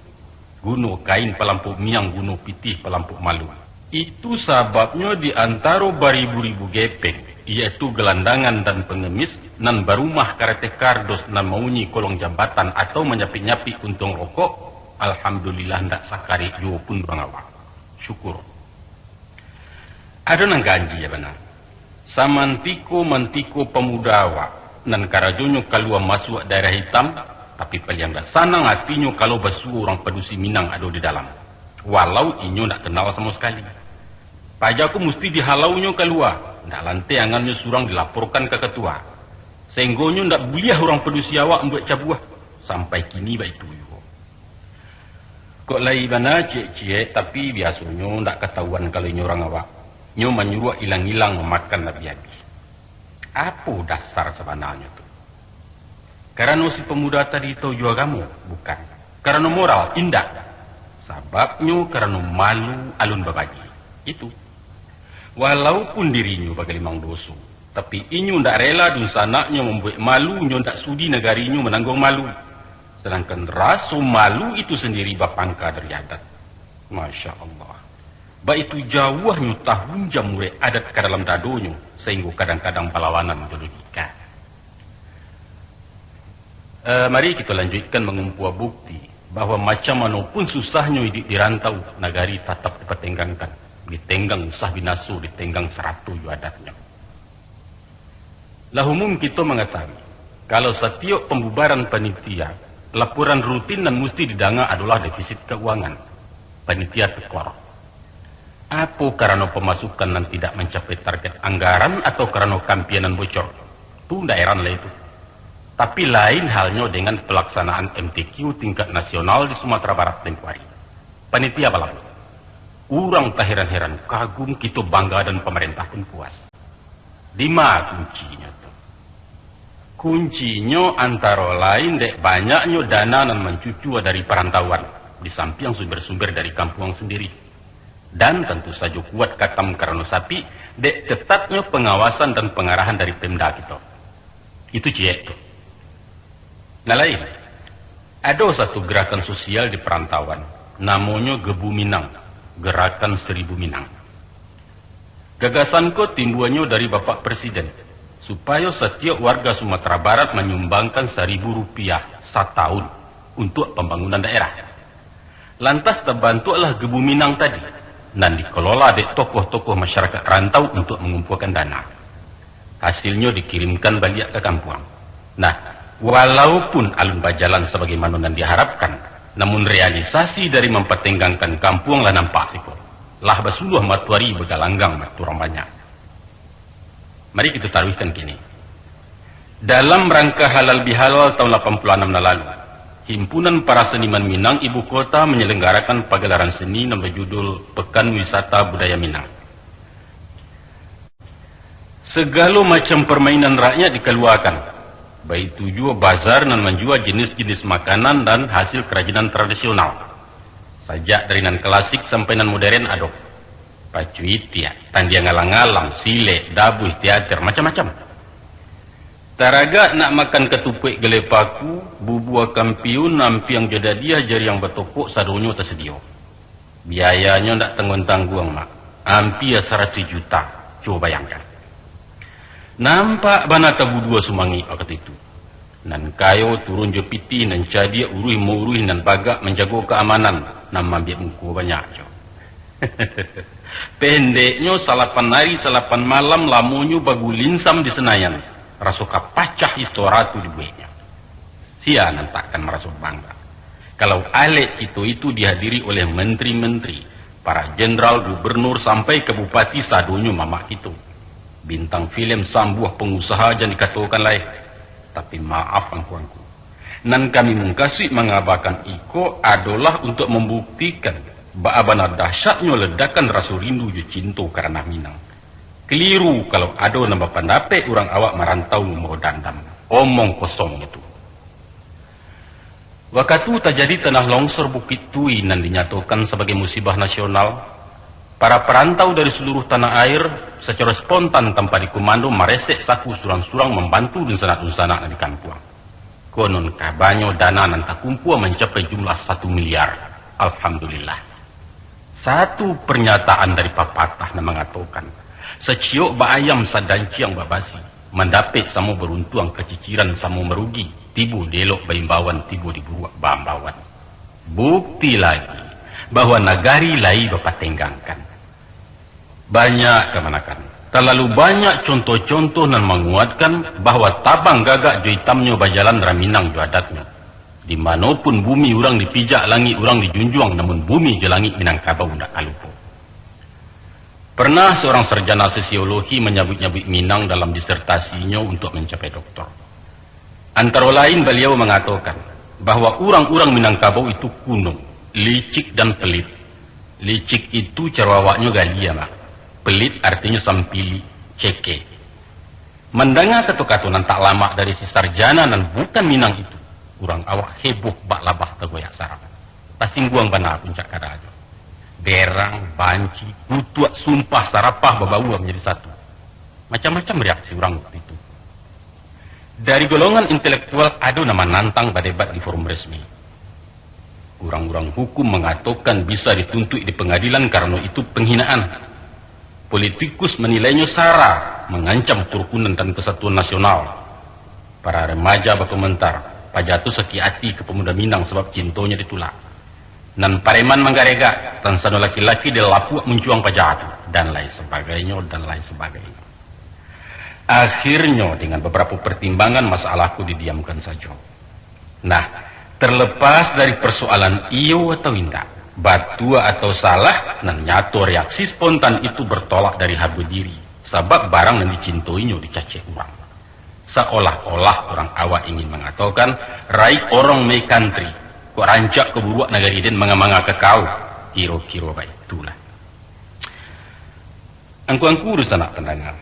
Guno kain palampok miang, guno pitih palampok malu. Itu sababnyo di antaro baribu-ribu gepeng, iyaitu gelandangan dan pengemis, nan barumah karetek kardos nan maunyi kolong jambatan atau manyapik-nyapik kuntuang rokok, alhamdulillah ndak sakarek juo pun urang awak. Syukur. Ado nan ganjia bana. Samantiko-mantiko pamuda awak, nan karajonyo kalua masuak daerah itam, tapi paliang ndak sanang atinyo kalau basuo urang padusi Minang ado di dalam, walau inyo ndak kenal samo sakali. Paja ko musti dihalaunyo kalua, ndak lanteh angannyo surang dilaporkan ka katua. Sainggonyo ndak buliah urang padusi awak mambuek cabuah, sampai kini baitu juo. Kok lai bana ciek-ciek, tapi biasonyo ndak katahuan kalau inyo urang awak. Nyo manyuruak ilang-ilang, mamakan abih-abih. Apo dasar sabananyo tu? Karano si pamuda tadi tahu jo agamo? Bukan. Karano moral? Indak. Sababnyo karano malu alun babagi. Itu. Walaupun dirinyo bagalimang doso, tapi inyo ndak rela dunsanaknyo mambuek malu, nyo ndak sudi nagarinyo manangguang malu. Sadangkan raso malu itu sandiri bapangka dari adat. Masya Allah. Baitu jauahnyo tahunjam urek adat ka dalam dadonyo, sainggo kadang-kadang balawanan jo logika. Eh, mari kito lanjuikkan mangumpua bukti bahwa macam mano pun susahnyo iduik di rantau, nagari tatap dipatenggangkan, ditenggang usah binaso, ditenggang sarato jo adatnyo. Lah umum kito mangatahui, kalau satiok pambubaran panitia, laporan rutin nan musti didanga adolah defisit kauangan. Panitia tekor. Apo karano pamasukan nan tidak mancapai target anggaran atau karano kampia nan bocor? Tu ndak eran lai tu. Tapi lain halnyo dengan palaksanaan M T Q tingkat nasional di Sumatera Barat tempo hari. Panitia balam. Urang taheran-heran, kagum, kito bangga, dan pamarentah pun puas. Dima kuncinyo tu? Kuncinyo antaro lain dek banyaknyo dana nan mancucua dari parantauan, di sampiang sumber-sumber dari kampuang sandiri. Dan tantu sajo kuat katam karano sapik, dek ketatnyo pangawasan dan pangarahan dari Pemda kito. Itu ciek tu. Nan lain, ado satu gerakan sosial di parantauan, namonyo Gebu Minang, Gerakan Seribu Minang. Gagasan ko timbuanyo dari Bapak Presiden, supayo satiok warga Sumatera Barat manyumbangkan saribu rupiah satahun untuak pambangunan daerah. Lantas tabantuaklah Gebu Minang tadi, nan dikelola dek tokoh-tokoh masyarakat rantau untuak mangumpuakan dana. Hasilnyo dikirimkan baliak ka kampuang. Nah, walaupun alun bajalan sabagaimano nan diharapkan, namun realisasi dari mampatenggangkan kampuang lah nampak siko. Lah basuluah matoari bagalanggang, urang banyak. Mari kito taruihkan kini. Dalam rangka halal bihalal tahun lapan puluh anam nan lalu, Himpunan Para Seniman Minang Ibu Kota manyalanggarakan pagalaran seni nan bajudul Pekan Wisata Budaya Minang. Sagalo macam parmainan rakyat dikaluakan, baitu juo bazar nan manjua jenis-jenis makanan dan hasil karajinan tradisional. Sajak dari nan klasik sampai nan moderen ado. Pacu itiak, tandiang alang-alang, silek, dabuih, teater, macam-macam. Taragak nak makan katupuak galeh paku, bubua kampiun, ampiang jo dadiah, jariang batokok, sadonyo tasadio. Biayanyo ndak tangguang-tangguang, Mak. Ampia saratuih juta. Cubo bayangkan. Nampak bana tabudua sumangik wakatu itu. Nan kayo turun jo pitih, nan cadiak uruih mauruih, nan bagak manjago kaamanan, nan maambiak muko banyak jo. Pendeknyo, salapan ari salapan malam lamonyo bagulinsam di Senayan, raso ka pacah istora tu dibueknyo. Sia nan takkan maraso bangga, kalau alek kito itu dihadiri oleh menteri-menteri, para jenderal, gubernur, sampai ka bupati, sadonyo mamak kito. Bintang filem, sambuah, pangusaha, jan dikatokan lai. Tapi maaf, angku-angku, Nan kami mukasuik mangabakan iko adolah untuak mambuktikan baa bana dahsyatnyo ledakan raso rindu jo cinto ka ranah Minang. Kaliru kalau ado nan bapandapek urang awak marantau mambawa dandam. Omong kosong itu. Wakatu tajadi tanah longsor Bukik Tui nan dinyatokan sabagai musibah nasional, para parantau dari saluruah tanah air sacaro spontan tanpa dikumando maresek saku surang-surang mambantu dunsanak-dunsanak nan di kampuang. Konon kabanyo dana nan takumpua mancapai jumlah satu miliar. Alhamdulillah. Satu pernyataan dari papatah nan mangatokan, "Saciok baayam sadanciang babasi, mandapek samo baruntuang, kaciciran samo marugi, tibo di elok baimbauan, tibo di buruak baambauan." Bukti lagi, bahwa nagari lai bapatenggangkan. Banyak kamanakan. Talalu banyak contoh-contoh nan manguatkan bahwa tabang gagak jo itamnyo bajalan raminang jo adatnyo. Di mano pun bumi urang dipijak, langik urang dijunjuang, namun bumi jo langik Minangkabau ndak ka lupo. Pernah seorang sarjana sosiologi manyabuik-nyabuik Minang dalam disertasinyo untuak mancapai doktor. Antaro lain baliau mangatokan bahwa urang-urang Minangkabau itu kuno, licik dan pelit. Licik itu caro awaknyo gali, Mak. Pelit artinyo sampilik, cekeh. Mandanga kato-kato nan tak lamak dari si sarjana nan bukan Minang itu, urang awak heboh bak labah tagoyak sarang. Tasingguang bana puncak kadajo. Berang, banci, kutuak, sumpah, sarapah babaua manjadi satu. Macam-macam reaksi urang waktu itu. Dari golongan intelektual ado nan manantang badebat di forum resmi. Urang-urang hukum mangatokan bisa dituntuik di pangadilan karano itu panghinaan. Politikus manilainyo sara, mangancam karukunan dan kasatuan nasional. Para remaja bakomentar, paja tu sakik ati ka pamuda Minang sabab cintonyo ditulak. Nan pareman manggaregak, tansano laki-laki di lapuak muncuang paja tu, dan lain sabagainyo, dan lain sabagainyo. Akhirnyo, dengan babarapo partimbangan, masalah ko didiamkan sajo. Nah, terlepas dari persoalan iyo atau indak, batua atau salah, nan nyato reaksi spontan itu bertolak dari haba diri, sabab barang nan dicintoinyo dicacek urang. Saolah-olah urang awak ingin mangatokan, "Raik orong my country, kok rancak ka buruak nagari den manga-manga ka kau," kiro-kiro baitulah. Angku-angku dunsanak pandanga,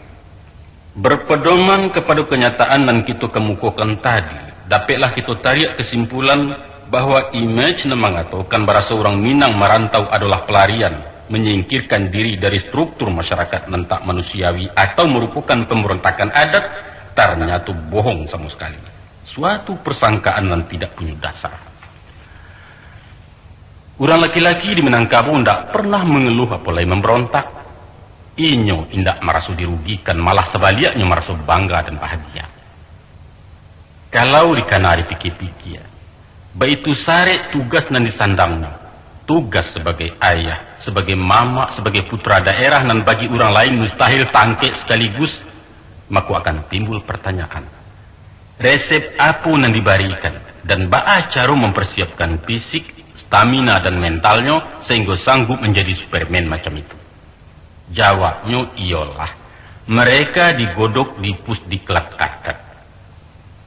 berpedoman kapado kanyataan nan kito kamukokan tadi, dapeklah kito tariak kasimpulan bahwa imej nan mangatokan baraso urang Minang marantau adolah palarian, manyingkirkan diri dari struktur masyarakat nan tak manusiawi atau marupokan pambarontakan adat, tarnyato bohong samo sakali. Suatu persangkaan nan tidak punyo dasar. Urang laki-laki di Minangkabau ndak pernah mangeluh apo lai mambarontak. Inyo indak maraso dirugikan, malah sabaliaknyo maraso bangga dan bahagia. Kalau dikana dipikia-pikia, baitu sarek tugas nan disandangnyo, tugas sabagai ayah, sabagai mamak, sabagai putra daerah nan bagi urang lain mustahil tangkek sakaligus, mako akan timbul partanyaan, resep apo nan dibarikan, dan baa caro mamparsiapkan fisik, stamina, dan mentalnyo sahinggo sanggup manjadi Superman macam itu? Jawabnyo iyolah, mereka digodok di pusdiklat adat.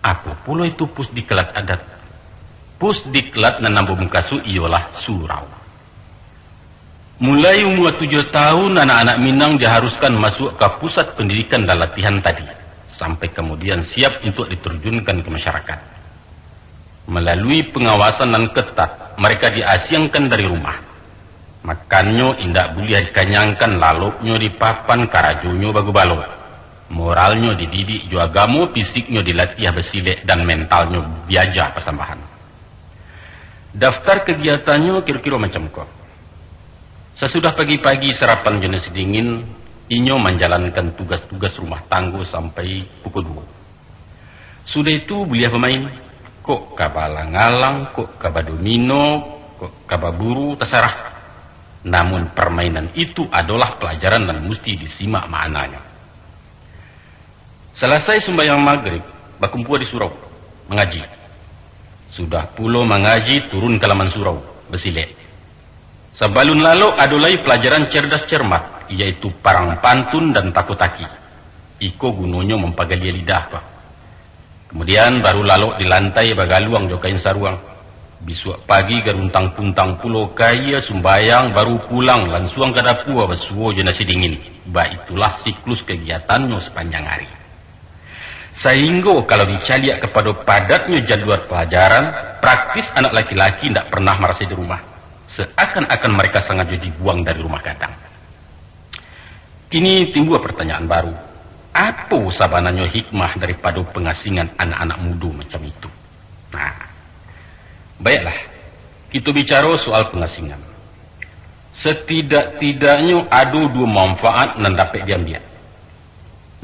Apo pulo itu pusdiklat adat? Pusdiklat nan ambo mukasuik iyolah surau. Mulai umua tujuah tahun, anak-anak Minang diharuskan masuak ka pusat pendidikan dan latihan tadi, sampai kamudian siap untuak ditarjunkan ka masyarakat. Malalui pangawasan nan ketat, mereka diasiangkan dari rumah. Makannyo indak buliah dikanyangkan, laloknyo di papan, karajonyo bagubalo. Moralnyo dididik jo agamo, fisiknyo dilatiah basilek, dan mentalnyo diaja pasambahan. Daftar kagiatannyo kiro-kiro macam ko. Sasudah pagi-pagi sarapan jo nasi dingin, inyo manjalankan tugas-tugas rumah tanggo sampai pukul duo. Sudah itu buliah bamain, kok ka balang-alang, kok ka badomino, kok ka baburu, tasarah. Namun parmainan itu adolah palajaran nan musti disimak maknanyo. Salasai sumbayang magrib, bakumpua di surau, mangaji. Sudah pulo mangaji, turun ka laman surau, basilek. Sabalun lalok, ado lai palajaran cerdas cermat, yaitu parang pantun dan tako-taki. Iko gunonyo mampagalia lidah, Pak. Kamudian, baru lalok di lantai bagaluang jo kain saruang. Bisuak pagi garuntang-puntang pulo kaia sumbayang, baru pulang lansuang ka dapua basuo jo nasi dingin. Baitulah siklus kagiatannyo sapanjang ari. Sainggo kalau dicaliak kapado padatnyo jadual palajaran, praktis anak laki-laki indak pernah marasai di rumah. Seakan-akan mereka sangajo dibuang dari rumah gadang. Kini timbua partanyaan baru, apo sabananyo hikmah daripado pangasingan anak-anak mudo macam itu? Nah, baiklah, kito bicaro soal pangasingan. Satidak-tidaknyo ado duo manfaat nan dapek diambiak.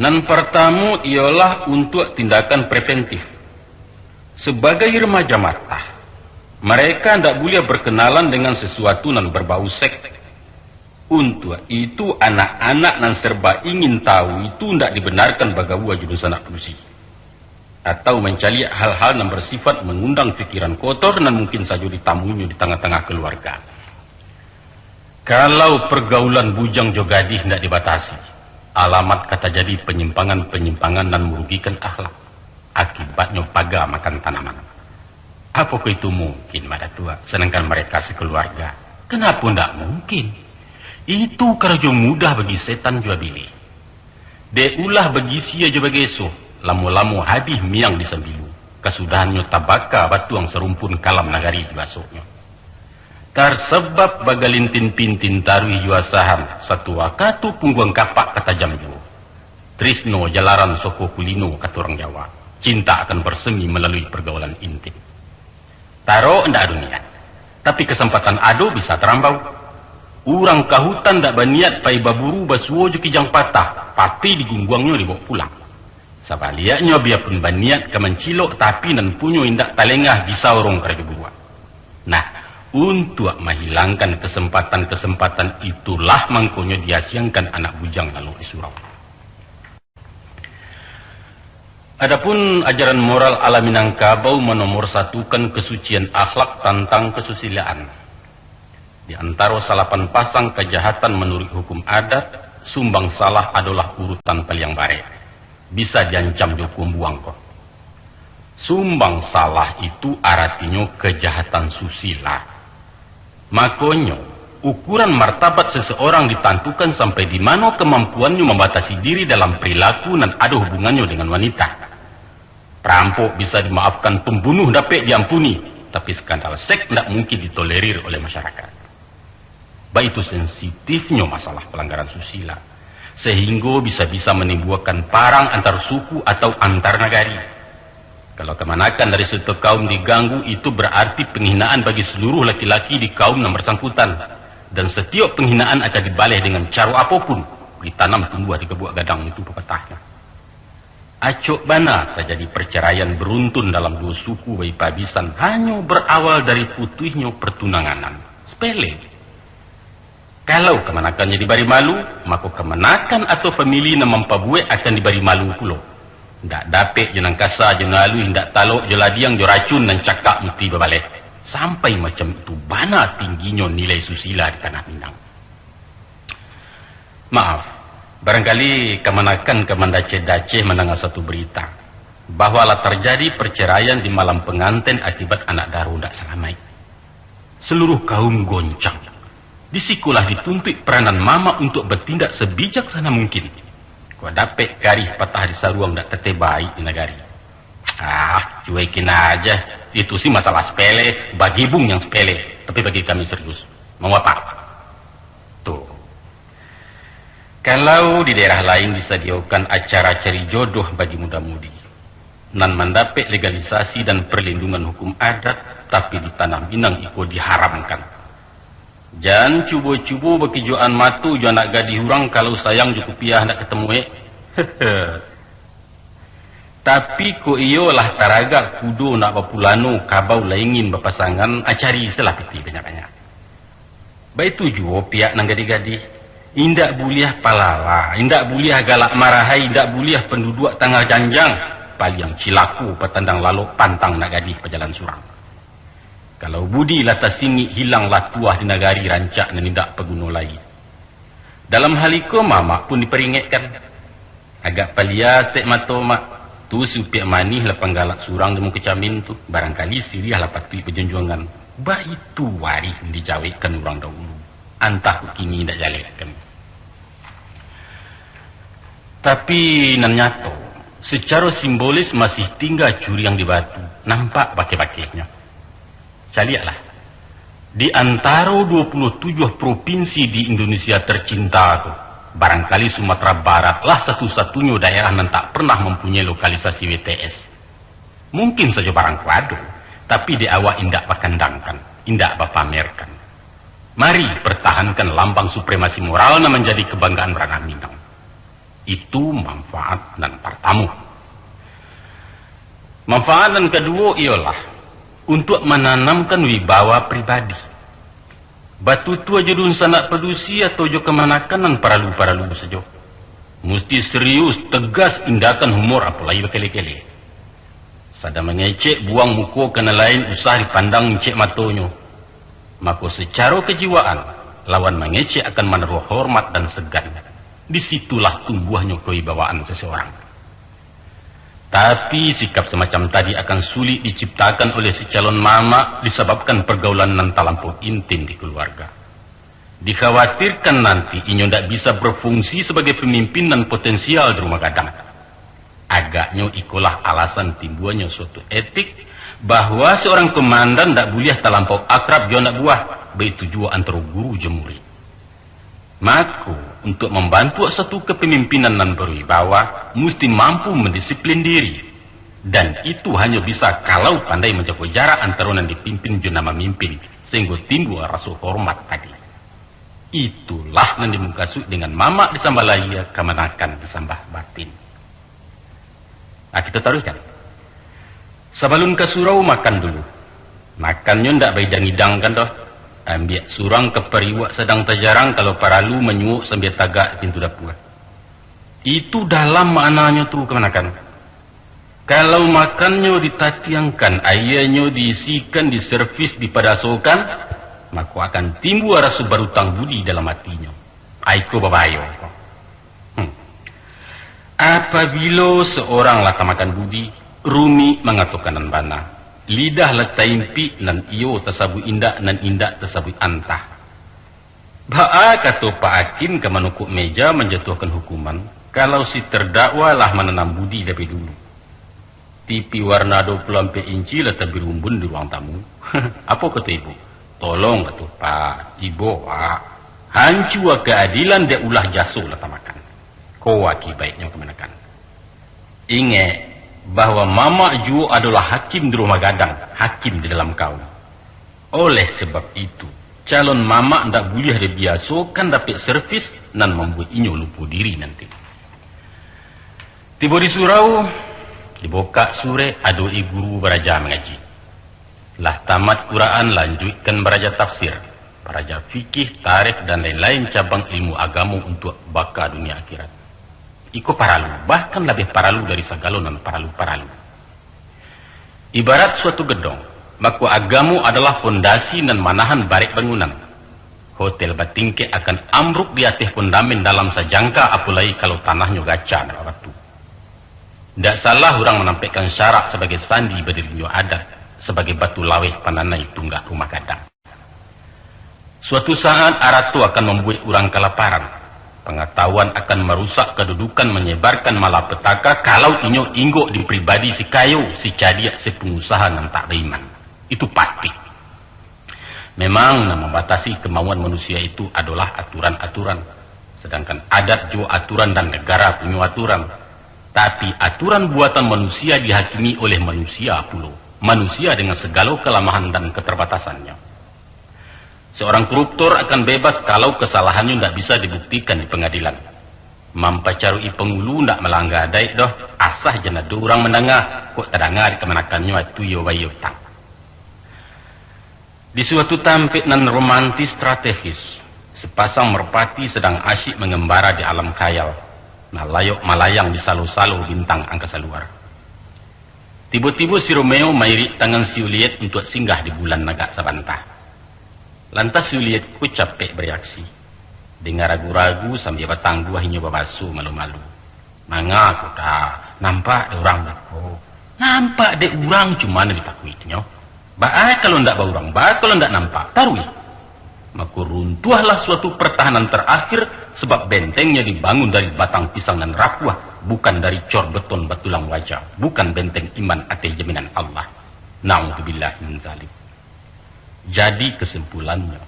Nan partamo iyolah untuak tindakan preventif. Sabagai remaja matah, mereka ndak buliah berkenalan dengan sesuatu nan berbau seks. Untuak itu, anak-anak nan serba ingin tahu itu ndak dibenarkan bagaua jo dunsanak padusi, atau mancaliak hal-hal nan bersifat mangundang pikiran kotor nan mungkin sajo ditamuinyo di tangah-tangah kaluarga. Kalau pergaulan bujang jo gadih indak dibatasi, alamat ka tajadi panyimpangan-panyimpangan nan marugikan akhlak. Akibatnyo paga makan tanaman. Apokoh itu mungkin, Mak Datuak, sadangkan mereka sakaluarga? Kanapo ndak mungkin? Itu karajo mudah bagi setan jua bilih. Dek ulah bagisia jo bageso, lamo-lamo habih miang di sambilu, kasudahannyo tabaka batuang sarumpun kalam nagari di basoknyo. Tarsabab bagalintin-pintin taruih jua sahan, satu wakatu pungguang kapak ka tajam juo. Trisno jalaran soko kulino, kato urang Jawa. Cinta akan bersemi malalui pergaulan intim. Tarok ndak ado niat, tapi kasampatan ado bisa tarambau. Urang ka hutan ndak baniat pai baburu basuo jo kijang patah, pati digungguangnyo dibaok pulang. Sabaliaknyo, biapun baniat ka mancilok, tapi nan punyo indak talengah, bisa urang karajo buruak. Nah, untuak mahilangkan kasempatan-kasempatan itulah mangkonyo diasiangkan anak bujang lalok di surau. Adapun ajaran moral ala Minangkabau manomorsatukan kasucian akhlak tantang kasusilaan. Di antaro salapan pasang kajahatan manuruik hukum adat, sumbang salah adolah urutan paliang barek. Bisa diancam jo kumbuang ko. Sumbang salah itu aratinyo kajahatan susila. Makonyo, ukuran martabat seseorang ditantukan sampai di mano kamampuannyo mambatasi diri dalam perilaku nan ado hubungannyo dengan wanita. Parampok bisa dimaafkan, pambunuah dapek diampuni, tapi skandal seks ndak mungkin ditolerir oleh masyarakat. Baitu sensitifnyo masalah palanggaran susila, sahinggo bisa-bisa manimbuakan parang antar suku atau antar nagari. Kalau kamanakan dari suatu kaum diganggu, itu bararti panghinaan bagi saluruh laki-laki di kaum nan barsangkutan, dan satiok panghinaan akan dibaleh dengan caro apo pun, ditanam tumbuah di gabuak gadang itu papatahnyo. Acok bana tajadi parcaraian baruntun dalam duo suku baipabisan hanyo barawal dari putuihnyo partunanganan. Sapele. Kalau kamanakannyo dibari malu, mako kamanakan atau famili nan mampabuek akan dibari malu pulo. Ndak dapek jo nan kasa jo nan aluih, ndak talok jo ladiang, jo racun nan cakak musti babaleh. Sampai macam itu bana tingginyo nilai susila di tanah Minang. Maaf, barangkali kamanakan ka mandaceh-daceh mandanga satu barita, bahwa lah tarjadi parcaraian di malam panganten akibat anak daro ndak salamaik. Saluruh kaum goncang. Di sikolah dituntuik peranan mamak untuak batindak sabijaksana mungkin. Kok dapek karih patah di saruang, ndak tatebaik di nagari. Ah, cuekin aja. Itu sih masalah sepele, bagi Bung yang sepele, tapi bagi kami serius. Mau apa? Tuh. Kalau di daerah lain disadiokan acara cari jodoh bagi muda-mudi, nan mandapek legalisasi dan perlindungan hukum adat, tapi di tanah Minang iko diharamkan. Jan cubo-cubo bakijoan mato jo anak gadih urang, kalau sayang jo kupiah ndak katamu, eh. Tapi kok iyo lah taragak kudo nak bapulano, kabau lah ingin bapasangan, ah, cari salah pitih banyak-banyak. Baitu juo pihak nan gadih-gadih. Indak buliah palala, indak buliah galak marahai, indak buliah panduduak tangah janjang. Paliang cilako patandang lalok, pantang nak gadih pajalan surang. Kalau budi lah tasingik, hilang lah tuah di nagari, rancak nan indak paguno lai. Dalam hal iko, mamak pun diparingekkan. Agak palia saketek mato, Mak. Tu si Upiak Manih lah panggalak surang di muko camin tu, barangkali siriah lah patuik bajunjuangan. Baitu warih nan dijawekkan urang dahulu, antah kok kini indak jalehkan. Tapi nan nyato, sacaro simbolis masih tingga curiang di batu, nampak bakeh-bakehnyo. Caliaklah, di antaro dua puluh tujuah propinsi di Indonesia tercinta tu, barangkali Sumatera Barat lah satu-satunyo daerah nan tak pernah mampunyai lokalisasi W T S. Mungkin sajo barang ko ado, tapi dek awak indak bakandangkan, indak bapamerkan. Mari, pertahankan lambang supremasi moral nan manjadi kebanggaan ranah Minang. Itu manfaat nan partamo. Manfaat nan kaduo iyolah untuak mananamkan wibawa pribadi. Batutua jo dunsanak padusi atau jo kamanakan nan paralu-paralu sajo. Musti serius, tegas, indakan humor, apolai bakele-kele. Sadang mangecek buang muko ka nan lain usah dipandang incek matonyo. Mako, sacaro kajiwaan, lawan mangecek akan manaruah hormat dan segan. Di situlah tumbuahnyo kewibawaan seseorang. Tapi, sikap semacam tadi akan sulik diciptakan oleh si calon mamak disababkan pergaulan nan talampau intim di keluarga. Dikhawatirkan nanti inyo ndak bisa berfungsi sebagai pemimpin nan potensial di rumah gadang. Agaknyo ikolah alasan timbuanyo suatu etik, bahwa seorang komandan ndak buliah talampau akrab jo anak buah, baitu juo antaro guru jo murid. Mako, untuak mambantuak suatu kepemimpinan nan berwibawa, musti mampu mandisiplin diri. Dan itu hanyo bisa kalau pandai manjago jarak antaro nan dipimpin jo nan mamimpin, sahinggo timbua raso hormat tadi. Itulah nan dimukasuik dengan mamak disambah lahia, kamanakan disambah batin. Nah, kita taruihkan. Sabalun ka surau, makan dulu. Makannyo ndak baidang-idang kan doh. Ambiak surang ka pariuak sadang tajarang, kalau paralu manyuok sambia tagak di pintu dapua. Itu dalam maknanyo tu, kamanakan. Kalau makannyo ditatiangkan, aianyo diisikan, diservis, dipadasokan, mako akan timbua raso barutang budi dalam atinyo. Aiko babayo. Hmm. Apabilo seorang lah tamakan budi, rumik mangatokan nan bana. Lidah lah taimpik, nan iyo tasabuik indak, nan indak tasabuik antah. Baa kato Pak Hakim ka manukuk meja manjatuahkan hukuman, kalau si terdakwa lah mananam budi labiah dulu? T V warna dua puluh ampek inci lah tabirumbun di ruang tamu. Apo kato ibu? Tolong kato Pak, ibo wak. Hancua keadilan dek ulah jaso lah tamakan. Ko akibaiknyo kamanakan. Ingek, bahwa mamak juo adolah hakim di rumah gadang, hakim di dalam kaum. Oleh sebab itu, calon mamak ndak buliah dibiasokan dapek servis nan mambuek inyo lupo diri nanti. Tibo di surau, dibukak surek, ado i guru baraja mangaji. Lah tamat Quran, lanjuikkan baraja tafsir, baraja fikih, tarikh, dan lain-lain cabang ilmu agamo untuak baka dunia akhirat. Iko paralu, bahkan labiah paralu dari sagalo nan paralu-paralu. Ibarat suatu gedong, mako agamo adolah pondasi nan manahan barek bangunan. Hotel batingkek akan ambruk di ateh pondamen dalam sajangka, apolai kalau tanahnyo gaca ndak babatu. Ndak salah urang manampekkan syarak sabagai sandi badirinyo adat, sabagai batu laweh pananai tunggak rumah gadang. Suatu saat, arato akan mambuek urang kalaparan. Pangatahuan akan marusak kadudukan, manyebarkan malapetaka, kalau inyo inggok di pribadi si kayo, si cadiak, si pangusaha nan tak baiman. Itu pasti. Memang, nan mambatasi kamauan manusia itu adolah aturan-aturan. Sadangkan adat juo aturan dan negara punyo aturan. Tapi, aturan buatan manusia dihakimi oleh manusia pulo. Manusia dengan sagalo kalamahan dan katarbatasannyo. Seorang koruptor akan bebas kalau kasalahannyo ndak bisa dibuktikan di pangadilan. Mampacaruik-i pangulu ndak malangga adaik doh, asah jan ado urang mandanga, kok tadanga dek kamanakannyo, atu iyo bayo utang. Di suatu tampek nan romantis strategis, sapasang merpati sadang asyik mangambara di alam khayal, malayok-malayang di salo-salo bintang angkasa luar. Tibo-tibo si Romeo mairik tangan si Juliet untuak singgah di bulan agak sabanta. Lantas si Juliet ko capek bareaksi. Danga ragu-ragu sambia batangguah inyo babaso malu-malu. Manga ko dah, Nampak dek urang beko. Nampak dek urang cuma nan ditakuiknyo. Baa kalau ndak baurang, baa kalau ndak nampak, taruih. Mako runtuahlah suatu pertahanan terakhir, sebab bentengnya dibangun dari batang pisang nan rapuah, bukan dari cor beton batulang waja, bukan benteng iman ateh jaminan Allah. Naudzubillah min zalik. Jadi kesimpulannya,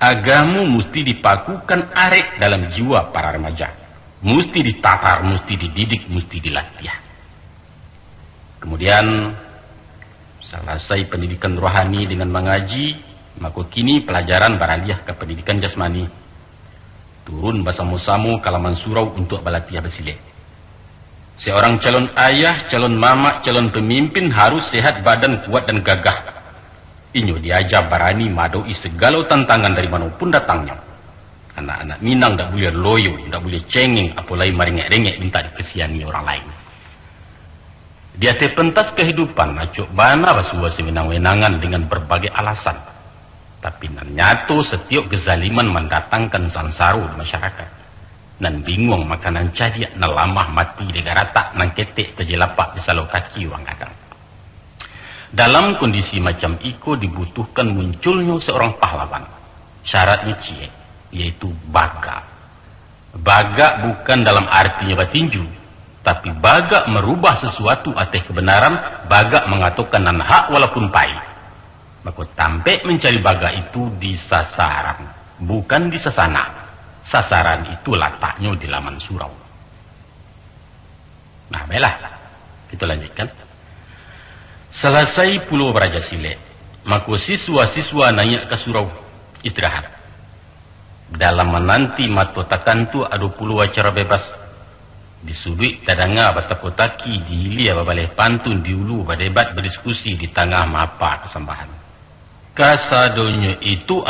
agamo musti dipakukan arek dalam jiwa para remaja. Musti ditatar, musti dididik, musti dilatiah. Kemudian, salasai pandidikan rohani dengan mangaji, mako kini palajaran baraliah ka pandidikan jasmani. Turun basamo-samo ka laman surau untuak balatiah basilek. Seorang calon ayah, calon mamak, calon pamimpin harus sehat badan, kuat, dan gagah. Inyo diaja barani maadoki sagalo tantangan dari mano pun datangnyo. Anak-anak Minang ndak buliah loyo, ndak buliah cengeng, apo lai marengek-rengek mintak dikasiani urang lain. Di ateh pentas kahidupan, acok bana basuo sawenang-wenangan dengan barbagai alasan. Tapi nan nyato, satiok kezaliman mandatangkan sansaro di masyarakat. Nan binguang makanan cadiak, nan lamah mati dek garatak, nan ketek tajelapak di salo kaki urang gadang. Dalam kondisi macam iko dibutuhkan munculnyo seorang pahlawan. Syaratnyo ciek, yaitu bagak. Bagak bukan dalam artinyo batinju, tapi bagak marubah sasuatu ateh kabanaran, bagak mangatokan nan hak walaupun pahik. Mako, tampek mancari bagak itu di sasaran, bukan di sasanak. Sasaran itu lataknyo di laman surau. Nah, baiklah. Kita lanjutkan. Salasai pulo baraja silek, mako siswa-siswa naiak ka surau istirahat. Dalam mananti mato takantuak ado pulo acara bebas. Di suduik tadanga batako-taki, di hilia babaleh pantun, di ulu badebat badiskusi, di tangah maapa kasambahan. Kasadonyo itu